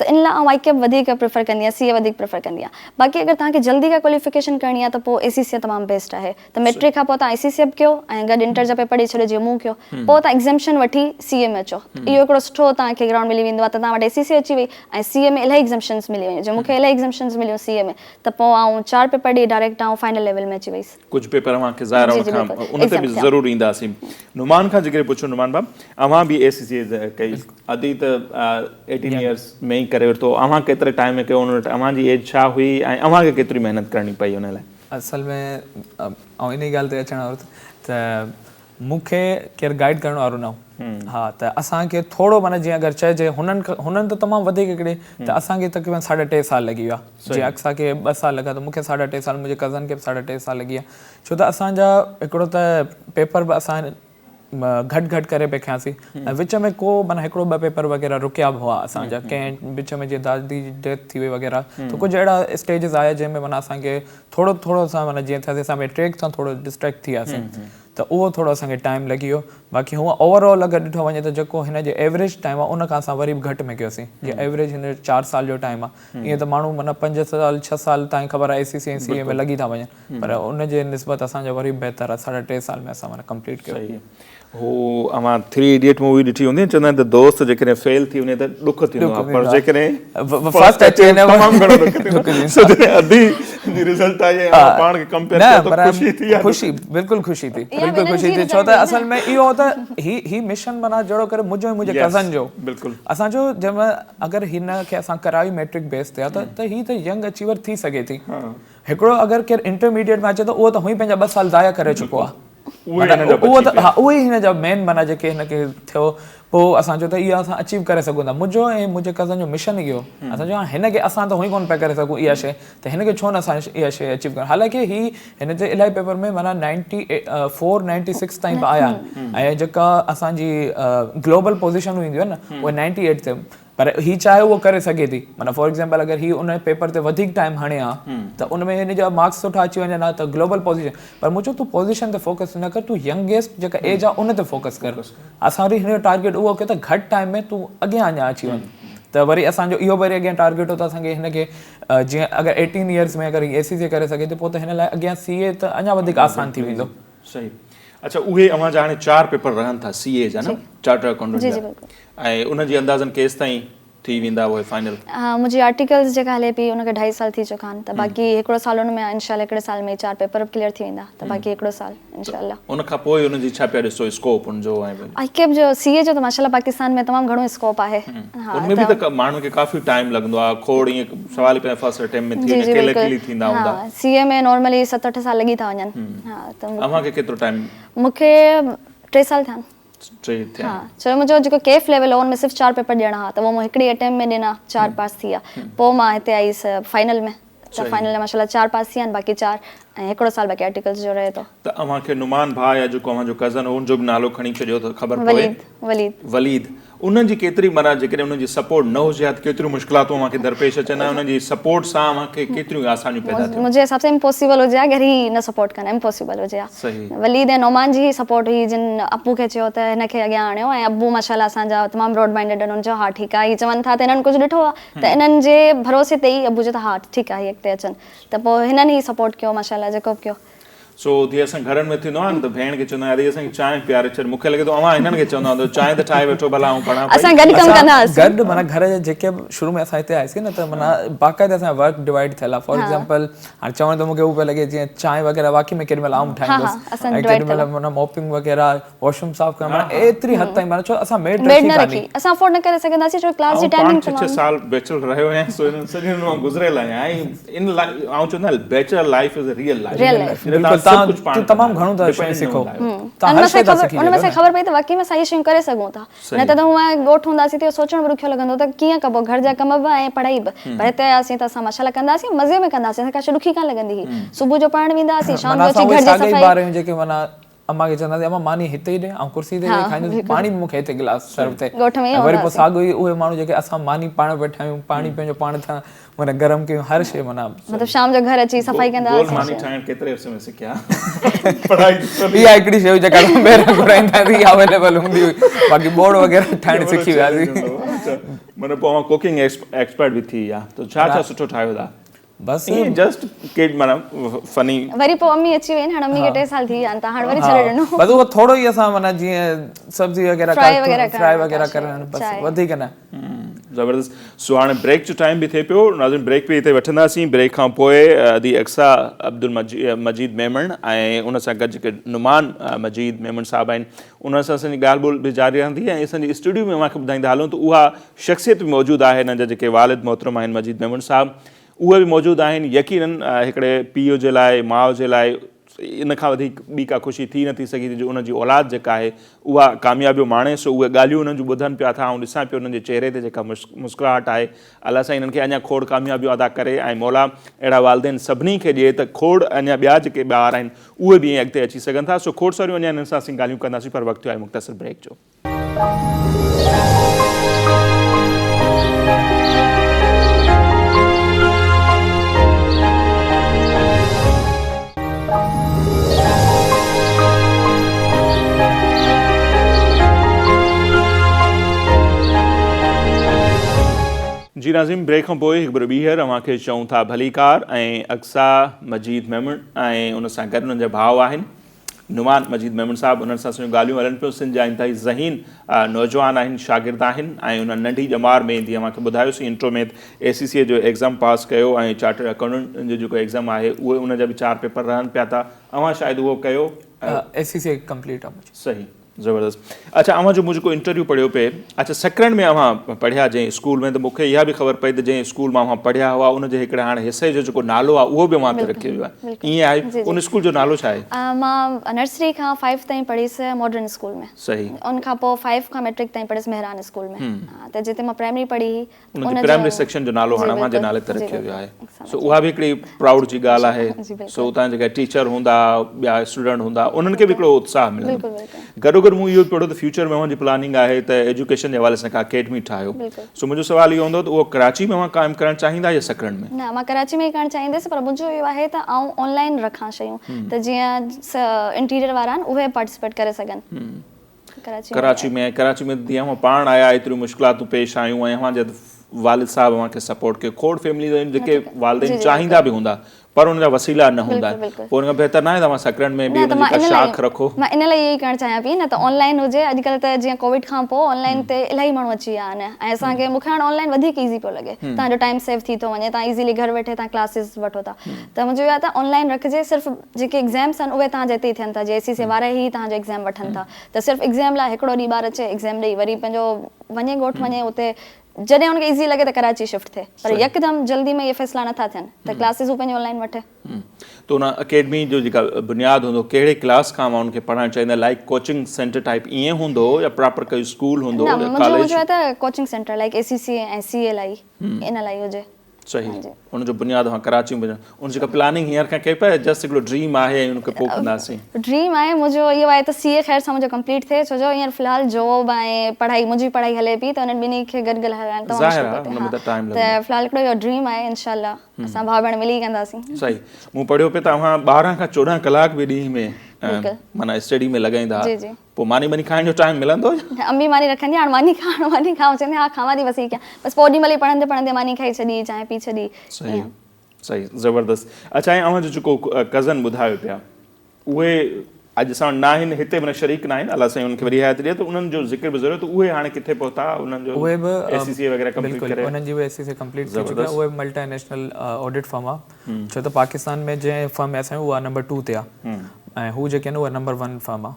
ته ان لاء آئون آئي ڪيپ وڌيڪ پريفر ڪندي آهيان سي اي وڌيڪ پريفر ڪندي آهيان باقي اگر توهان کي جلدي ڪا ڪواليفڪيشن ڪرڻي آهي ته پوء اي سي سي تمام بيسٽ آهي ته ميٽرڪ کان پوء توهان اي سي سي به ڪيو ۽ گڏ انٽر جا پيپر ڏئي ڇڏيو جيئن مون ڪيو پوء توهان ايگزيمپشن وٺي سي اي ۾ اچو اهو هڪڙو سٺو توهان کي گرائونڊ ملي ويندو آهي ته توهان وٽ اي سي سي اچي وئي ۽ سي اي ۾ الاهي ايگزيمپشنز ملي ويون جيئن مون کي الاهي ايگزيمپشنز مليون سي اي ۾ ته پوء آئون چار پيپر ڏئي ڊائريڪٽ آئون فائنل ليول ليول ۾ اچي ويس. ڪجهه پيپر اوهان کي ظاهر جي ان جي کان بلڪل ان تي ايگزام به ٿيا. ضرور اينداسين. نعمان کان جيڪڏهن پڇون نعمان ڀاء اوهان به اي سي سي اي ڪئي ادي ته ايٽين ايئرس ۾ ئي ڪري ورتو اوهان ڪيتري ٽائيم ۾ ڪيو ان وٽ اوهان جي ايج ڇا هئي ۽ اوهان کي ڪيتري محنت ڪرڻي پئي ان لاء؟ اصل ۾ آئون انهي ڳالهه تي اچڻ وارو هوس ته مون کي ڪير گائيڊ ڪرڻ وارو نه هو ها ته اسان کي ٿورو معنيٰ جيئن اگر چئجي هنن هنن ته تمام وڌيڪ هڪڙي ته اسان کي تقريبن ساڍا ٽي سال لڳي ويا جيئن اقصيٰ کي ٻه سال لڳا ته مون کي ساڍا ٽي سال منهنجي ڪزن کي به ساڍا ٽي سال لڳي ويا ڇو ته اسان جا هڪڙو ته پيپر به اسان گهٽ گهٽ ڪري پئي کنياسين ۽ وچ ۾ ڪو معنيٰ هڪڙو ٻه پيپر وغيره رڪيا به هئا اسان جا ڪنهن وچ ۾ جيئن دادي جي ڊيٿ ٿي وئي وغيره ته ڪجهه اهڙا اسٽيجز آيا جنهن ۾ معنيٰ اسان کي ٿورو ٿورو اسان معنيٰ جيئن ٿياسين اسان ٻئي ٽريڪ تان ٿورو ڊسٽريڪٽ ٿي وياسين ته اهو ٿورو اسان کي ٽائيم لڳي ويو باقي هونء اوور آل اگر ڏٺو وڃي ته جيڪو هن جي ايوريج ٽائيم آهي ان کان اسان وري به گهٽ ۾ ڪيوسين جيئن ايوريج هن جو چار سال جو ٽائيم آهي ائين ته ماڻهو معنيٰ پنج سال ڇهه سال تائين خبر آهي اي سي سي ۽ سي اي ۾ لڳي ٿا وڃن پر ان جي نسبت اسان جو وري به بهتر آهي ساڍا ٽي سال ۾ اسان معنيٰ ڪمپليٽ ڪيو. هو اوهان ٿري ايڊيٽ مووي ڏٺي هوندي چوندا آهن ته دوست جيڪڏهن فيل ٿي وڃي ته ڏک ٿيندو آهي پر جيڪڏهن فرسٽ اچي تمام گهڻو ڏک ٿيندو آهي سو جڏهن ادي جي رزلٽ آئي ۽ اوهان پاڻ کي ڪمپيئر ڪيو ته خوشي ٿي يا خوشي بلڪل خوشي ٿي بلڪل خوشي ٿي ڇو ته اصل ۾ اهو هو ته هي هي مشن معنيٰ جهڙو ڪري منهنجو ۽ منهنجي ڪزن جو بلڪل اسان جو جنهن مهل اگر هن کي اسان ڪرايو ميٽرڪ بيس تي ته هي ته ينگ اچيور ٿي سگهي ٿي هڪڙو اگر ڪير انٽرميڊيٽ ۾ اچي ته اهو ته هونئن پنهنجا ٻه سال ضايع ڪري چڪو آهي اهو ته ها اهي ئي هن جا مين معنيٰ جيڪي هن کي ٿيو پوء اسان چيو ته اهو اسان اچيو ڪري سگهون ٿا منهنجو ۽ منهنجي ڪزن جو مشن اهو اسان چيو هن کي اسان ته هونئن ڪونه پيا ڪري سگهون اها شيء ته هن کي ڇو نه اسان اها شيء اچيو ڪريون حالانڪه هي هن جي الاهي پيپر ۾ معنيٰ 94 96 تائين به آيا آهن ۽ جيڪا اسان جي گلوبل پوزيشن اينديون آهن نه اهي 98 تي پر هي چاهي اهو ڪري سگهي ٿي معنيٰ فار ايگزامپل اگر هي ان پيپر تي وڌيڪ ٽائيم هڻي ها ته ان ۾ هن جا مارڪس سٺا اچي وڃن ها ته گلوبل پوزيشن پر مون چيو تون پوزيشن تي فوڪس نه ڪر تون ينگيسٽ جيڪا ايج آهي ان تي فوڪس ڪر اسان وري هن جو ٽارگيٽ اهو ڪيو ته گهٽ ٽائيم ۾ تون اڳيان اڃا اچي وڃ ته وري اسان جو اهو وري اڳيان ٽارگيٽ هو ته اسان کي هن کي جيئن اگر ايٽين ايئرس ۾ اگر هي اي سي سي ڪري سگهي ٿي پوء ته هن لاء اڳيان سي اي ته اڃا وڌيڪ آسان ٿي ويندو. صحيح اڇا اهي اوهان جا هاڻي چار پيپر رهن ٿا سي اي جا نه چارٽرڊ اڪائونٽنٽ جا ۽ ان جي اندازن ڪيستائين ٿي ويندا اهي فائنل؟ ها منهنجي آرٽيڪلز جيڪا هلي پئي ان کي ڍائي سال ٿي چڪا آهن ته باقي هڪڙو سال ان ۾ انشاء الله هڪڙي سال ۾ چار پيپر به ڪليئر ٿي ويندا ته باقي هڪڙو سال انشاء الله. ان کان پوء ان جي ڇا پيا ڏسو اسڪوپ ان جو ۽. آء ڪيب جو سي اي جو ته ماشاء الله پاڪستان ۾ تمام گهڻو اسڪوپ آهي ها ان ۾ به ته ماڻهن کي ڪافي ٽائيم لڳندو آهي کوڙ ائين سوال ئي پيا فرسٽ اٽيمپٽ ۾ ٿي وڃي ڪيلي ڪيلي ٿيندا هوندا. ها سي اي ۾ نارملي ست اٺ سال لڳي ٿا وڃن ها ته اوهان کي ڪيترو ٽائيم؟ مون کي ٽي سال ٿيا آهن. ٽي ٿيا ها ڇو جو منهنجو جيڪو ڪيف ليول هو ان ۾ صرف چار پيپر ڏيڻا هئا ته اهو مون هڪڙي اٽيمپٽ ۾ ڏنا چار پاس ٿي ويا پوء مان هتي آئيس فائنل ۾ ته فائنل ۾ ماشاء الله چار پاس ٿي ويا آهن باقي چار ۽ هڪڙو سال باقي آرٽيڪلز جو رهي ٿو. ته اوهان کي نعمان ڀاء يا جيڪو اوهان جو ڪزن هو ان جو به نالو کڻي ڇڏيو ته خبر پوي. وليد وليد. وليد انهن جي ڪيتري معنيٰ جيڪڏهن انهن جي سپورٽ نه هجي ها ته ڪيتريون مشڪلاتون اوهان کي درپيش اچن ها ۽ انهن جي سپورٽ سان اوهان کي ڪيتريون آسانيون پيدا ٿيون. منهنجي حساب سان امپاسيبل هجي ها اگر هي نه سپورٽ ڪن امپاسيبل هجي ها. وليد ۽ نعمان جي ئي سپورٽ هئي جن ابو کي چيو ته هن کي اڳيان آڻيو ۽ ابو ماشاء الله اسان جا تمام براڊ مائنڊيڊ آهن انهن چيو ها ٺيڪ آهي هي چون ٿا ته هنن ڪجهه ڏٺو آهي ته انهن جي ڀروسي تي ئي ابو چيو ته ها ٺيڪ آهي هي اڳتي اچن ته پوء هنن ئي سپورٽ ڪيو ماشاء الله جيڪو به ڪيو. سو جيئن اسان گهرن ۾ ٿيندو آهي نه ته ڀيڻ کي چوندا آهيون ادي اسان کي چانهه پياري ڇڏ مون کي لڳي ٿو اوهان هنن کي چوندا هوندؤ چانهه ته ٺاهي وٺو ڀلا آئون پڙهان پئي. اسان گڏ ڪم ڪندا هئاسين. گڏ معنيٰ گهر جا جيڪي به شروع ۾ اسان هتي آياسين نه ته معنيٰ باقاعده اسان جا ورڪ ڊوائيڊ ٿيل آهي فار ايگزامپل هاڻي چوڻ ته مون کي اهو پيو لڳي جيئن چانهه وغيره واقعي ۾ ڪيڏي مهل آئون ٺاهيندو هوس ۽ ڪيڏي مهل معنيٰ موپنگ وغيره واش روم صاف ڪرڻ معنيٰ ايتري حد تائين معنيٰ ڇو اسان ميڊ رکي ڪانهي. اسان افورڊ نه ڪري سگهنداسين ڇو ڪلاس جي ٽائمنگ تمام. آئون پاڻ ڇهه ڇهه سال بيچلر رهيو آهيان سو انهن سڄن مان گذريل آهيان ۽ ان لاء آئون چوندو آهيان bachelor life is a real life. Real life. بلڪل تان تمام گهڻو ٿا شيون سکو تان هر شي ٿا سکي ان ۾ اسان کي خبر پئي ته واقعي ۾ اسان اهي شيون ڪري سگهون ٿا نه ته هونئن ڳوٺ هونداسين ته اهو سوچڻ به ڏکيو لڳندو ته ڪيئن ڪبو گهر جا ڪم به ۽ پڙهائي به پر هتي آياسين ته اسان ماشاء الله ڪندا هئاسين مزي ۾ ڪندا هئاسين اسان کي ڪا شيء ڏکي ڪانه لڳندي هئي صبح جو پڙهڻ ويندا هئاسين شام جو اچي گهر جي صفائي. ٻار آهيون جيڪي معنيٰ امان کي چوندا هئاسين امان ماني هتي ئي ڏي آئون ڪرسي تي ويهي کائيندس پاڻي به مون کي هتي گلاس سرو ٿئي ۽ وري پوء ساڳيو ئي اهي ماڻهو جيڪي اسان ماني پاڻ پيا ٺاهيون پاڻي پنهنجو پاڻ ٿا معنيٰ گرم ڪيون هر شيء معنيٰ. مطلب شام جو گهر اچي صفائي ڪندا هئاسين. گول ماني ٺاهڻ ڪيتري عرصي ۾ سکيا؟ پڙهائي ته اها هڪڙي شيء هئي جيڪا اسان ٻاهران گهرائيندا هئاسين اها اويليبل هوندي هئي باقي ٻوڙ وغيره ٺاهڻ سکي وياسين. معنيٰ پوء اوهان ڪوڪنگ ايڪسپرٽ به ٿي ويا ته ڇا ڇا سٺو ٺاهيو ٿا؟ بس ائين جسٽ ڪيڊ معنيٰ فني. وري پوء امي اچي وئي نه هاڻ امي کي ٽي سال ٿي ويا آهن ته هاڻ وري ڇڏي ڏنو. بس اهو ٿورو ئي اسان معنيٰ جيئن سبزي وغيره فرائي وغيره ڪرڻ بس وڌيڪ نه. زبردست سو هاڻي بريڪ جو ٽائيم به ٿئي پيو ناظرين بريڪ به هتي وٺنداسين بريڪ کان پوء ادي اقصيٰ عبدالمجيد ميمڻ ۽ ان سان گڏ جيڪي نعمان مجيد ميمڻ صاحب آهن انهن سان اسان جي ڳالهه ٻولهه به جاري رهندي ۽ اسان جي اسٽوڊيو ۾ اوهان کي ٻڌائيندا هلون ته اها شخصيت به موجود آهي انهن جا جيڪي والد محترم آهن مجيد ميمڻ صاحب اهي به موجود آهن يقينن هڪڙي پيء جي لاء ماء جي لاء ان کان وڌيڪ ٻي ڪا خوشي ٿي نٿي سگهي جو ان جي اولاد جيڪا آهي اها ڪاميابيون ماڻي سو اهي ڳالهيون انهن جون ٻڌن پيا ٿا آئون ڏسان پيو انهن جي چهري تي جيڪا مسڪراهٽ آهي الله سائين انهن کي اڃا کوڙ ڪاميابيون ادا ڪري ۽ مولا اهڙا والدين سڀني کي ڏئي ته کوڙ اڃا ٻيا جيڪي ٻار آهن اهي به ائين اڳتي اچي سگهن ٿا سو کوڙ ساريون اڃا انهن سان اسين ڳالهيون ڪنداسين پر وقت ٿيو آهي مختصر بريڪ جو. جي ناظرين بريڪ کان پوء هڪ ڀيرو ٻيهر اوهان کي چئون ٿا ڀليڪار ۽ اقصيٰ مجيد ميمڻ ۽ ان سان گڏ انهن جا ڀاء آهن نعمان مجيد ميمڻ صاحب انهن سان اسان جون ڳالهيون هلن پيون سنڌ جا انتهائي ذهين نوجوان آهن شاگرد آهن ۽ انهن ننڍي ڄمار ۾ جيئن اوهان کي ٻڌايوسين انٽرو ۾ اي سي سي اي جو ايگزام پاس ڪيو ۽ چارٽرڊ اڪائونٽنٽ جو جيڪو ايگزام آهي اهي ان جا به چار پيپر رهن پيا ٿا اوهان شايد اهو ڪيو اي سي سي اي ڪمپليٽ آهي منهنجي. صحيح زبردست اڇا اوهان جو مون جيڪو انٽرويو پڙهيو پئي اڇا سڪرنڊ ۾ اوهان پڙهيا جنهن اسڪول ۾ ته مون کي اها به خبر پئي ته جنهن اسڪول مان اوهان پڙهيا هئا ان جي هڪڙي هاڻي حصي جو جيڪو نالو آهي اهو به اوهان تي رکيو ويو آهي ائين آهي ان اسڪول جو نالو ڇا آهي؟ مان نرسري کان فائيو تائين پڙهيس ماڊرن اسڪول ۾ صحيح ان کان پوء فائيو کان ميٽرڪ تائين پڙهيس مهران اسڪول ۾ ته جتي مان پرائمري پڙهي هئي ان جي پرائمري سيڪشن جو نالو هاڻ اوهان جي نالي تي رکيو ويو آهي سو اها به هڪڙي پرائوڊ جي ڳالهه آهي سو اتان جيڪا ٽيچر هوندا ٻيا اسٽوڊنٽ هوندا انهن کي به هڪڙو اتساهه ملندو گڏو گڏ مون اهو به پڙهيو ته فيوچر ۾ اوهان جي پلاننگ آهي ته ايجوڪيشن جي حوالي سان ڪا اڪيڊمي ٺاهيو سو منهنجو سوال اهو هوندو ته اهو ڪراچي ۾ اوهان قائم ڪرڻ چاهيندا يا سڪرنڊ ۾؟ نه مان ڪراچي ۾ ئي ڪرڻ چاهيندس پر منهنجو اهو آهي ته آئون آن لائن رکان شيون ته جيئن انٽيريئر وارا آهن اهي پارٽيسپيٽ ڪري سگهن. ڪراچي ۾ ڪراچي ۾ جيئن اوهان پاڻ آيا ايتريون مشڪلاتون پيش آيون ۽ اوهان جا والد صاحب اوهان کي سپورٽ ڪيو کوڙ فيمليز آهن جيڪي والدين چاهيندا به هوندا پر ان جا وسيلا نه هوندا آهن پوء ان کان بهتر ناهي ته اوهان سڪرنڊ ۾ به ان جي ڪا شاخ رکو. مان ان لاء اهو ئي ڪرڻ چاهيان پئي نه ته آن لائن هجي اڄڪلهه ته جيئن ڪووڊ کان پوء آن لائن تي الاهي ماڻهو اچي ويا آهن ۽ اسان کي مون کي هاڻ آن لائن وڌيڪ ايزي پيو لڳي توهان جو ٽائيم سيو ٿي ٿو وڃي توهان ايزيلي گهر ويٺي توهان ڪلاسز وٺو ٿا ته منهنجو اهو آهي ته آن لائن رکجي صرف جيڪي ايگزامس آهن اهي توهان جا اتي ئي ٿين ٿا جي اي سي سي وارا ئي توهان جو ايگزام وٺن ٿا ته صرف ايگزام لاء هڪڙو ڏينهن ٻار اچي ايگزام ڏئي وري پنهنجو وڃي ڳوٺ وڃي اتي جڏهن ان کي ايزي لڳي ته ڪراچي شفٽ ٿئي پر يڪدم جلدي ۾ اهي فيصلا نٿا ٿين ته ڪلاسز هو پنهنجي آن لائن وٺي. ته ان اڪيڊمي جو جيڪا بنياد هوندو ڪهڙي ڪلاس کان اوهان ان کي پڙهائڻ چاهيندا لائيڪ ڪوچنگ سينٽر ٽائيپ ائين هوندو يا پراپر ڪوئي اسڪول هوندو يا ڪاليج؟ نه منهنجو آهي ته ڪوچنگ سينٽر لائيڪ اي سي سي ۽ سي اي لاء ان لاء هجي. صحيح ان جو بنياد اوهان ڪراچي ۾ ان جيڪا پلاننگ هينئر کان ڪئي پئي جسٽ هڪڙو ڊريم آهي ۽ ان کي پوء ڪنداسين. ڊريم آهي منهنجو اهو آهي ته سي اي خير سان منهنجو ڪمپليٽ ٿئي ڇو جو هينئر في الحال جاب ۽ پڙهائي منهنجي پڙهائي هلي پئي ته انهن ٻنهي کي گڏ گڏ هلائڻ تمام ظاهر آهي ان ۾ ته ٽائيم لڳندو ته في الحال هڪڙو اهو ڊريم آهي انشاء الله اسان ڀاء ڀيڻ ملي ڪنداسين. صحيح مون پڙهيو پئي ته اوهان 12 کان 14 ڪلاڪ به ڏينهن ۾ معنيٰ اسٽڊي ۾ لڳائيندا جي جي. پوء ماني ٻاني کائڻ جو ٽائيم ملندو يا؟ امي ماني رکندي هاڻ ماني کاڻ ماني کائون چوندي ها کاوان ٿي بس هي ڪيان بس پوء اوڏي مهل ئي پڙهندي پڙهندي ماني کائي ڇڏي چانهه پي ڇڏي صحيح صحيح زبردست اڇا ۽ اوهان جو جيڪو ڪزن ٻڌايو پيا اهي اڄ اسان وٽ ناهن هتي معنيٰ شريڪ ناهن الله سائين انهن کي وڏي حياتي ڏي ته انهن جو ذڪر به ضروري ته اهي هاڻي ڪٿي پهتا انهن جو اهي به اي سي سي وغيره ڪمپليٽ بلڪل ڪري انهن جي به اي سي سي ڪمپليٽ ٿي چڪي آهي اهي به ملٽي نيشنل آڊٽ فرم آهي ڇو ته پاڪستان ۾ جنهن فرم ۾ اسان آهيون اها نمبر 2 تي آهي ۽ هو جيڪي آهن اهي نمبر ون فرم آ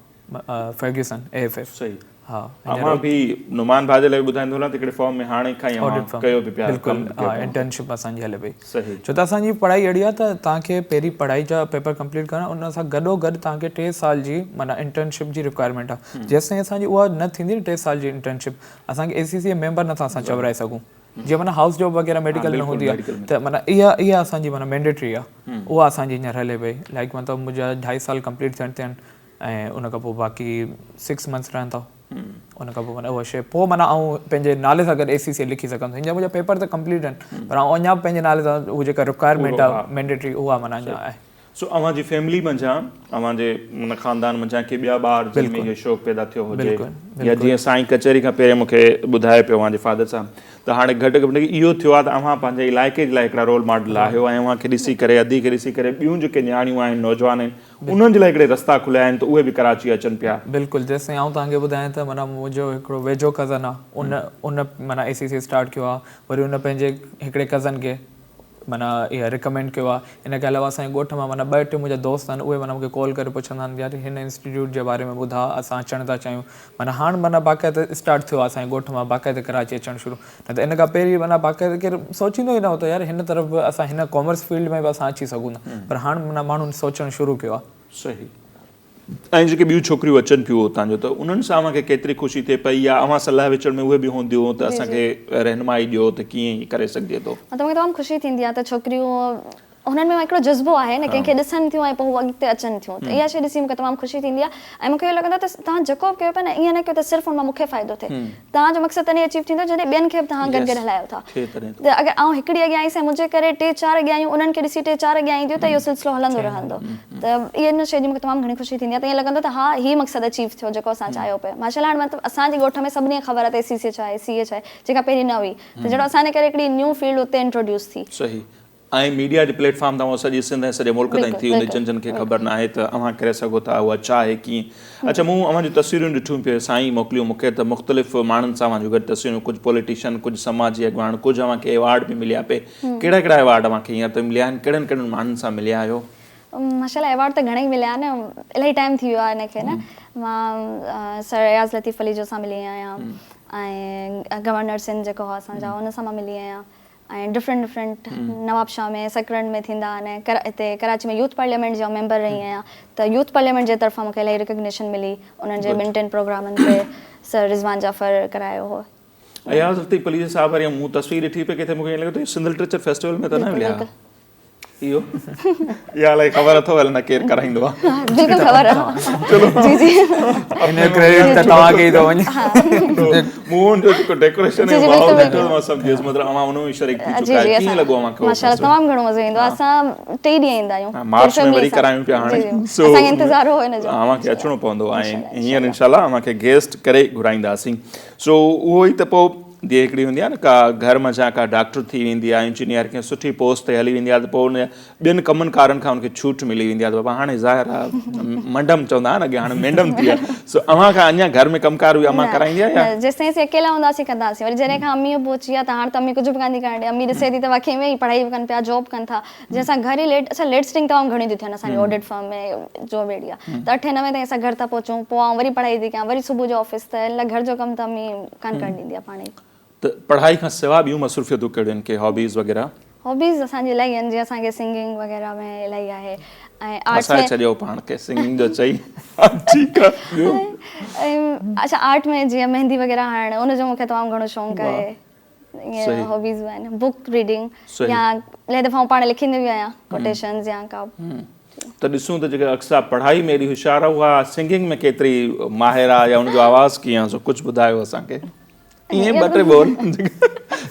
فرگيوسن اي ايف ايف. صحيح ها اوهان به نعمان ڀاء جي لاء به ٻڌائيندو هلان ته هڪڙي فرم ۾ هاڻي کان ئي اوهان ڪيو به پيا بلڪل ها انٽرنشپ اسان جي هلي پئي صحيح ڇو ته اسان جي پڙهائي اهڙي آ ته توهان کي پهرين پڙهائي جا پيپر ڪمپليٽ ڪرڻا ان سان گڏو گڏ توهان کي ٽي سال جي معنيٰ انٽرنشپ جي رڪوائرمينٽ آ جيستائين اسان جي اها نه ٿيندي نه ٽي سال جي انٽرنشپ اسان کي اي سي سي ميمبر نٿا اسان چورائي سگهون جيئن معنيٰ هائوس جاب وغيره ميڊيڪل ۾ هوندي آهي ته معنيٰ اها اها اسان جي معنيٰ مينڊيٽري آهي اها اسان جي هينئر هلي پئي لائيڪ مطلب منهنجا ڍائي سال ڪمپليٽ ٿيڻ تي آهن ۽ ان کان پوء باقي سڪس منٿس رهن ٿا ان کان پوء معنيٰ اها شيء پوء معنيٰ آئون پنهنجي نالي سان گڏ اي سي سي لکي سگهندس هينئر منهنجا پيپر ته ڪمپليٽ آهن پر آئون اڃا به پنهنجي نالي سان هو جيڪا رڪوائرمينٽ آهي مينڊيٽري اها معنيٰ اڃا آهي. سو اوهان جي فيملي منجهان اوهان جي ان خاندان منجهان ڪي ٻيا ٻار جن ۾ اهو شوق پيدا ٿيو هجي يا جيئن سائين ڪچهري کان پهرين مون کي ٻڌايو پيو اوهان جي فادر صاحب ته هاڻي گهٽ گهٽ اهو ٿيو آهي ته اوهان پنهنجي علائقي جي لاء هڪڙا رول ماڊل آهيو ۽ اوهان کي ڏسي ڪري ادي کي ڏسي ڪري ٻيون جيڪي نياڻيون آهن نوجوان آهن انهن جي لاء هڪڙي رستا کليا آهن ته اهي به ڪراچي اچن پيا. بلڪل جيستائين آئون توهان کي ٻڌايان ته معنيٰ منهنجو هڪڙو ويجهو ڪزن آ ان ان معنيٰ اي سي سي اسٽارٽ ڪيو آ وري ان پنهنجي هڪڙي ڪزن کي معنيٰ اها رڪمينڊ ڪيو آ ان کان علاوه اسان جي ڳوٺ مان معنيٰ ٻه ٽي منهنجا دوست آهن اهي معنيٰ مونکي ڪال ڪري پڇندا آهن يار هن انسٽيٽيوٽ جي باري ۾ ٻڌاء اسان اچڻ ٿا چاهيون معنيٰ هاڻ معنيٰ باقاعده اسٽارٽ ٿيو آ اسان جي ڳوٺ مان باقاعده ڪراچي اچڻ شروع نه ته ان کان پهرين معنيٰ باقاعده ڪير سوچيندو ئي نه هو ته يار هن طرف به اسان هن ڪامرس فيلڊ ۾ به اسان اچي سگهون ٿا پر هاڻ معنيٰ ماڻهن سوچڻ شروع ڪيو آ. صحيح ۽ جيڪي ٻيون ڇوڪريون اچن پيون اتان جو ته انهن سان اوهان کي ڪيتري خوشي ٿئي پئي يا اوهان صلاح وچڙ ۾ اهي به هونديون ته اسان کي رهنمائي ڏيو ته ڪيئن هي ڪري سگهجي ٿو. مطلب مونکي تمام خوشي ٿيندي آهي ته ڇوڪريون هنن ۾ هڪڙو جذبو آهي نه ڪنهن کي ڏسن ٿيون ۽ پوء هو اڳتي اچن ٿيون ته اها شيء ڏسي مونکي تمام خوشي ٿيندي آهي ۽ مونکي اهو لڳندو آهي ته توهان جيڪو به ڪيو پيا نه ائين نه ڪيو ته صرف ان مان مونکي فائدو ٿئي توهان جو مقصد تڏهن اچيو ٿيندو جڏهن ٻين کي به توهان گڏ گڏ هلايو ٿا ته اگر آئون هڪڙي اڳيان آئيس ۽ منهنجي ڪري ٽي چار اڳيان آيون انهن کي ڏسي ٽي چار اڳيان اينديون ته اهو سلسلو هلندو رهندو ته ان شيء جي مونکي تمام گهڻي خوشي ٿيندي آهي ته ائين لڳندو ته ها هي مقصد اچيو ٿيو جيڪو اسان چاهيو پئي ماشاء الله هاڻي مطلب اسان جي ڳوٺ ۾ سڀني کي خبر آهي ته اي سي سي ڇا آهي سي اي ڇا آهي جيڪا پهرين نه هئي ته جهڙو اسان جي ڪري هڪڙي نيو فيلڊ اتي انٽروڊيوس ٿي. صحيح ۽ ميڊيا جي پليٽ فارم تان اها سڄي سنڌ ۽ سڄي ملڪ تائين ٿي هوندي جن جن کي خبر ناهي ته اوهان ڪري سگهو ٿا اها ڇا آهي ڪيئن اڇا مون اوهان جون تصويرون ڏٺيون پئي سائين موڪليون مون کي ته مختلف ماڻهن سان اوهان جون گڏ تصويرون ڪجهه پوليٽيشن ڪجهه سماجي اڳواڻ ڪجهه اوهان کي ايوارڊ به مليا پئي ڪهڙا ڪهڙا ايوارڊ اوهان کي هينئر تائين مليا آهن ڪهڙن ڪهڙن ماڻهن سان مليا آهيو؟ ماشاء الله ايوارڊ ته گهڻا ئي مليا آهن الاهي ٽائيم ٿي ويو آهي ان کي نه مان سر اياز لطيف پليجو سان ملي آهيان ۽ گورنر سنڌ جيڪو هو اسان جا ان سان مان ملي آهيان ۽ ڊفرنٽ ڊفرنٽ نوابشاهه ۾ سڪرنڊ ۾ ٿيندا آهن ۽ هتي ڪراچي ۾ يوٿ پارليامينٽ جي آئون ميمبر رهي آهيان ته يوٿ پارليامينٽ جي طرفان مونکي الاهي ريڪگنيشن ملي انهن جي ٻن ٽن پروگرامن تي سر رضوان جعفر ڪرايو هو. اياز لطيف پليجي صاحب واري مون تصوير ڏٺي پئي ڪٿي مونکي ائين لڳو ته سنڌ لٽريچر فيسٽيول ۾ ته نه مليا ها. اهو اها الائي خبر اٿو الائي نه ڪير ڪرائيندو آ. بلڪل خبر آ. چلو جي جي ان جو ڪريڊٽ ته توهان کي ئي ٿو وڃي. مون جو جيڪو ڊيڪوريشن ۽ ماحول ڏٺو مان سمجهي ويس مطلب اوهان ان ۾ شريڪ ٿي چڪا آهيو ڪيئن لڳو اوهان کي ماشاءالله تمام گهڻو مزو ايندو آ اسان ٽئي ڏينهن ايندا آهيون مارچ ۾ وري ڪرايون پيا هاڻي سو اسان کي انتظار هو ان جو اوهان کي اچڻو پوندو ۽ هينئر انشاءالله اوهان کي گيسٽ ڪري گهرائينداسين سو اهو ئي ته پوء جي هڪڙي هوندي آهي نه ڪا گهر منجهان ڪا ڊاڪٽر ٿي ويندي آهي انجنيئر ڪنهن سٺي پوسٽ تي هلي ويندي آهي ته پوء ان ٻين ڪمن ڪارن کان ان کي ڇوٽ ملي ويندي آهي ته بابا هاڻي ظاهر آهي منڊم چوندا آهن اڳي هاڻي مينڊم ٿي آهي سو اوهان کان اڃا گهر ۾ ڪم ڪار اهي امان ڪرائيندي آهي يا؟ جيستائين اسين اڪيلا هوندا هئاسين ڪندا هئاسين وري جڏهن کان امي ابو اچي ويا ته هاڻ ته امي ڪجهه به ڪانه ٿي ڪرڻ ڏي امي ڏسي ٿي ته واقعي ۾ هي پڙهائي به ڪن پيا جاب ڪن ٿا جنهن سان گهر ئي ليٽ اڇا ليٽ سٽنگ تمام گهڻيون ٿيون ٿين اسان جي آڊٽ فرم ۾ جاب اهڙي آهي ته اٺين نوين تائين اسان گهر ٿا پهچون پوء آئون وري پڙهائي ٿي ڪيان وري صبح جو آفيس ته ان لاء گهر جو ڪم ته امي ڪانه ڪرڻ ڏيندي آهي پاڻ ئي. ته پڙهائي کان سواء ٻيون مصروفيتون ڪهڙيون آهن ڪي هابيز وغيره؟ هابيز اسان جي الاهي آهن جيئن اسان کي سنگنگ وغيره ۾ الاهي آهي ۽ آرٽس ڦاسائي ۾ ڇڏيو پاڻ کي سنگنگ جو چئي ٺيڪ آهي ٻيو؟ اڇا آرٽ ۾ جيئن مهندي وغيره هڻڻ ان جو مون کي تمام گهڻو شوق آهي. ائين هابيز به آهن بڪ ريڊنگ يا الاهي دفعا آئون پاڻ لکندي به آهيان ڪوٽيشنز يا ڪا ته ڏسون ته جيڪا اقصيٰ پڙهائي ۾ ايڏي هوشيار آهي اها سنگنگ ۾ ڪيتري ماهر آهي يا ان جو آواز ڪيئن آهي سو ڪجهه ٻڌايو اسان کي ائين ٻه ٽي ٻول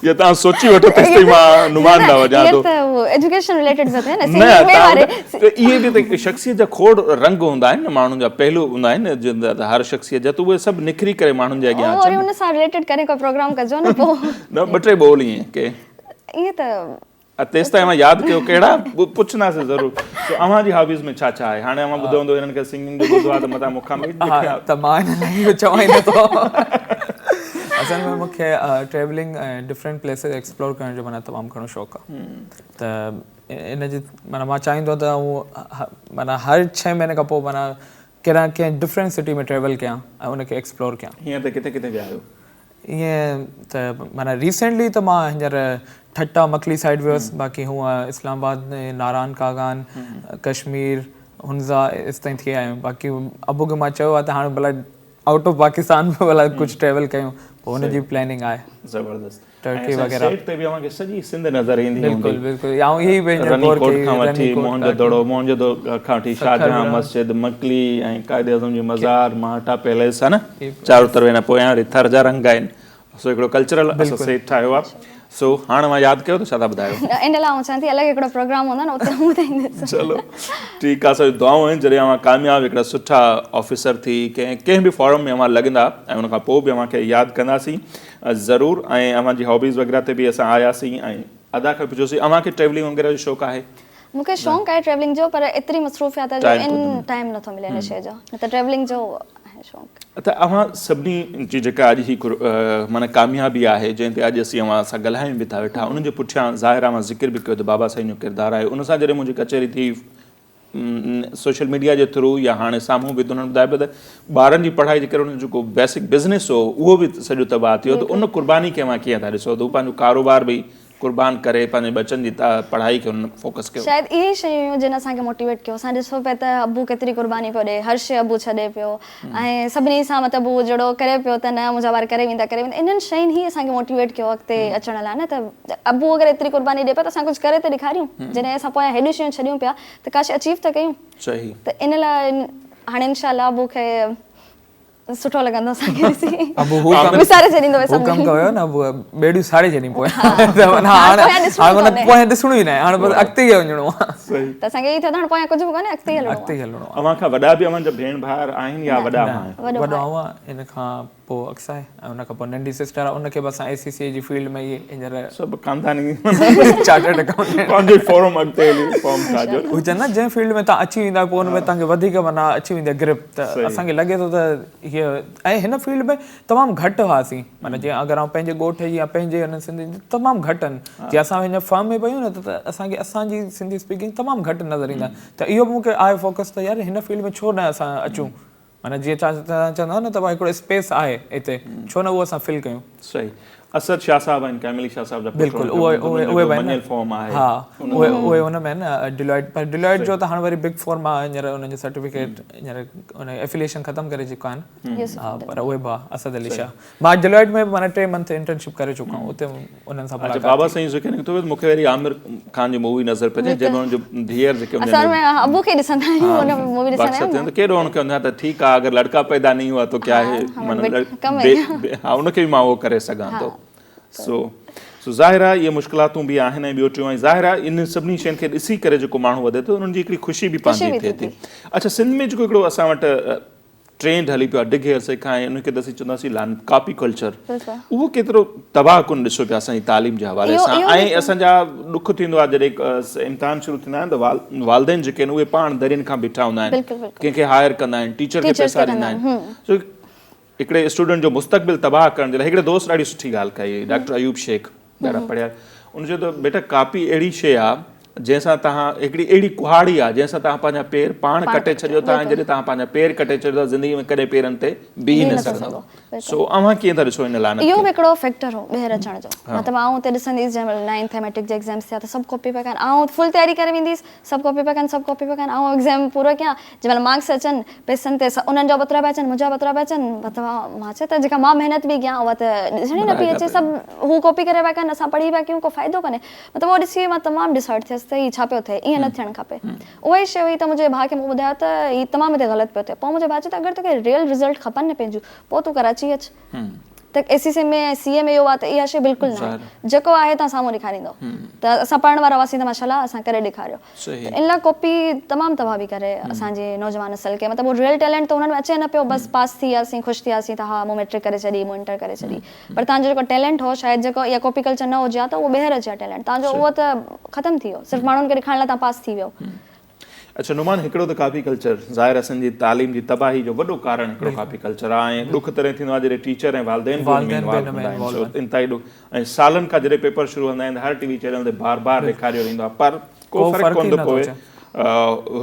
يا توهان سوچي وٺو تيستائين مان نمان ڏانهن وڃان ٿو. ته اهو ايجوڪيشن رليٽيڊ به ٿئي نه سنگنگ ۾ واري ته اهي به ته شخصيت جا کوڙ رنگ هوندا آهن نه ماڻهن جا پهلو هوندا آهن نه هر شخصيت جا ته اهي سڀ نکري ڪري ماڻهن جي اڳيان اچن. وري ان سان رليٽيڊ ڪڏهن ڪو پروگرام ڪجو نه پوء. نه ٻه ٽي ٻول ائين ڪي. ائين ته. تيستائين اوهان ياد ڪيو ڪهڙا پڇنداسين ضرور. سو اوهان جي هابيز ۾ ڇا ڇا آهي؟ هاڻي اوهان ٻڌو هوندو هنن کي سنگنگ جو ٻڌو آهي ته متان مون کان به ها ته مان هن لاء اهو چوان ئي نٿو. اصل ۾ مون کي ٽريولنگ ۽ ڊفرنٽ پليسز ايڪسپلور ڪرڻ جو معنيٰ تمام گهڻو شوق آهي ته ان جي معنيٰ مان چاهيندو آهيان ته آئون معنيٰ هر ڇهين مهيني کان پوء معنيٰ ڪنهن ڪنهن ڊفرنٽ سٽي ۾ ٽريول ڪيان ۽ ان کي ايڪسپلور ڪيان. هينئر ته ڪٿي ڪٿي ويا آهيو؟ ائين ته معنيٰ ريسينٽلي ته مان هينئر ٺٽا مڪلي سائيڊ ويو هيس باقي هونء اسلام آباد ناران ڪاغان ڪشمير هنزا ايستائين ٿي آيو آهيان باقي ابو کي مان چيو آهي ته هاڻي ڀلا آئوٽ آف پاڪستان به ڀلا ڪجهه ٽريول ڪيون پوء ان جي پلاننگ آهي. زبردست. ٽرڪي وغيره. سيٽ تي به اوهان کي سڄي سنڌ نظر ايندي هوندي. بلڪل بلڪل آئون اهي ئي پئي هينئر غور ڪئي. رني ڪوٽ کان وٺي موهن جو دڙو، موهن جو دڙو کان وٺي شاهجهان مسجد، مڪلي ۽ قائد اعظم جي مزار، مهاٽا پيلس ها نه چارو طرف هن پويان وري ٿر جا رنگ آهن سو هڪڙو ڪلچرل اسان سيٽ ٺاهيو آهي سو هاڻ اوهان ياد ڪيو ته ڇا ٿا ٻڌايو. ان لاء آئون چوان ٿي الڳ هڪڙو پروگرام هوندو نه اتي آئون ٻڌائيندس. چلو ٺيڪ آهي اسان جون دعائون آهن جڏهن اوهان ڪامياب هڪڙا سٺا آفيسر ٿي ڪنهن ڪنهن به فورم ۾ اوهان لڳندا ۽ ان کان پوء به اوهان کي ياد ڪنداسين. ضرور ۽ اوهان جي هابيز وغيره تي به اسان آياسين ۽ ادا کان پڇيوسين اوهان کي ٽريولنگ وغيره جو شوق آهي؟ مون کي شوق آهي ٽريولنگ جو پر ايتري مصروفيات آهي جو ان ٽائيم نٿو ملي ان شيء جو نه ته ٽريولنگ جو آهي شوق. ته اوهان سڀني جي جيڪا اڄ هي معنيٰ ڪاميابي آهي جنهن تي اڄ اسين اوهان سان ڳالهايون به ٿا ويٺا ان جي پٺيان ظاهر اوهان ذڪر به ڪيو ته بابا سائين جو ڪردار آهي ان سان جڏهن منهنجي ڪچهري ٿي سوشل ميڊيا جي ٿرو يا هاڻي سامهون به ته انهن ٻڌايو پيو ته ٻارن جي پڙهائي جي ڪري انهن جو جيڪو بيسڪ بزنس هو اهو به سڄو تباهه ٿي ويو ته ان قرباني کي اوهان ڪيئن ٿا ڏسو ته هو پنهنجو ڪاروبار به قربان ڪري پنهنجي ٻچن جي پڙهائي کي انهن فوڪس ڪيو. شايد اهي ئي شيون هيون جن اسان کي موٽيويٽ ڪيو. اسان ڏسو پيا ته ابو ڪيتري قرباني پيو ڏئي، هر شيء ابو ڇڏي پيو ۽ سڀني سان مطلب هو جهڙو ڪري پيو ته نه منهنجا ٻار ڪري ويندا ڪري ويندا. انهن شين ئي اسان کي موٽيويٽ ڪيو اڳتي اچڻ لاء نه ته ابو اگر ايتري قرباني ڏئي پيو ته اسان ڪجهه ڪري ته ڏيکاريون. جڏهن اسان پويان هيڏيون شيون ڇڏيون پيا ته ڪا شيء اچيو ته ڪيون. صحيح. ته ان لاء هاڻي انشاء الله ابو کي سٺو لڳندو اسان کي ڏسي. ابو هو ڪم وساري ڇڏيندو هو ڪم ڪيو نه ابو ٻيڙيون ساڙي ڇڏي پوء ته معنيٰ هاڻ هاڻ معنيٰ پويان ڏسڻو ئي ناهي هاڻ بس اڳتي ئي وڃڻو آهي. صحيح. ته اسان کي ائين ٿيو ته هاڻ پويان ڪجهه به ڪونهي اڳتي ئي هلڻو آهي. اڳتي ئي هلڻو آهي. اوهان کان وڏا به اوهان جا ڀيڻ ڀائر آهن يا وڏا اوهان آهيو؟ وڏو آئون آهيان ان کان پوء اقصيٰ آهي ۽ ان کان پوء ننڍي سسٽر آهي ان کي به اسان اي سي سي اي جي فيلڊ ۾ ئي هينئر سڀ خانداني چارٽرڊ اڪائونٽنٽ پنهنجو فورم اڳتي هلي فارم ٺاهجو هو چون نه جنهن فيلڊ ۾ تان اچي ويندا پوء ان ۾ تان کي وڌيڪ معنيٰ اچي ويندي آهي گرپ ته اسان کي لڳي ٿو ته هيء ۽ هن فيلڊ ۾ تمام گهٽ هئاسين معنيٰ جيئن اگر آئون پنهنجي ڳوٺ جي يا پنهنجي هن سنڌي جي تمام گهٽ آهن جيئن اسان هن فرم ۾ پيون نه ته اسان کي اسان جي سنڌي اسپيڪنگ تمام گهٽ نظر ايندا ته اهو به مون کي آهي فوڪس ته يار هن فيلڊ ۾ ڇو نه اسان اچون معنيٰ جيئن توهان چوندا نه ته هڪڙو اسپيس آهي هتي ڇو نه اهو اسان فل ڪيون. صحيح اسد شاهه صاحب آهن ڪامل شاهه صاحب جا پٽ بلڪل اهي اهي اهي به آهن فارم آهي ها اهي اهي ان ۾ آهن نه ڊيلوائٽ پر ڊيلوائٽ جو ته هاڻ وري بگ فور مان هينئر انهن جو سرٽيفڪيٽ هينئر ان افيليشن ختم ڪري چڪا آهن ها پر اهي به اسد علي شاهه مان ڊيلوائٽ ۾ به معنيٰ ٽي منٿ انٽرنشپ ڪري چڪو آهيان اتي انهن سان ملاقات بابا سائين ذڪر نڪتو مون کي وري عامر خان جي مووي نظر پئي اچي جنهن ۾ ان جو ڌيئر جيڪي اسان ۾ ابو کي ڏسندا آهيون ان مووي ڏسندا آهيون ته ڪيڏو ان کي هوندو ته ٺيڪ آ اگر لڙڪا پيدا نہیں هوا تو ڪيا هي معنيٰ ها ان کي به مان اهو ڪري سگهان ٿو سو سو ظاهر آهي اهي مشڪلاتون به آهن ۽ ٻيو ٽيون ۽ ظاهر آهي انهن سڀني شين کي ڏسي ڪري جيڪو ماڻهو وڌي ٿو انهن جي هڪڙي خوشي به پنهنجي ٿئي ٿي اڇا سنڌ ۾ جيڪو هڪڙو اسان وٽ ٽرينڊ هلي پيو آهي ڊگهي عرصي کان ۽ ان کي ته اسين چونداسين لعنت ڪاپي ڪلچر اهو ڪيترو تباهه ڪن ڏسو پيا اسان جي تعليم جي حوالي سان ۽ اسان جا ڏک ٿيندو آهي جڏهن امتحان شروع ٿيندا آهن ته والدين جيڪي آهن اهي پاڻ درين کان بيٺا هوندا آهن ڪنهن کي هائر ڪندا آهن ٽيچر کي پئسا ڏيندا آهن سو هڪڙي اسٽوڊنٽ جو مستقبل تباهه ڪرڻ جي لاء هڪڙي دوست ڏاڍي سٺي ڳالهه ڪئي ڊاڪٽر ايوب شيخ ڏاڍا پڙهيا ان چيو ته بيٽا ڪاپي اهڙي شيء آهي جنهن سان توهان هڪڙي اهڙي ڪهاڙي آهي جنهن سان توهان پنهنجا پير پاڻ ڪٽي ڇڏيو ٿا ۽ جڏهن توهان پنهنجا پير ڪٽي ڇڏيو ٿا زندگي ۾ ڪڏهن پيرن تي بيهي نه سگهندؤ سو اوهان ڪيئن ٿا ڏسو ان لعنت کي؟ اهو به هڪڙو فيڪٽر هو ٻيهر اچڻ جو مطلب آئون اتي ڏسندي هيس جنهن مهل نائنٿ ۽ ميٽرڪ جا ايگزامس ٿيا ته سڀ ڪاپي پيا ڪن آئون فل تياري ڪري ويندي هيس سڀ ڪاپي پيا ڪن سڀ ڪاپي پيا ڪن آئون ايگزام پورو ڪيان جنهن مهل مارڪس اچن پئسن تي انهن جا به اوترا پيا اچن منهنجا به اوترا پيا اچن مطلب مان چيو ته جيڪا مان محنت پئي ڪيان اها ته ڏسڻ ئي نه پئي اچي سڀ هو ڪاپي ڪري پيا ڪن اسان پڙهي پيا ڪيون ڪو فائدو ڪونهي مطلب اهو ڏسي مان تمام ڊس هرٽ ٿيس ته هي ڇا پيو ٿئي ائين نه ٿيڻ کپي اها ئي شيء هئي ته منهنجي ڀاء کي مون ٻڌايو ته هي تمام هتي غلط پيو ٿئي پوء منهنجي ڀاء چيو ته اگر توکي ريئل رزلٽ کپن نه پنهنجون پوء تون ڪراچي اچ ته اي سي سي ۾ ۽ سي اي ۾ اهو آهي ته اها شيء بلڪل نه آهي جيڪو آهي توهان سامهون ڏيکاريندو ته اسان پڙهڻ وارا هئاسين ته ماشاء الله اسان ڪري ڏيکاريو ته ان لاء ڪاپي تمام تباهه پئي ڪري اسان جي نوجوان نسل کي مطلب اهو ريئل ٽيلنٽ ته انهن ۾ اچي نه پيو بس پاس ٿي وياسين خوش ٿي وياسين ته ها مون ميٽرڪ ڪري ڇڏي مون انٽر ڪري ڇڏي پر توهان جو جيڪو ٽيلنٽ هو شايد جيڪو اها ڪاپي ڪلچر نه هجي ها ته اهو ٻيهر اچي ها ٽيلنٽ توهان جو اهو ته ختم ٿي ويو صرف ماڻهن کي ڏيکارڻ لاء توهان پاس ٿي ويو. اڇا نعمان هڪڙو ته ڪاپي ڪلچر ظاهر اسان جي تعليم جي تباهي جو وڏو ڪارڻ هڪڙو ڪاپي ڪلچر آهي ۽ ڏک تڏهن ٿيندو آهي جڏهن ٽيچر ۽ والدين به ان ۾ انوالو هوندا آهن سو انتهائي ڏک ۽ سالن کان جڏهن پيپر شروع هوندا آهن ته هر ٽي وي چينل تي بار بار ڏيکاريو ويندو آهي پر ڪو فرق ڪونه ٿو پوي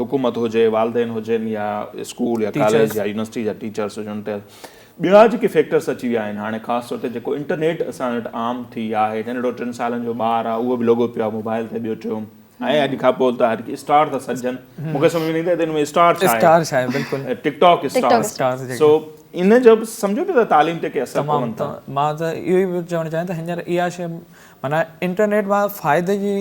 حڪومت هجي والدين هجن يا اسڪول يا ڪاليج يا يونيورسٽي جا ٽيچرس هجن ته ٻيا جيڪي فيڪٽرس اچي ويا آهن هاڻي خاص طور تي جيڪو انٽرنيٽ اسان وٽ عام ٿي آهي ننڍڙو ٽن سالن جو ٻار آهي اهو به لڳو پيو آهي موبائل تي ٻيو ٽيون ۽ اڄ کان پوء ته هر ڪي اسٽار ٿا سڏجن مون کي سمجھ ۾ نه ايندو آهي ته ان ۾ اسٽار ڇا آهي اسٽار ڇا آهي بلڪل ٽڪ ٽاڪ اسٽار سو ان جو به سمجھو پيا ته تعليم تي ڪي اثر پون ٿا مان ته اهو ئي چوڻ چاهيان ته هينئر اها شيء معنيٰ انٽرنيٽ مان فائدي جي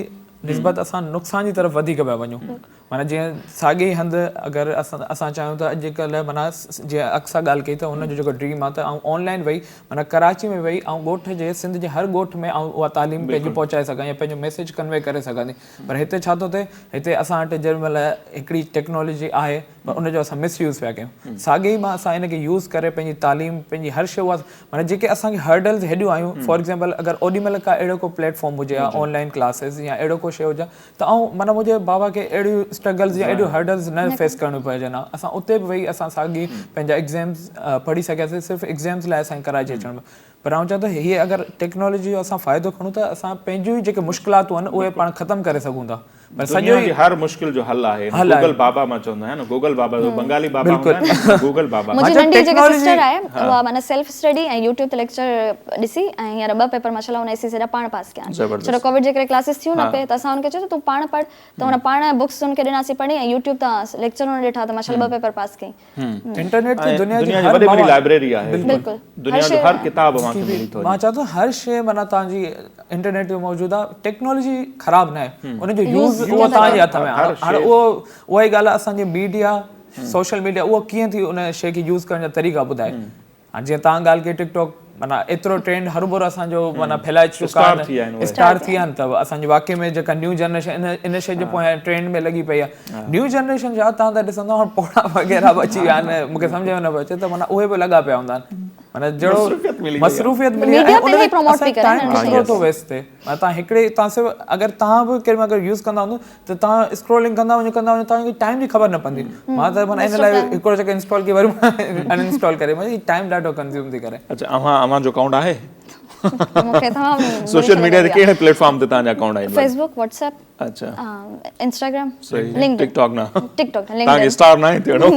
نسبت اسان نقصان جي طرف وڌيڪ پيا وڃون معنيٰ جيئن ساڳي ئي هنڌ اگر اسان اسان چاهيون ته اڄڪلهه معنيٰ جيئن اقصيٰ ڳالهه ڪئي ته هن جو جيڪو ڊريم آهي ته آئون آن لائن ويهي معنيٰ ڪراچي ۾ ويهي آئون ڳوٺ جي سنڌ جي هر ڳوٺ ۾ آئون اها تعليم پنهنجي پهچائي سگهان يا پنهنجو ميسيج ڪنوي ڪري سگهان ٿي پر هتي ڇا ٿو ٿئي هتي اسان وٽ جنهن مهل هڪڙي ٽيڪنالاجي آهي پر ان جو اسان مس يوز پيا ڪيون. ساڳي ئي مان اسان ان کي يوز ڪري پنهنجي تعليم پنهنجي هر شيء اها معنيٰ جيڪي اسان کي هرڊلز هيڏيون آيون فار ايگزامپل اگر اوڏي مهل ڪا اهڙو ڪو پليٽ فارم هجي ها آن لائن ڪلاسز يا اهڙو ڪو شيء هجي ها ته آئون معنيٰ منهنجي بابا کي اهڙيون اسٽرگلز يا اهڙيون هرڊلز نه فيس ڪرڻيون پئجن ها اسان اتي به ويهي اسان ساڳي پنهنجا ايگزامز پڙهي سگهياسين صرف ايگزامز لاء اسان کي ڪراچي اچڻو پيو پر آئون چوان ٿو هي اگر ٽيڪنالاجي جو اسان فائدو کڻون ته اسان پنهنجون ئي جيڪي مشڪلاتون آهن اهي پاڻ ختم ڪري سگهون ٿا پر سڄو دنيا جي هر مشڪل جو حل آهي گوگل بابا مان چوندو آهيان نه گوگل بابا بنگالي بابا هوندا آهن گوگل بابا منهنجي ننڍي جيڪا سسٽر آهي اها معنيٰ سيلف اسٽڊي ۽ يوٽيوب تي ليڪچر ڏسي ۽ هينئر ٻه پيپر ماشاءالله هن اي سي سي جا پاڻ پاس ڪيا آهن ڇو ته ڪووڊ جي ڪري ڪلاسز ٿيون نه پئي ته اسان هن کي چيو ته تون پاڻ پڙهه ته هن پاڻ بڪس هن کي ڏناسين پڙهي ۽ يوٽيوب تان ليڪچر هن ڏٺا ته ماشاءالله ٻه پيپر پاس ڪيائين. انٽرنيٽ تي دنيا جي هر وڏي وڏي لائبريري آهي بلڪل دنيا جو هر ڪتاب اوهان کي ملي ٿو وڃي. مان چوان ٿو هر شيء معنيٰ توهان جي انٽرنيٽ تي موجود آهي ٽيڪنالاجي خراب ناهي ان جو يوز اهو توهان جي هٿ ۾ آهي هاڻي اهو اها ئي ڳالهه آهي اسان جي ميڊيا سوشل ميڊيا اهو ڪيئن ٿي ان شيء کي يوز ڪرڻ جا طريقا ٻڌائي هاڻي جيئن توهان ڳالهه ڪئي ٽڪ ٽاڪ معنيٰ ايترو ٽرينڊ هروڀرو اسان جو معنيٰ ڦهلائي چڪا آهن اسٽار ٿي ويا آهن ته اسان جي واقعي ۾ جيڪا نيو جنريشن ان شيء جي پويان ٽرينڊ ۾ لڳي پئي آهي نيو جنريشن ڇا توهان ته ڏسندو هاڻ پوڙها وغيره به اچي ويا آهن مون کي سمجهه ۾ نه پيو اچي ته معنيٰ اهي به لڳا پيا هوندا آهن معنيٰ جهڙو مصروفيت ملي وئي آهي ان ۾ اسان جو ٽائيم ڪيترو ٿو ويسٽ ٿئي معنيٰ توهان هڪڙي توهان صرف اگر توهان به ڪيڏي مهل اگر يوز ڪندا هوندو ته توهان اسڪرولنگ ڪندا وڃو ڪندا وڃو توهان کي ٽائيم جي خبر نه پوندي مان ته معنيٰ ان لاء هڪڙو چڪر انسٽال ڪئي وري ان انسٽال ڪري معنيٰ ٽائيم ڏاڍو ڪنزيوم ٿي ڪري. اڇا اوهان اوهان جو اڪائونٽ آهي مونکي تمام سوشل ميڊيا تي ڪهڙي پليٽ فارم تي توهان جا اڪائونٽ آهن؟ فيس بڪ واٽس ايپ اڇا انسٽاگرام لنڪڊ ٽڪ ٽاڪ نه ٽڪ ٽاڪ نه توهان کي اسٽار ناهي ٿيڻو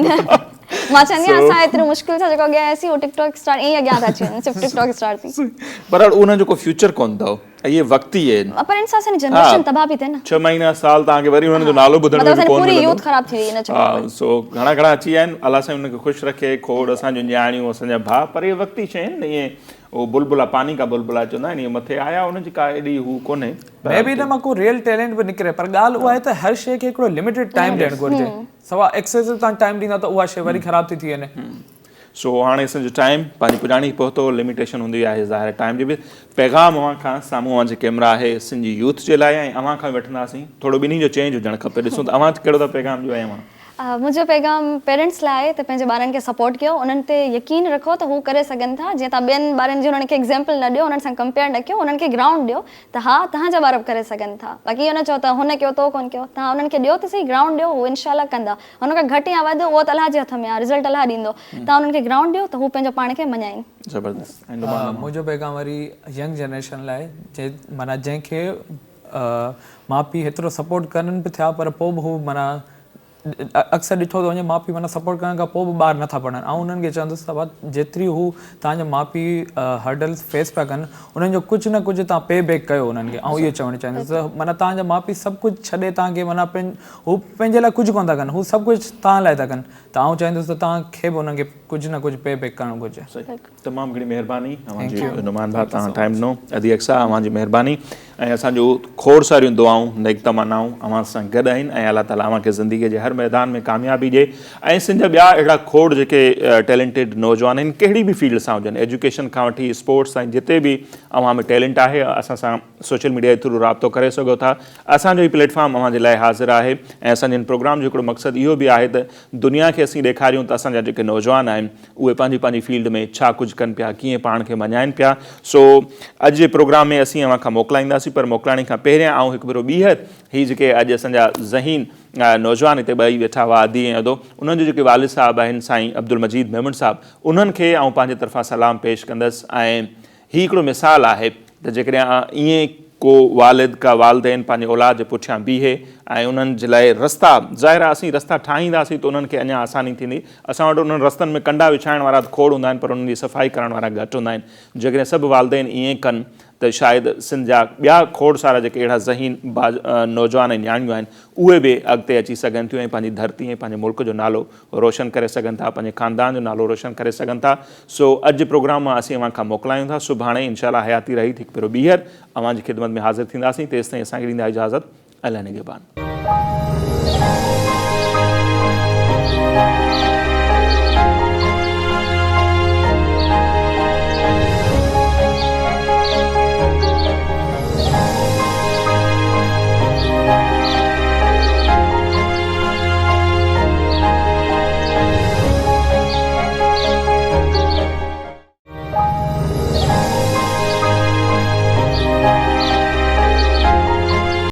مان چوندي آهيان اسان ايترو مشڪل سان جيڪو اڳيان آياسين اهو ٽڪ ٽاڪ اسٽار ائين اڳيان ٿا اچي وڃن صرف ٽڪ ٽاڪ اسٽار ٿي پر انهن جو ڪو فيوچر ڪونه اٿو اهي وقتي آهن. پر ان سان اسان جي جنريشن تباهه پئي ٿئي نه. ڇهه مهينا سال توهان کي وري انهن جو نالو ٻڌڻ ۾ به ڪونه پوري يوٿ خراب ٿي وئي ان چڪر ۾. ها سو گهڻا گهڻا اچي ويا آهن الله سائين انهن کي خوش رکي کوڙ اسان جون نياڻيون اسان جا ڀاء پر اهي وقتي شيء آهن ائين اهو بلبلا پاني ڪا بلبلا چوندا آهن اهي مٿي آيا ان جي ڪا ايڏي هو ڪونهي. مي بي ان مان ڪو ريئل ٽيلنٽ به نڪري پر ڳالهه اها آهي ته هر شيء کي هڪڙو لميٽيڊ ٽائيم ڏيڻ گهرجي سوا ايڪسيسو توهان ٽائيم ڏيندا ته اها شيء وري خراب ٿي ٿي وڃي. سو هاڻي اسان جو ٽائيم پنهنجي پڄاڻي کي پهتو لميٽيشن هوندي آهي ظاهر ٽائيم جي به پيغام اوهان کان سامهون اوهان جي ڪيمرا آهي سنڌ جي يوٿ جي لاء ۽ اوهان کان به وٺنداسين ٿورو ٻنهي جو چينج هجڻ کپي ڏسون ته اوهان ڪهڙو ٿا پيغام ڏيو ۽ اوهان. منهنجو پيغام پيرنٽس لاء آهي ته پنهنجي ٻارن کي سپورٽ ڪيو انهن تي يقين رکو ته هو ڪري سگهن ٿا جيئن توهان ٻين ٻارن جي انهن کي ايگزيمپل نه ڏيو انهن سان ڪمپيئر نه ڪيو انهن کي گرائونڊ ڏيو ته ها توهان جا ٻار به ڪري سگهن ٿا باقي اهو نه چئو ته هن ڪيو تو ڪونه ڪيو توهان انهن کي ڏيو ته سهي گرائونڊ ڏيو هو انشاء الله ڪندا هن کان گهٽ يا وڌ اهو ته الله جي هٿ ۾ آهي رزلٽ الله ڏيندو توهان انهن کي گرائونڊ ڏيو ته هو پنهنجو پاڻ کي مڃائين. زبردست ۽ نعمان امان. منهنجو پيغام وري ينگ جنريشن لاء جي معنيٰ جنهن کي ماء پيء هيترو سپورٽ ڪرن به ٿيا پر پوء به هو معنيٰ اڪثر ڏٺو ٿو وڃي ماء پيء معنيٰ سپورٽ ڪرڻ کان پوء به ٻار نٿا پڙهن آئون انهن کي چوندس ته بابا جيتري هو توهان جا ماء پيء هرڊلز فيس پيا ڪن انهن جو ڪجهه نه ڪجهه توهان پي بيڪ ڪيو انهن کي آئون اهو چوڻ چاهيندس ته معنيٰ توهان جا ماء پيء سڀ ڪجهه ڇڏي توهان کي معنيٰ هو پنهنجي لاء ڪجهه ڪونه ٿا ڪن، هو سڀ ڪجهه توهان لاء ٿا ڪن ته آئون چاهيندس ته توهان کي به انهن کي ڪجهه نه ڪجهه پي بيڪ ڪرڻ گهرجي. صحيح تمام گهڻي مهرباني اوهان جي نعمان ڀاء توهان ٽائيم ڏنو ادي اقصيٰ اوهان جي مهرباني ۽ اسان جون کوڙ ساريون دعائون نيڪ تمنائون اوهان سان گڏ آهن ۽ الله تعالي اوهان کي زندگي جي هر ميدان ۾ ڪاميابي ڏي ۽ سنڌ جا ٻيا اهڙا کوڙ جيڪي ٽيلنٽيڊ نوجوان آهن ڪهڙي به فيلڊ سان هجن ايجوڪيشن کان وٺي اسپورٽس تائين جتي به اوهان ۾ ٽيلنٽ آهي اسان سان سوشل ميڊيا جي ٿرو رابطو ڪري سگهو ٿا اسان جو هي پليٽ فارم اوهان جي لاء حاضر آهي ۽ اسان جي هن پروگرام جو هڪڙو مقصد اهو به آهي ته دنيا کي اسين ڏيکاريون ته اسان جا جيڪي نوجوان آهن اهي پنهنجي پنهنجي فيلڊ ۾ ڇا ڪجهه ڪن پيا ڪيئن پاڻ کي مڃائين پيا سو اڄ جي پروگرام ۾ اسين اوهان کان موڪلائينداسين پر موڪلائڻي کان پهريان آئون هڪ ڀيرو ٻيهر هي جيڪي اڄ اسان جا ذهين نوجوان هتي ٻئي ويٺا هئا ادي ۽ ادو انهن جو جيڪي والد صاحب آهن سائين عبدالمجيد ميمڻ صاحب انهن کي آئون پنهنجي طرفان سلام پيش ڪندس ۽ هي هڪڙو مثال آهي ته جيڪڏهن ائين ڪو والد ڪا والدين پنهنجي اولاد جي پٺيان بيهي ۽ انهن جي لاء رستا ظاهر آهي اسين رستا ٺاهينداسين ته انهن کي اڃا آساني ٿيندي اسان وٽ انهن رستن ۾ ڪنڊا وڇائڻ وارا ته کوڙ هوندا آهن پر انهن جي صفائي ڪرڻ وارا گهٽ هوندا آهن جيڪڏهن سڀ والدين ائين ڪن ته شايد سنڌ جا ٻيا کوڙ سارا جيڪي اهڙا ذهين نوجوان ۽ نياڻيون آهن اهي به اڳتي اچي سگهن ٿيون ۽ پنهنجي ڌرتي ۽ پنهنجي ملڪ جو نالو روشن ڪري سگهن ٿا پنهنجي خاندان جو نالو روشن ڪري سگهن ٿا سو اڄ جي پروگرام مان اسين اوهان کان موڪلايون ٿا سڀاڻي انشاء الله حياتي رهي ته هڪ ڀيرو ٻيهر اوهان جي خدمت ۾ حاضر ٿينداسين تيستائين اسان کي ڏيندا اجازت الله نگهبان.